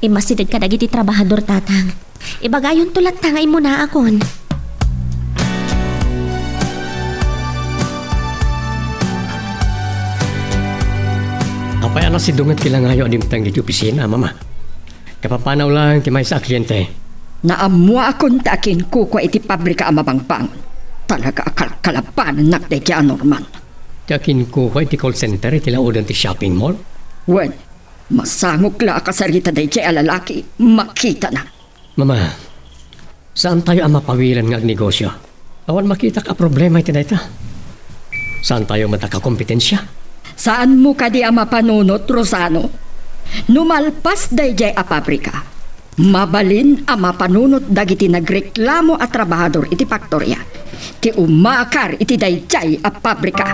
Immasideg kadagiti trabahador, Tatang. Ibagayonto latta nga immunaakon. Apay a nasidonget ti langayo a dimteng iti opisina, Mama? Kapapanaw laeng ti maysa a kliente. Naammoakon ti akinkukua iti pabrika a mabangbangon. Talaga a kalkalabanennak daydiay a Norman. Ti akinkukua iti call center iti laoden ti shopping mall? Wen, masangok la a kasarita daydiay a lalaki, makitana. Mama, saantayo a mapawilen nga agnegosio? Awan makitak a problema iti dayta. Saantayo met a kakompetensia? Saanmo kadi a mapanunot, Rosano? No malpas daydiay a pabrika, mabalin a mapanunot dagiti nagreklamo a trabahador iti faktoria ti umakar iti daydiay a pabrika.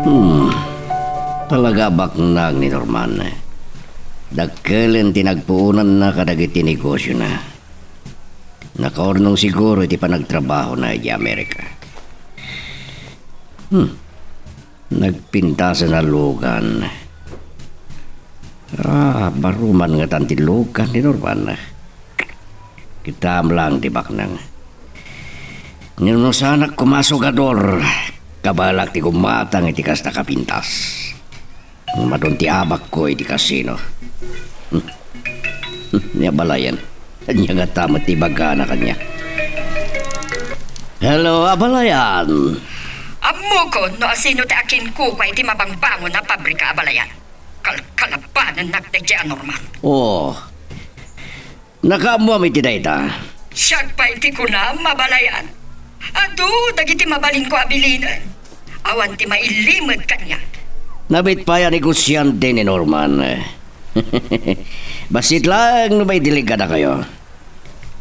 Hmm. Talaga a baknang ni Norman. Dakkelen ti nagpuonanna kadagiti negosiona. Nakaurnong siguro iti panagtrabahona idiay Amerika. Hmm. Nagpintasen a lugan. Ah, baro man ngatan ti lugan ni Norman. Kitaem laeng ti baknang. Ngem no saanak koma a sugador, kabaelak ti gummatang iti kasta a kapintas. Madun ti abakko iti kasino. Ni abalayan. Ania ngata met ti ibagana kaniak? Hello, abalayan. Ammokon no asino ti akinkukua iti mabangbangon a pabrika, abalayan. Kalkalabanennak daydiay a Norman. Oh. Nakaammoam iti dayta? Siak pay ti kunam, abalayan. Adu dagiti mabalinko a bilinen. Awan ti mailimed kaniak. Nabit pay a negosiante ni Norman. Bassit laeng no maidilig kadakayo.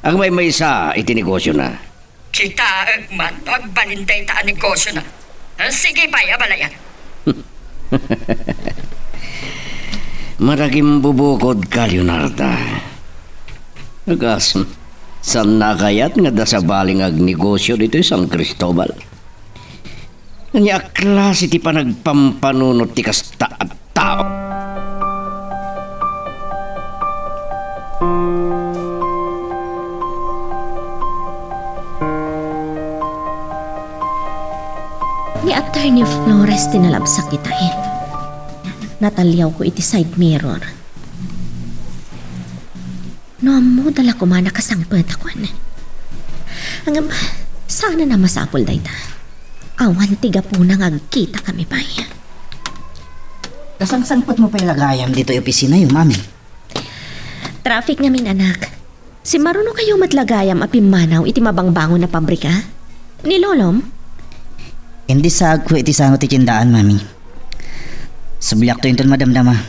Agmaymaysa iti negosiona. Kitaek man no agbalin dayta a negosiona. Sige pay, abalayan. Maragimbubukodka, Leonarda. Kas, saanna a kayat nga adda sabali nga agnegosio ditoy San Cristobal? Ania a klase ti panagpampanunot ti kasta a tao? Ni Attorney Flores ti nalabsak itay. Nataliawko iti side mirror. No ammoda la koma nakasangpet a kuan. Ngem, saan a masapul dayta. Awan ti gapuna nga agkitakami pay. Kasangsangpetmo pay la gayam ditoy opisinayo, Mami? Traffic ngamin, anak. Simmarunokayo met la gayam a pimmanaw iti mabangbangon a pabrika? Ni lolom? Indisaagko iti sano ti tiendaan, Mami. Subliakto inton madamdama.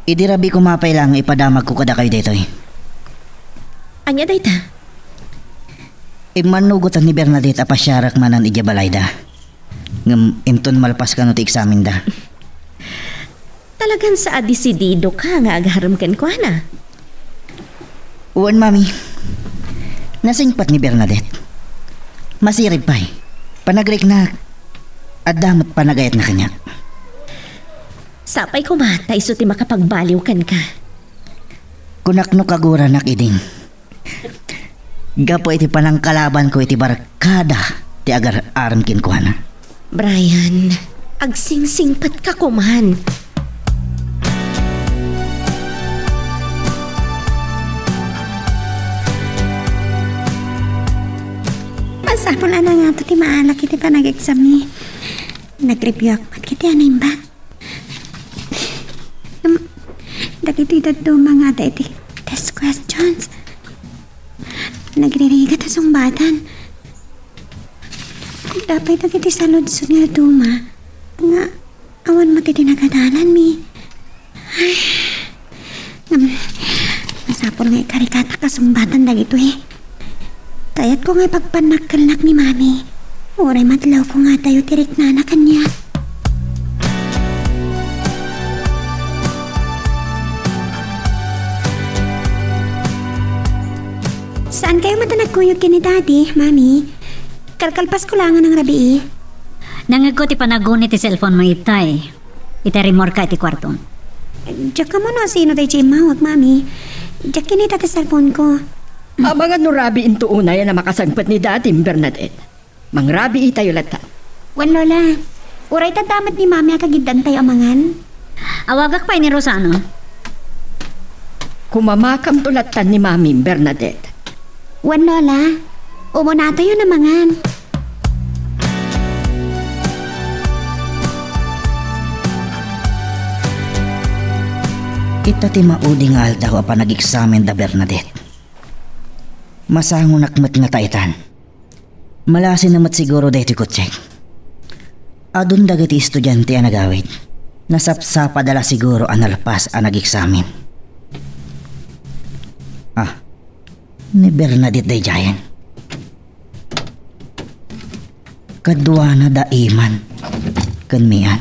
Idi rabii koma pay la nga ipadamagko kadakayo daytoy. Ania dayta? Immannugotan ni Bernadette a pasiarak manen idiay balayda. Ngem inton malpas kano ti eksamenda. Talagan sa a desidido ka nga agarem kenkuana. Wen, Mami. Nasingpet ni Bernadette. Masirib pay. Panagriknak, adda met panagayatna kaniak. Sapay koma ta isu ti makapagbaliw kenka. Kunak no kaguranak idin. Gapu iti panangkalabanko iti barkada ti agar-arem kenkuana. Brian, agsingsingpetka koman. Masapul a nangato ti maalak iti panag-exam-mi. Nag-review-ak met ket ti naimbag. Em, dagiti dadduma nga adda iti test questions, nagririgat a sungbatan. Adda pay dagiti saludsod nga dadduma nga awan met iti nagadalanmi. Ay, ngem, masapul nga ikarikatak a sungbatan dagitoy. Kayatko nga ipagpannakkelnak ni Mami. Uray madlawko nga adayo ti riknana kaniak. Saankayo met a nagkuyog ken ni Daddy, Mami? Kalkalpasko laengen a rabii. Nangngegko ti panaguni ti cellphone-mo itay. Ita rimmuarka iti kuartom. Diak ammo no sino daydiay immawag, Mami. Diak kinita ti cellphone-ko. Amangan no rabiinto unay a makasangpet ni Dadim, Bernadette. Mangrabiitayo latta. Wen, Lola. Uray ta adda met ni Mami a kagiddantayo amangan. Awagak pay ni Rosano. Kumamakamto latta ni Mami, Bernadette. Wen, Lola. Umunatayon amangan. Ita ti maudi nga aldaw a panageksamen da Bernadette. Masangonak met ngata itan. Malasin na met siguro daytoy kotsek. Adun dagiti estudiante a nagawid. Nasapsapada la siguro a nalpas a nageksamen. Ah, ni Bernadette daydiayen. Kaduana da Eman ken Mian.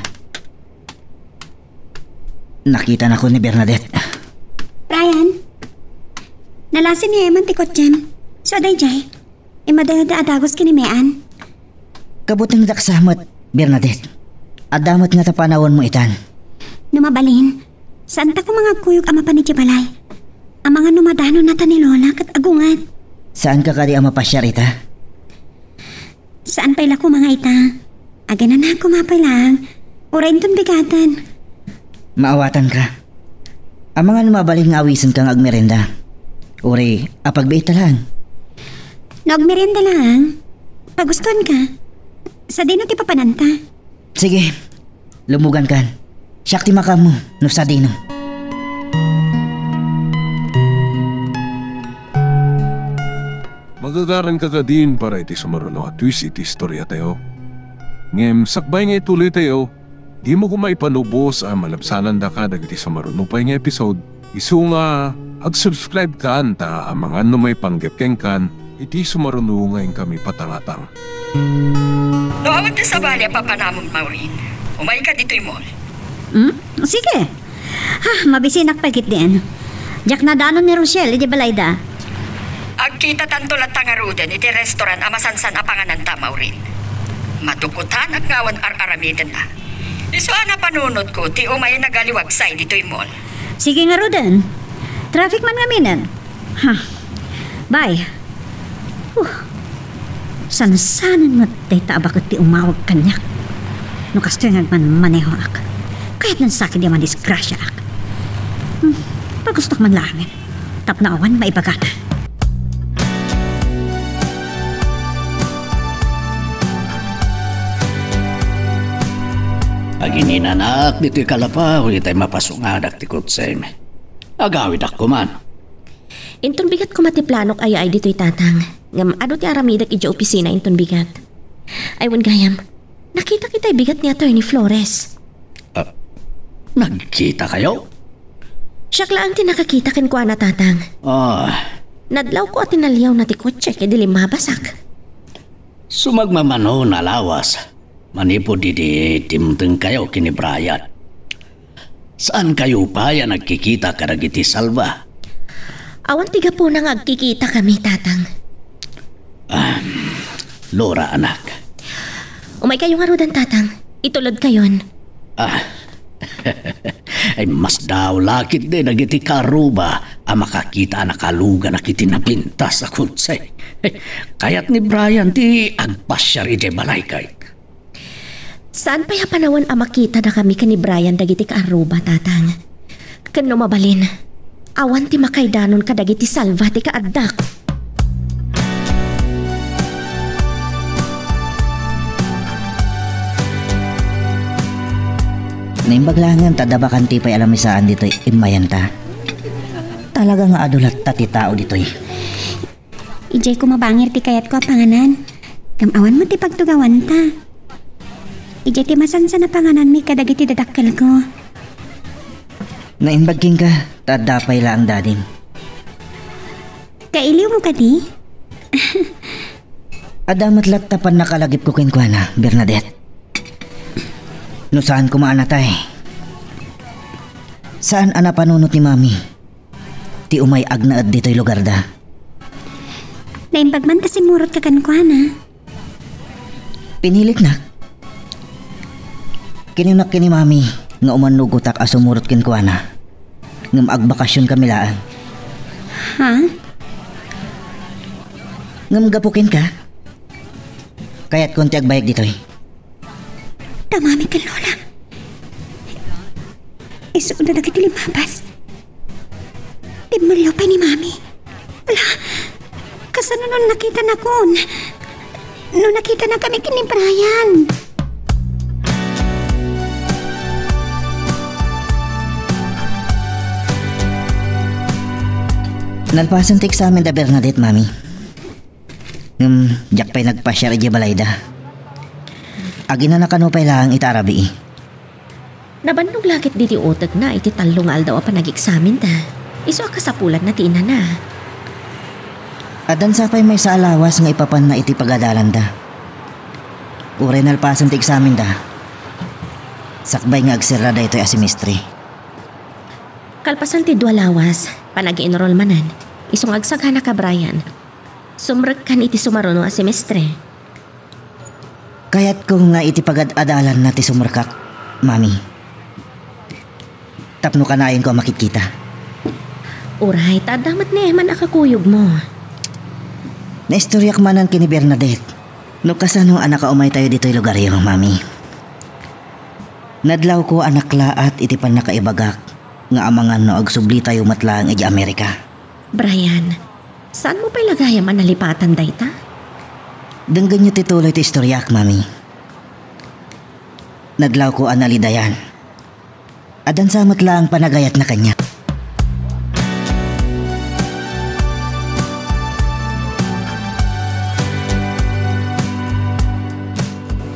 Nakitanako ni Bernadette. Brian, nalasin ni Eman ti kotsem. So, daydiay, immadayo a dagus ken ni Mian. Kabutengdak sa met, Bernadette. Adda met ngata panawenmo itan. No mabalin, saantak koma nga agkuyog a mapan idiay balay. Amangan no madanonna ta ni Lola ket agunget. Saanka kadi a mapasiar ita? Saan pay la koma nga ita? Aginanaak koma pay laeng. Uray inton bigaten. Maawatanka. Amangan no mabalin nga awisenka nga agmerienda. Uray, apagbiitta laeng. No agmerienda laeng, pagustuanka. Sadino ti papananta? Sige, lumugankan. Siak ti makaammo no sadino. Magagaranka kadin para iti sumaruno a twist iti istoriatayo. Ngem sakbay nga ituloytayo, dimo koma ipanubos a malabsanandaka dagiti sumaruno pay nga episode. Isu nga, ag-subscribe kan ta amangan no maipanggep kenkan iti sumaruno nga inkami patangatang. No awan ti sabali a papanamon, Maureen, umayka ditoy mall. Hmm? Sige. Ah, mabisinak pay ketdin. Diak nadanon ni Rochelle idi balayda. Agkitatanto latta ngaruden iti restaurant a masansan a pangananta, Maureen. Madukutanak nga awan ar-aramidenna. Isu a napanunotko ti umay nagaliwagsa ditoy mall. Sige ngaruden. Traffic man ngaminen. Ha. Bye. Huh. Sansanen met dayta a baket ti umawag kaniak. No kastoy nga agmanmanehoak, kayatna sakit ti madisgrasiaak. Hmm, pagustok man laengen, tapno awan maibagana. Agininanak ditoy kalapaw, itay mapasungadak ti kutsem. Agawidak koman. Inton bigat koma ti planok a yaay ditoy, Tatang. Ngem adu ti aramidek idiay opisina inton bigat. Ay, wen gayam, nakitak itay bigat ni Attorney Flores. Ah, nagkitakayo? Siak laeng ti nakakita kenkuana, Tatang. Ah. Nadlawko a tinaliawna ti kotse ket di limmabasak. Sumagmamano a lawas, manipud idi dimtengkayo ken ni Brian. Saankayo pay a nagkikita kadagiti salva? Awan ti gapuna nga agkikitakami, Tatang. Ah, Laura, anak. Umaykayo ngaruden, Tatang. Itulodkayon. Ah. Ay, masdaaw la ketdi dagiti kaarruba a makakita a nakaluganak iti napintas a kotse. Kayat ni Brian ti agpasiar idiay balaykayo. Saan pay a panawen a makitadakami ken ni Brian dagiti kaarruba, Tatang. Ken no mabalin, awan ti makaidanon kadagiti salva ti kaaddak. Naimbag laengen ta adda bakante pay a lamisaan ditoy immayanta. Talaga nga adu latta ti tao ditoy. Idiay ko mabangir ti kayatko a panganan. Ngem awan met ti pagtugawanta. Idiay ti masansan a pangananmi kadagiti dadakkelko. Naimbag kenka, ta adda pay laeng dadim. Kailiwmo kadi? Adda met latta pannakalagipko kenkuana, Bernadette. No saan koma a natay, saan a napanunot ni Mami ti umay agnaed ditoy lugarda. Naimbag man ta simmurotka kenkuana. Pinilitnak. Kinunnak ken ni Mami nga umannugotak a sumurot kenkuana. Ngem agbakasionkami laeng. Ha? Ngem gapu kenka, kayatkon ti agbayag ditoy. Ta Mami ken Lola, isuda dagiti limmabas. Timmalliaw pay ni Mami. Ala, kasano no nakitanakon? No nakitanakami ken ni Brian? Nalpasen ti eksamen da Bernadette, Mami. Ngem diak pay nagpasiar idiay balayda. Aginana kano pay laeng ita a rabii. Nabannog la ketdi ti utekna iti tallo nga aldaw a panageksamenta. Isu a kasapulanna ti inana. Addan sa pay maysa a lawas nga ipapanna iti pagadalanda. Uray nalpasen ti eksamenda, sakbay nga agserra daytoy a semestre. Kalpasan ti dua lawas, panag-enroll manen, isu nga agsagana ka Brian. Sumrekkan iti sumaruno a semestre. Kayatko nga iti pagad-adalanna ti sumrekak, Mami. Tapno kanayonko a makitkita. Uray, ta adda met ni Eman a kakuyogmo. Naistoriak manen ken ni Bernadette no kasano a nakaumaytayo ditoy lugaryo, Mami. Nadlawko a naklaat iti pannakaibagak nga amangan no agsublitayo met laeng idiay Amerika. Brian, saanmo pay la gayam a nalipatan dayta? Denggenyo ti tuloy ti istoriak, Mami. Nadlawko a nalidayan. Addan sa met laeng panagayatna kaniak.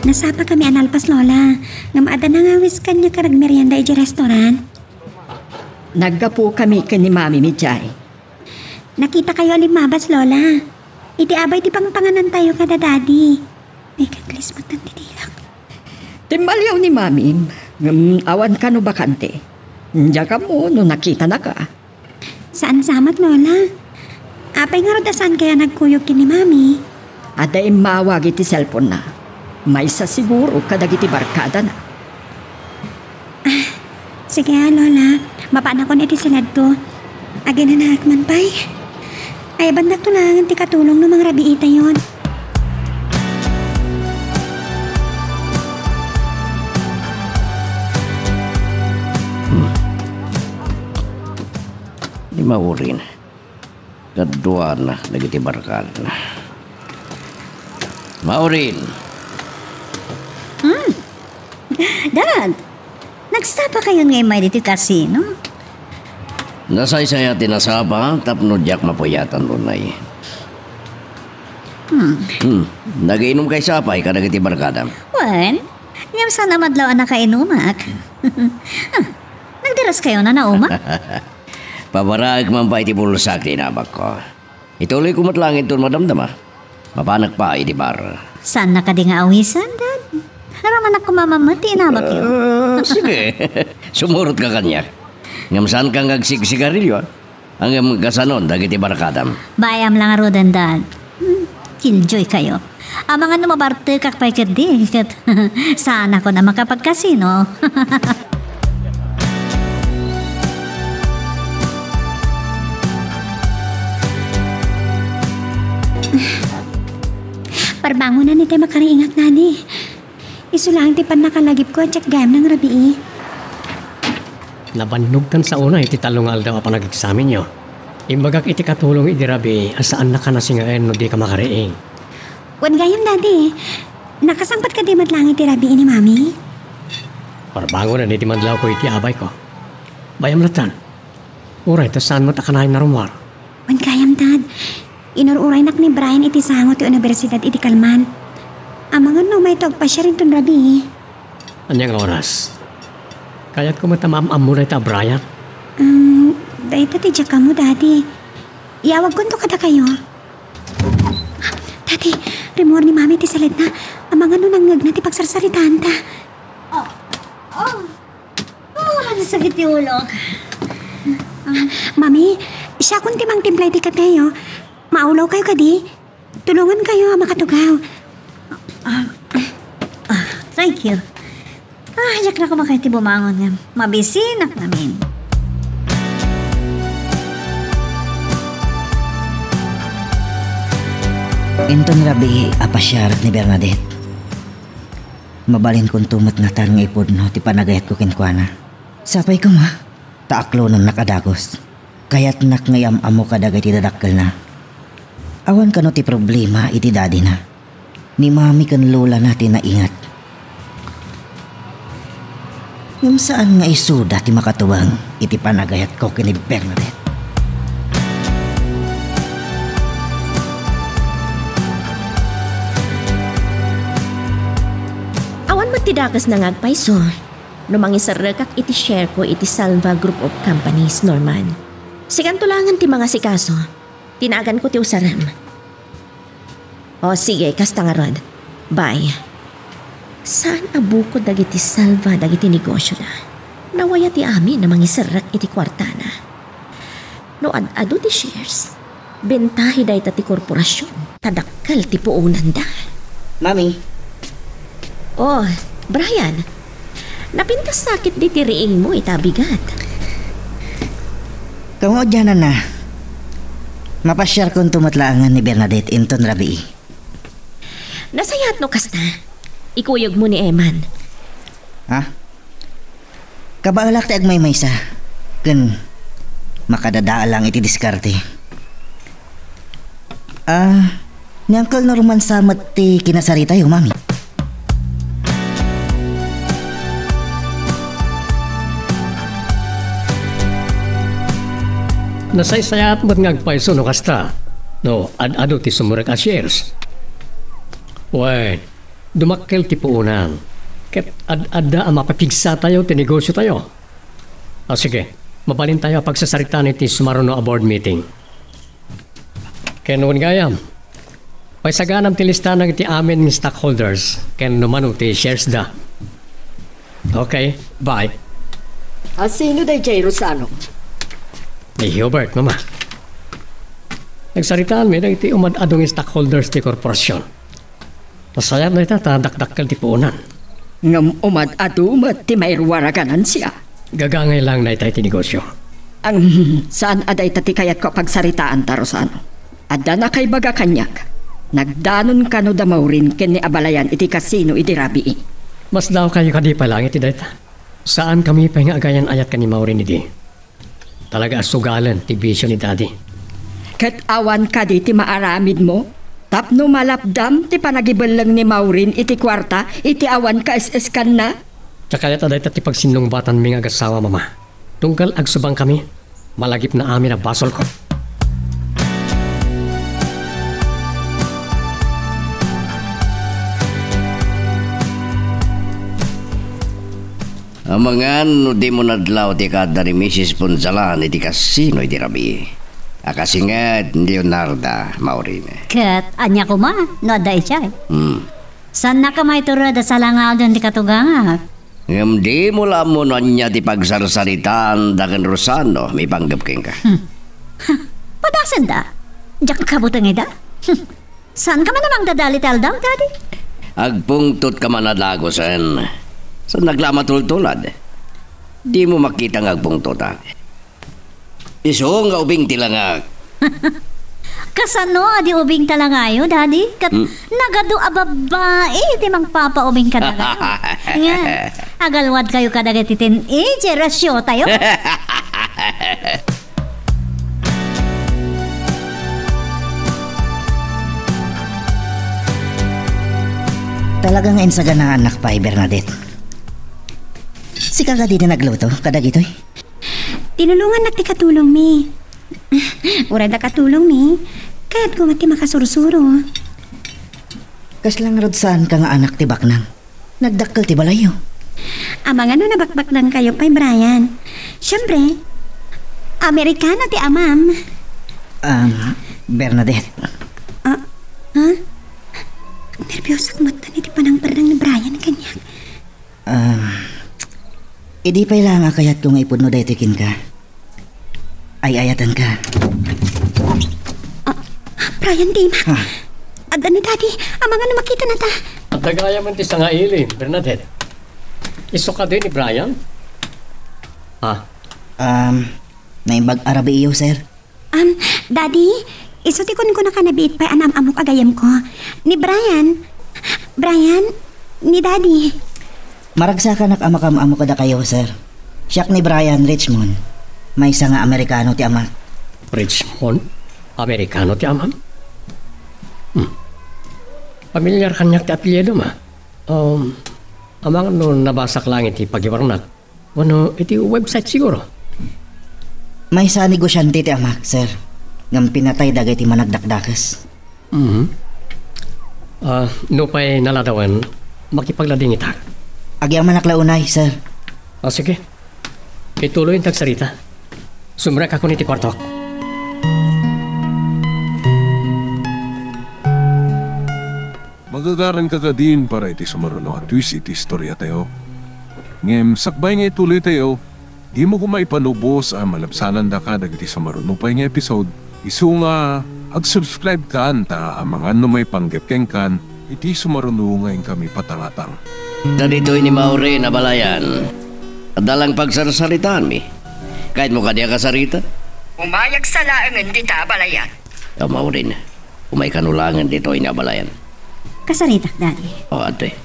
Nasapakami a nalpas, Lola. Ngem adda nangawis kaniak a nagmerienda idiay restaurant. Naggapukami ken ni Mamimi idiay. Nakitakayo a limmabas, Lola. Iti abay ti pangpanganantayo kada Daddy. Nagaglis met ti dilak. Timmalliaw ni Mamim, ngem awan kano bakante. Diak ammo no nakitanaka. Saan sa met, Lola? Apay ngarud a saankayo a nagkuyog ken ni Mami? Adda immawag iti cellphone-na. Maysa siguro kadagiti barkadana. Ah, sige, Lola. Mapanakon iti siledko. Aginanaak man pay. Aybandakto laengen ti katulong no mangrabiitayon. Maureen. Kaduana dagiti barkadana. Maureen! Hmm. Dad, nagsapa kayon nga immay ditoy kasino? Nasaysayat ti nasapa tapno diak mapuyatan unay. Hmm. Hmm. Nagiinom kay sapay kadagiti barkadam? Wen, ngem saan a madlaw a nakainumak. Ah, nagderas kayon a naumak? Pabaraek man pay ti bulsak ti inabakko. Ituloyko met laeng inton madamdama. Mapanak pay idi bar. Saanna kadi nga awisan, Dad? Naramanak koma met ti inabakyo. Ah, sige. Sumurotka kaniak. Ngem saanka nga agsigsigarilio, a? Ngem kasanon dagiti barkadam? Bay-am la ngaruden, Dad. Hmm, killjoykayo. Amangan no mabartekak pay ketdi, ket saanakon a makapagkasino. Parbangonan itay makariingak, Daddy. Isu laeng ti pannakalagipko a diak gayam nangrabii. Nabannogtan sa unay ti tallo nga aldaw a panageksaminyo. Imbagak iti katulong idi rabii a saannak a nasingaen no dika makariing. Wen gayam, Daddy. Nakasangpet kadi met laeng iti rabii ni Mami? Parbangonan iti madlawko iti abayko. Bay-am lattan. Uray ta saan met a kanayon a rummuar. Wen gayam, Dad. Inur-uraynak ni Brian iti sango ti universidad idi kalman. Amangan no umayto agpasiar inton rabii. Ania nga oras? Kayatko met a maam-ammo dayta a Brian. Um, dayta ti diak ammo, Daddy. Iyawagkonto kadakayo. Daddy, rimmuar ni Mami ti saledna. Amangan no nangngegna ti pagsarsaritaanta. Oh, oh. Oh, nasakit ti ulok. Ah. Mami, siakon ti mangtimpla iti kapeyo. Maawlawkayo kadi? Tulongankayo a makatugaw. Ah, ah, thank you. Ah, diak la koma kayat ti bumangon nga mabisinak ngamin. Inton rabii a pasiar ni Bernadette. Mabalinkonto met ngatan nga ipudno ti panagayatko kenkuana. Sapay koma, ta aklonennak a dagus. Kayatnak nga iam-ammo kadagiti dadakkelna. Awan kano ti problema iti dadina. Ni Mami ken Lolana ti nainget. Ngem saan nga isuda ti makatubeng iti panagayatko ken ni Bernadette. Awan met ti dakesna nga agpayso no mangiserrekak iti share ko iti Salva Group of Companies, Norman. Sikanto laengen ti mangasikaso. Ti naganko ti usarem. O, sige, kasta ngarud. Bye. Saan a bukod dagiti Salva dagiti negosyoda? Nawaya ti amin a mangiserrek iti kuartana. No ad-adu ti shares, bentahi dayta ti korporasion, ta dakkel ti puonanda. Mami. Oh, Brian, napintas sakit di ti riingmo ita bigat. Kamo dianan na. Mapasiarkonto met laengen ni Bernadette inton rabii. Nasayaat no kasta. Ikuyogmo ni Eman. Ha? Kabaelak ti agmaymaysa ken makadadaal lang iti diskarte. Ah, ni Uncle Norman sa met ti kinasaritayo, Mami? Nasaysayaat met nga agpayso no kasta, no ad-adu ti sumrek a shares. Wen, dumakkel ti puonan, ket ad-adda a mapapigsatayo ti negosiotayo. Ah, sige, mabalintayo a pagsasaritaan iti sumaruno a board meeting. Ken wen gayam, paisaganam ti listana iti amin nga stockholders ken no mano ti shares da. Okay, bye. A sino daydiay, Rosano? Ni Hubert, Mama. Nagsaritaanmi dagiti umad-adu nga stockholders ti korporasion. Nasayaat dayta ta dakdakkel ti puonan. Ngem umad-adu met ti mairuar a ganansya. Gagangay lang dayta iti negosyo. Ang saan a dayta ti kayatko a pagsaritaanta, Rosano. Adda nakaibaga kaniak. Nagdanon kano da Maureen ken ni Abalayan iti kasino idi rabii. Masdaokayo kadi pay laeng iti dayta. Saankami pay nga agayan-ayat ken ni Maureen idi. Talaga a sugalen ti bisio ni Daddy. Ket awan kadi ti maaramidmo tapno malapdam ti panagibelleng ni Maureen iti kuarta iti awan kaes-eskanna? Diak kayat a dayta ti pagsinnungbatanmi nga agassawa, Mama. Tunggal agsubangkami, malagipna amin a basolko. Amangan no dimo nadlaw ti kaadda ni Misis Punzalan iti kasino iti rabii. A kasinged ni Leonarda, Maureen. Ket ania koma no adda idiay? Hmm. Saannaka maitured a salangaden ti katugangak. Ngem dimo la ammo no ania ti pagsarsaritaanda ken Rosano maipanggep kenka. Hmm. Padasenda. Diak kabutengeda. Hmm. Saanka man a mangdadael iti aldaw, Daddy? Agpungtotka man a dagusen. Saannak la a matultulad. Dimo makita nga agpungtotak. Isu nga ubing ti langak. Kasano a di ubing ta langayo, Daddy? Ket Hmm? nagadu a babbai ti mangpapaubing kadakayo. Nga, agalwadkayo kadagiti teenager a siotayo. Talaga nga insaganaanak pay, Bernadette. Sika kadi ti nagluto kadagitoy? Tinulongannak ti katulongmi. Uray da katulongmi, kayatko met ti makasursuro. Kasla ngarud saanka nga anak ti baknang? Nagdakkel ti balayyo. Amangan no nabakbaknangkayo pay, Brian. Siempre, Amerikano ti amam. Um, Bernadette. Ah, ha? Nerbiosakon met iti panangparnang ni Brian kaniak. Um, idi pay la nga kayatko nga ipudno daytoy kenka. Ay-ayatenka. Ah, Brian, dima. Ah. Adda ni Daddy, amangan no makitanata. Adda gayam ti sangaili, Bernadette. Isu kadi ni Brian? Ah. Um, naimbag a rabiiyo, sir. Um, Daddy, isu ti kunkuna a nabiit pay a naam-ammok a gayyemko. Ni Brian. Brian, ni Daddy. Maragsakanak a makaam-ammo kadakayo, sir. Siak ni Brian Richmond, maysa nga Amerikano ti amak. Richmond? Amerikano ti amam? Hmm. Pamilyar kaniak ti apelyido, ma. Um, amangan no nabasak laeng iti pagiwarnak. Wenno iti website siguro? Maysa a negosiante ti amak, sir. Ngem pinatay dagiti managdakdakes. Mhm. Ah, nupay naladawen, makipagladingitak. Agyamanak la unay, sir. Ah, sige. Ituloy ti agsarita. Sumrekakon iti kuartok. Magagaranka kadin para iti sumaruno a twist iti istoriatayo. Ngem sakbay nga ituloytayo, dimo koma ipanubos a malabsanandaka dagiti sumaruno pay nga episode, isu nga agsubscribe kan ta amangan no maipanggep kenkan iti sumaruno nga inkami patangatang. Ta ditoy ni Maureen a balayan, adda laeng pagsarsaritaanmi. Kayatmo kadi a kasarita? Umayaksa laengen dita a balayan. A Maureen, umaykano laengen ditoy nga balayan. Kasaritak, Daddy. O, adtoy.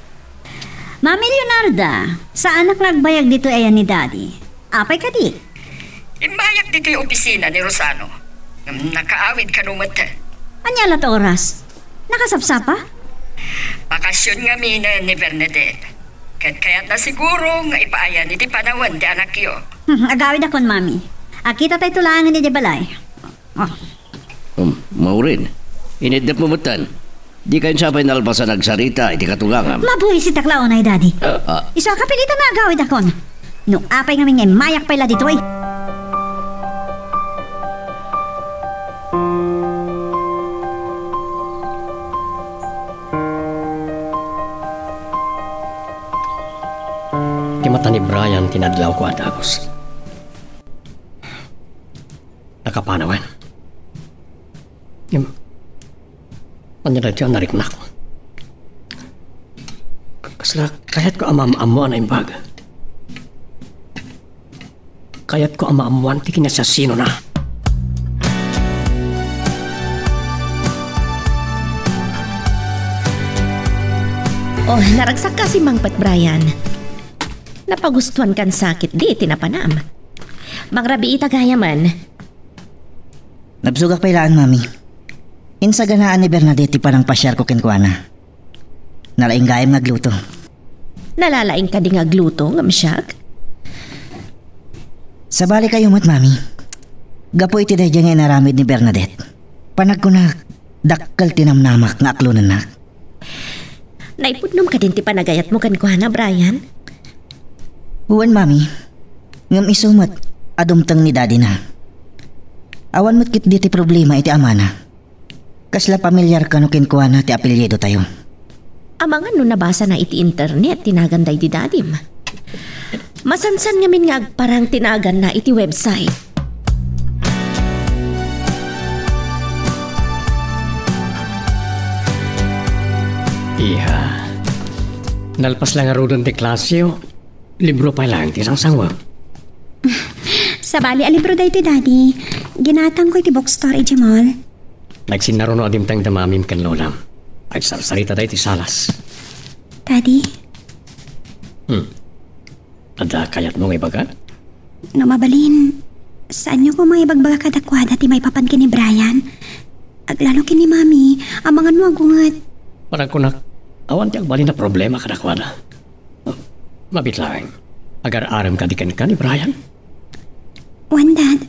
Mami Leonarda, saanak nga agbayag ditoy ayan ni Daddy. Apay kadi? Immayak ditoy opisina ni Rosano. Ngem nakaawid kano met. Ania la ti oras? Nakasapsapa? Bakasyon ngamin ni Bernadette. Ket kayatna siguro nga ipaayan iti panawen ti anakyo. Hmm, agawidakon, Mami. A, kitatayto laengen idiay balay. Ah. Um, Maureen, ineddepmo metten. Dika sapay nalpasan agsarita iti katugangam. Mabuisitak la unay, Daddy. Ah. Isu a kapilitan nga agawidakon. No apay ngamin nga immayak pay la ditoy. Ti mata ni Brian ti nadlawko a dagus. Nakapanawen. Ngem, ania daytoy a nariknak? Kasla, kayatko a maam-ammo a naimbag. Kayatko a maammoan ti kinasiasinona. Oh, naragsakka a simmangpet, Brian. Napagustuankan sakit di iti napanam. Mangrabii ta gayamen. Nabsogak pay laeng, Mami. Insaganaan ni Bernadette ti panangpasiarko kenkuana. Nalaing gayam nga agluto. Nalalaing kadi nga agluto, ngem siak? Sabali kayo met, Mami. Gapu iti daydiay nga inaramid ni Bernadette, panagkunak, dakkel ti namnamak nga aklonennak. Naipudnom kadin ti panagayatmo kenkuana, Brian? Wen, Mami. Ngem isu met a dumteng ni Daddy-na. Awan met ketdi ti problema iti amana. Kasla pamilyar kano kenkuana ti apelyidotayo. Amangan no nabasana iti internet ti nagan daydi dadim. Masansan ngamin nga agparang ti naganna iti website. Iha, nalpas la ngaruden ti klaseyo, libro pay laeng ti sangsangwem. Sabali a libro daytoy, Daddy. Ginatangko iti bookstore idiay mall. Nagsinnaruno a dimteng da mamim ken lolam. Agsarsarita da iti salas. Daddy? Hmm. Adda kayatmo nga ibaga? No mabalin, saanyo koma ibagbaga kadakuada ti maipapan ken ni Brian? Aglalo ken ni Mami, amangan no agunget. Panagkunak, awan ti agbalin a problema kadakuada. Mabit laeng, agar-arem kadi kenka ni Brian? Wen, Dad.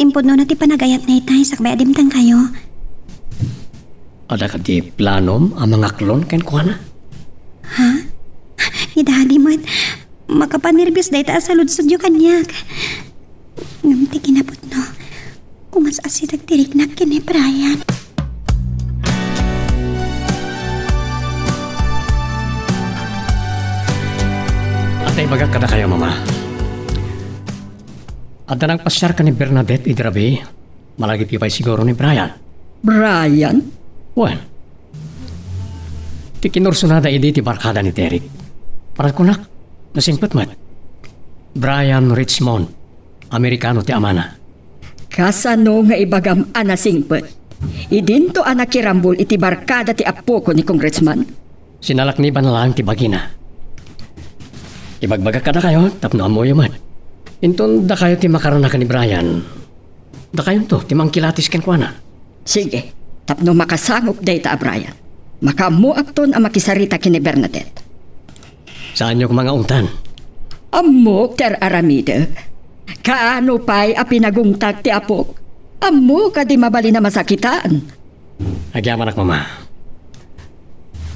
Impudnona ti panagayatna itay sakbay a dimtengkayo. Adda kadi planom a mangaklon kenkuana? Ha? Ni Daddy met, makapanerbios dayta a saludsodyo kaniak. Ngem ti kinapudno, kumas-asideg ti riknak ken ni Brian. Ania ti ibagak kadakayo, Mama? Adda nangpasiar ken ni Bernadette idi rabii. Malagipyo pay siguro ni Brian. Brian? Wen, ti kinursonada idi ti barkada ni Derek. Panagkunak, nasingpet met. Brian Richmond, Amerikano ti amana. Kasano nga ibagam a nasingpet? Idinto a nakirambol iti barkada ti apoko ni Congressman. Sinalaknibana laeng ti bagina. Ibagbagak kadakayo tapno ammoyo met. Inton dakayo ti makaranakan ni Brian, dakayonto ti mangkilatis kenkuana. Sige, tapno makasangup dayta a Brian, makaammoakton a makisarita ken ni Bernadette. Saanyo koma nga ungtan? Ammok ti ar-aramidek. Kaano pay a pinagungtak ti apok? Ammok a di mabalin a masakitan. Agyamanak, Mama.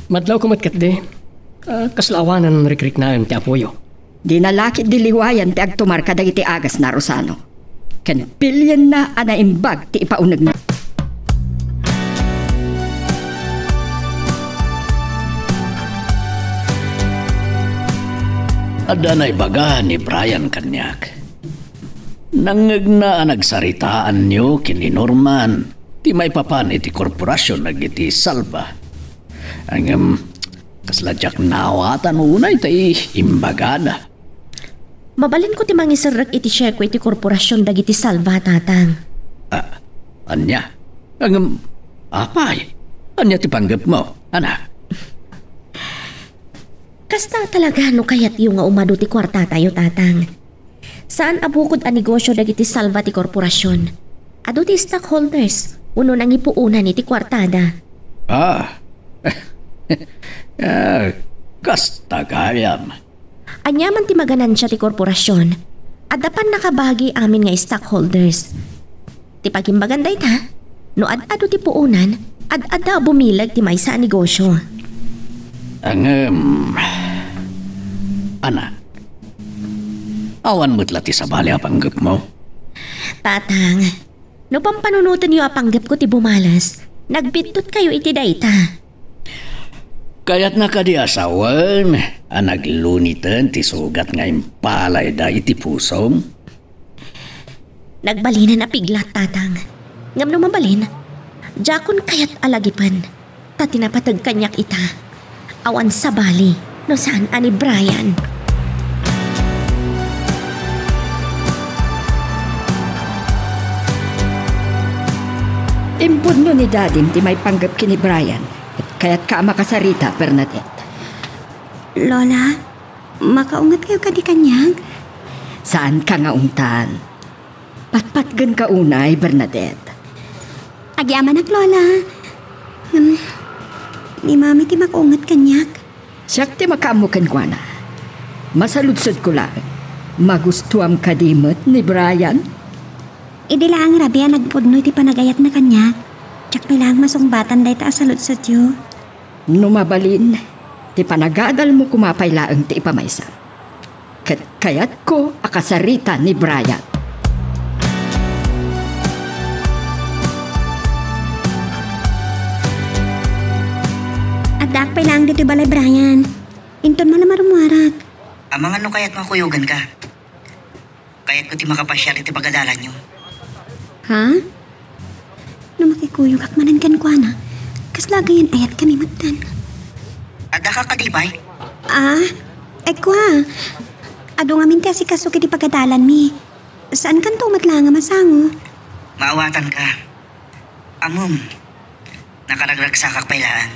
Madlawko met ketdi, ah, kasla awanen rikriknaem ti apoyo. Dina la ketdi liwayan ti agtumar kadagiti agasna, Rosano. Ken pilienna a naimbag ti ipaunegna. Adda naibaga ni Brian kaniak. Nangngegna a nagsaritaanyo ken ni Norman ti maipapan iti korporasion dagiti Salva. Ngem, kasla diak naawatan unay ti imbagada. Mabalinko ti mangiserrek iti share ko iti korporasion dagiti Salva, Tatang. Ah, ania? Ngem, apay, ania ti panggepmo, anak? Kasta talaga no kayatyo nga umadu ti kuartatayo, Tatang. Saan a bukod a negosio dagiti Salva ti korporasion. Adu ti stockholders, wenno nangipuonan iti kuartada. Ah. Ah, kasta gayam. Aniaman ti maganansia ti korporasion, adda pannakabagi amin nga stockholders. Ti pagimbagan dayta, no ad-adu ti puonan, ad-adda a bumileg ti maysa a negosio. Ngem, anak, awan met la ti sabali a panggepmo? Tatang, no pampanunotenyo a panggepko ti bumales, nagbittotkayo iti dayta. Kayatna kadi a sawen a nagluniten ti sugat nga impalayda iti pusom? Nagbalinen a piglat, Tatang. Ngem no mabalin, diakon kayat a lagipen, ta ti napateg kaniak ita, awan sabali no saan a ni Brian. Impudno ni Dadim ti maipanggep ken ni Brian, ket kayatka a makasarita, Bernadette. Lola, makaungetkayo kadi kaniak? Saanka nga ungtan. Patpatgenka unay, Bernadette. Agyamanak, Lola. Ngem, ni Mami ti makunget kaniak. Siak ti makaammo kenkuana. Masaludsodko laeng. Magustuam kadi met ni Brian? Idi laeng rabii a nagpudno iti panagayatna kaniak, diak pay laeng masungbatan dayta a saludsodyo. No mabalin, ti panagadalmo koma pay laeng ti ipamaysam. Ket kayatko a kasarita ni Brian. Addaak pay laeng ditoy balay, Brian. Inton malamarmuarak. Amangan no kayatmo a kuyoganka. Kayatko ti makapasiar iti pagadalanyo. Ha? No makikuyogak manen kenkuana, kasla agayen ayatkami metten. Addaka kadi pay? Ah, ay kua. Adu ngamin ti asikasok iti pagadalanmi. Saankanto met laeng a masango? Maawatanka. Ammom, nakaragragsakak pay laeng.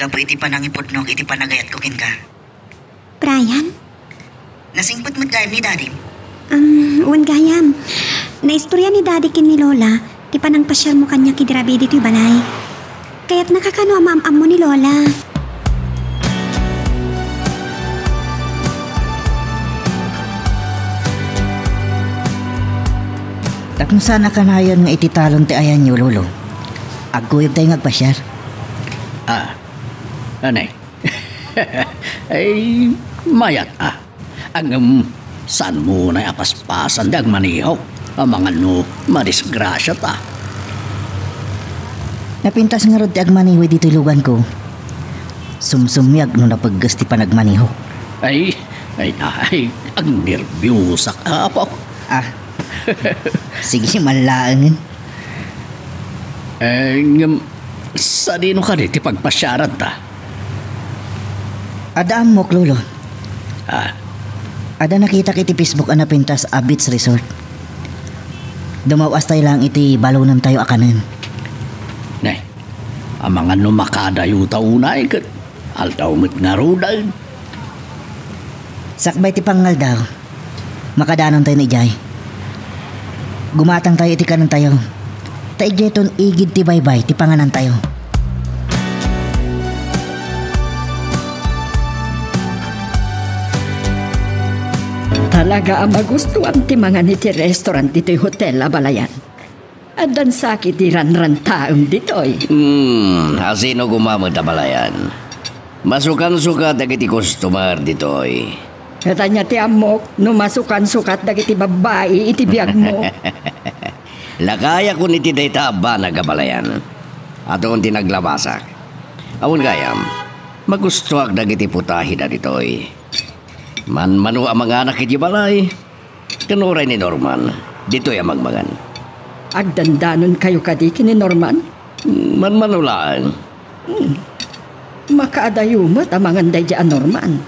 Gapu iti panangipudnok iti panagayatko kenka. Brian? Nasingpet met gayam ni Dadim? Um, wen gayam. Naistorya ni Dadi ken ni Lola ti panangpasiarmo kaniak idi rabii ditoy balay. Kayatna kakano a maam-ammo ni Lola? Tapno saan a kanayon nga iti talon ti ayanyo, Lolo, agkuyogtayo nga agpasiar. Ah, anay? Ay, mayat a. Ngem, saanmo unay a paspasan ti agmaneho? Amangan no madisgrasiata. Napintas ngarud ti agmaneho ditoy luganko. Sumsumiak no napegges ti panagmaneho. Ay, ay, ay, agnerbiosak, apo. Ah, sige man laengen. Eh, ngem, sadino kadi ti pagpasiaranta? Adda ammok, Lolo. Ah. Adda nakitak iti Facebook a napintas a beach resort. Dumaw-astayo laeng iti balonentayo a kanen. Nay, amangan no makadayota unay ket aldaw met ngaruden. Sakbay ti pangaldaw, makadanontayon idiay. Gumatangtayo iti kanentayo, ta idiayton igid ti baybay ti panganantayo. Talaga a magustuam ti mangan iti restaurant ditoy hotel a balayan. Addan sakit ti ranrantaem ditoy. Hmm, asino koma met a balayan? Masukansukat dagiti customer ditoy. Ket ania ti ammok no masukansukat dagiti babbai iti biagmo? Lakayakon iti dayta a banag a balayan. Adun ti naglabasak. Awan gayam, magustuak dagiti putahida ditoy. Manmano a manganak iti balay. Ken uray ni Norman, ditoy a mangmangan. Agdandanonkayo kadi ken ni Norman? Manmano laeng. Hmm. Makaadayo met a mangan daydiay a Norman.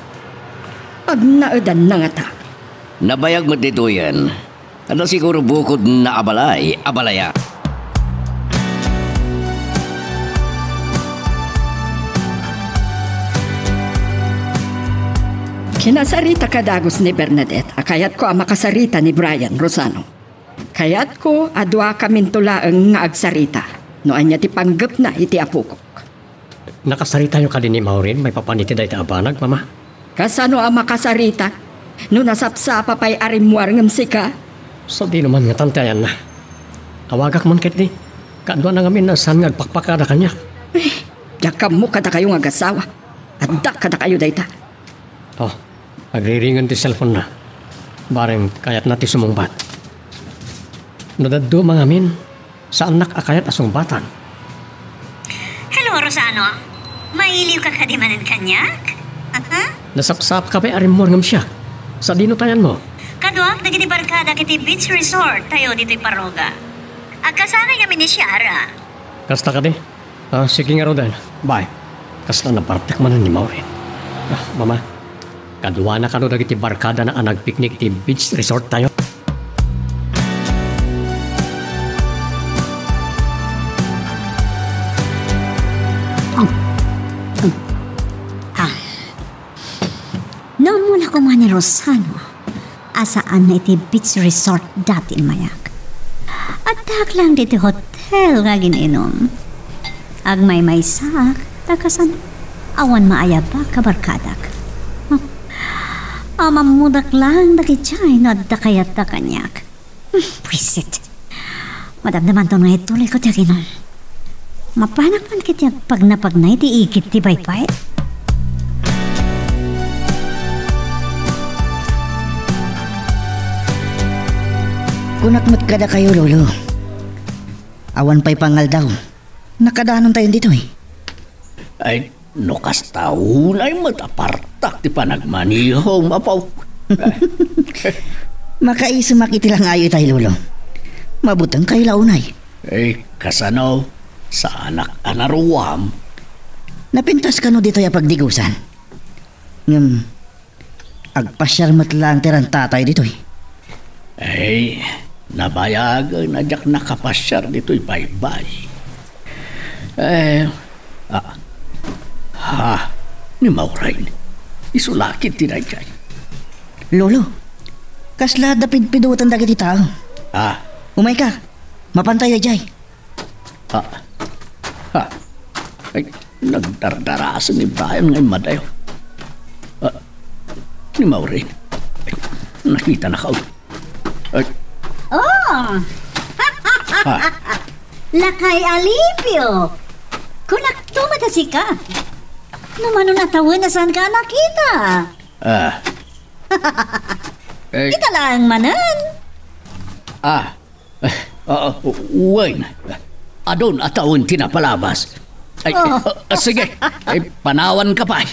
Agnaedanna ngata. Nabayag met ditoyen. Adda siguro bukodna a balay, a balaya. Kinasarita kadagus ni Bernadette a kayatko a makasarita ni Brian, Rosano. Kayatko a duakaminto laeng nga agsarita no ania ti panggepna iti apokok. Nakasaritayo kadi ni Maureen maipapan iti dayta a banag, Mama? Kasano a makasarita no nasapsapa pay a rimmuar ngem sika? Sadino man ngatan ti ayanna. Awagak man ketdi. Kaduana ngamin a saan nga agpakpakada kaniak. Eh, diak ammo kadakayo nga agasawa. Adda kadakayo dayta. Oh, agriringen ti cellphone-na. Bareng kayatna ti sumungbat. No dadduma ngamin, saannak a kayat a sungbatan. Hello, Rosano. Mailiwka kadi manen kaniak? Aha. Nasapsapka pay a rimmuar ngem siak. Sadino ti ayanmo? Kaduak dagiti barkadak iti beach resort tayo ditoy Parroga. Agkasanay ngamin ni Ciara. Kasta kadi? Ah, sige ngaruden. Bye. Kasla nabartek manen ni Maureen. Ah, Mama, kaduana kano dagiti barkadana a nagpiknik iti beach resort tayo? Ah. No, mula koma ni Rosano, a saan iti beach resort dati immayak. Addaak lang diti hotel nga agin-inum. Agmaymaysaak, ta kasano, awan maayabak a barkadak. Huh. Amammudak lang dagidiay no adda kayatda kaniak. Hmm, buisit. Madamdamanto nga ituloyko ti agin-inum. Mapanak man ket ti agpagnapagna iti igid ti baybay. Kunak met kadakayo, Lolo. Awan pay pangaldaw. Nakadanontayon ditoy. Ay, no kasta, unay met a partak ti panagmanihom, apo. Makaisumak iti lang-ayo itay, Lolo. Mabutengkayo la unay. Eh, kasano? Saanak a naruam. Napintas kano ditoy a pagdigusan? Ngem, agpasiar met laeng ti rantatayo ditoy. Ay, nabayagen a diak nakapasiar ditoy baybay. Eh, ah, ha, ni Maureen. Isu la ketdi daydiay. Lolo, kasla adda pidpidoten dagiti tao. Ah. Umayka, mapantayo idiay. Ah. Ah. Ay, nagdardarasem ni Brian nga immadayo. Ah, ni Maureen. Ay, nakitanaka. Ay. Oh! Ah. Lakay Alipio! Kunakto met a sika. No mano a tawen a saanka a nakita. Ah. Eh. Ita laeng manen. Ah. Ah, wen. Adun a tawen ti napalabas. Ay, oh. Ah, sige. Ay, panawanka pay.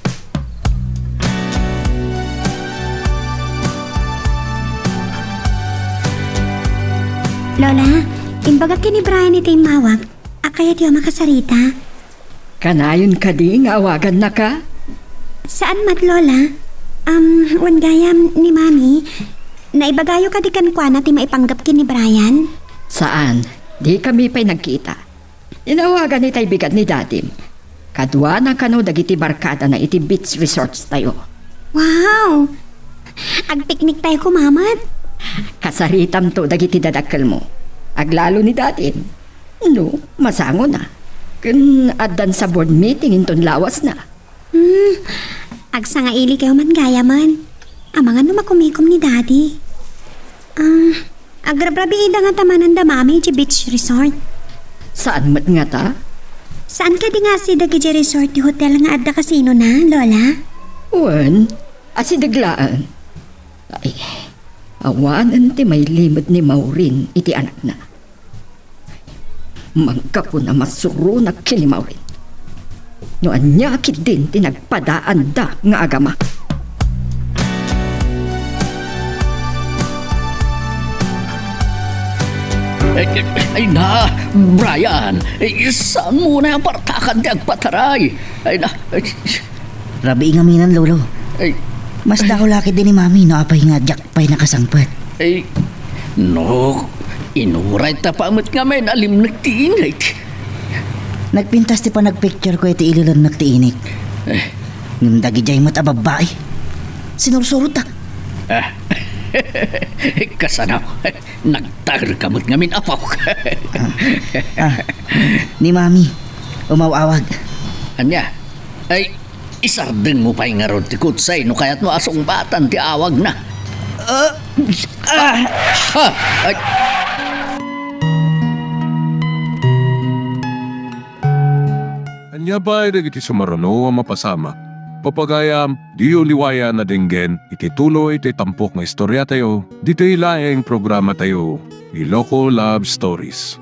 Lola, imbagak ken ni Brian iti immawak a kayatyo a makasarita. Kanayon kadi nga awagannaka? Saan met, Lola. Am, wen gayam ni Mami, naibagayo kadi kenkuana ti maipanggep ken ni Brian? Saan. Dikami pay nagkita. Inawagan itay bigat ni Dadim. Kaduana kano dagiti barkadana iti beach resorts tayo. Wow! Agpiknik tayo koma met. Kasaritamto dagiti dadakkelmo. Aglalo ni Dadim. No, masangona. Ken addan sa board meeting inton lawasna. Hmm, agsangaili kayo man gayamen. Amangan no makumikom ni Daddy. Ah, agrabrabiida ngata manen da Mami iti beach resort. Saan met ngata? Saan kadi nga asideg iti resort ti hotel nga adda casino na, Lola? Wen, asideg laeng. Ay, awanen ti mailimed ni Maureen iti anakna. Manggapuna, masuronak ken ni Maureen. No ania ketdin ti nagpadaanda nga agama. Ay, ay, ay na, Brian, ay, saan mo na apartakan ti agpataray? Ay na, ay, Rabii ngamin, Lolo. Ay. Mas dakel la ketdi ni Mami no apay nga diak pay nakasangpet. Ay, no, inuray ta pa met ngamin a limnek ti inik. Nagpintas ti panagpicture ko iti ililennek ti inik. Eh. Ngem dagidiay met a babbai. Sinursurotak. Ah. Kasano? Nagtaer ka met ngamin, apok. Ah, ni Mami, umaw-awag. Ania? Ay, isardengmo pay ngarud ti kutsay no kayatmo a sungbatan ti awagna. Ah, ah, ay. Ania pay dagiti sumaruno a mapasamak? Pagayam, diyo liwayan a denggen iti tuloy ti tampok nga istoriatayo, ditoy laeng programatayo, Iloko Love Stories.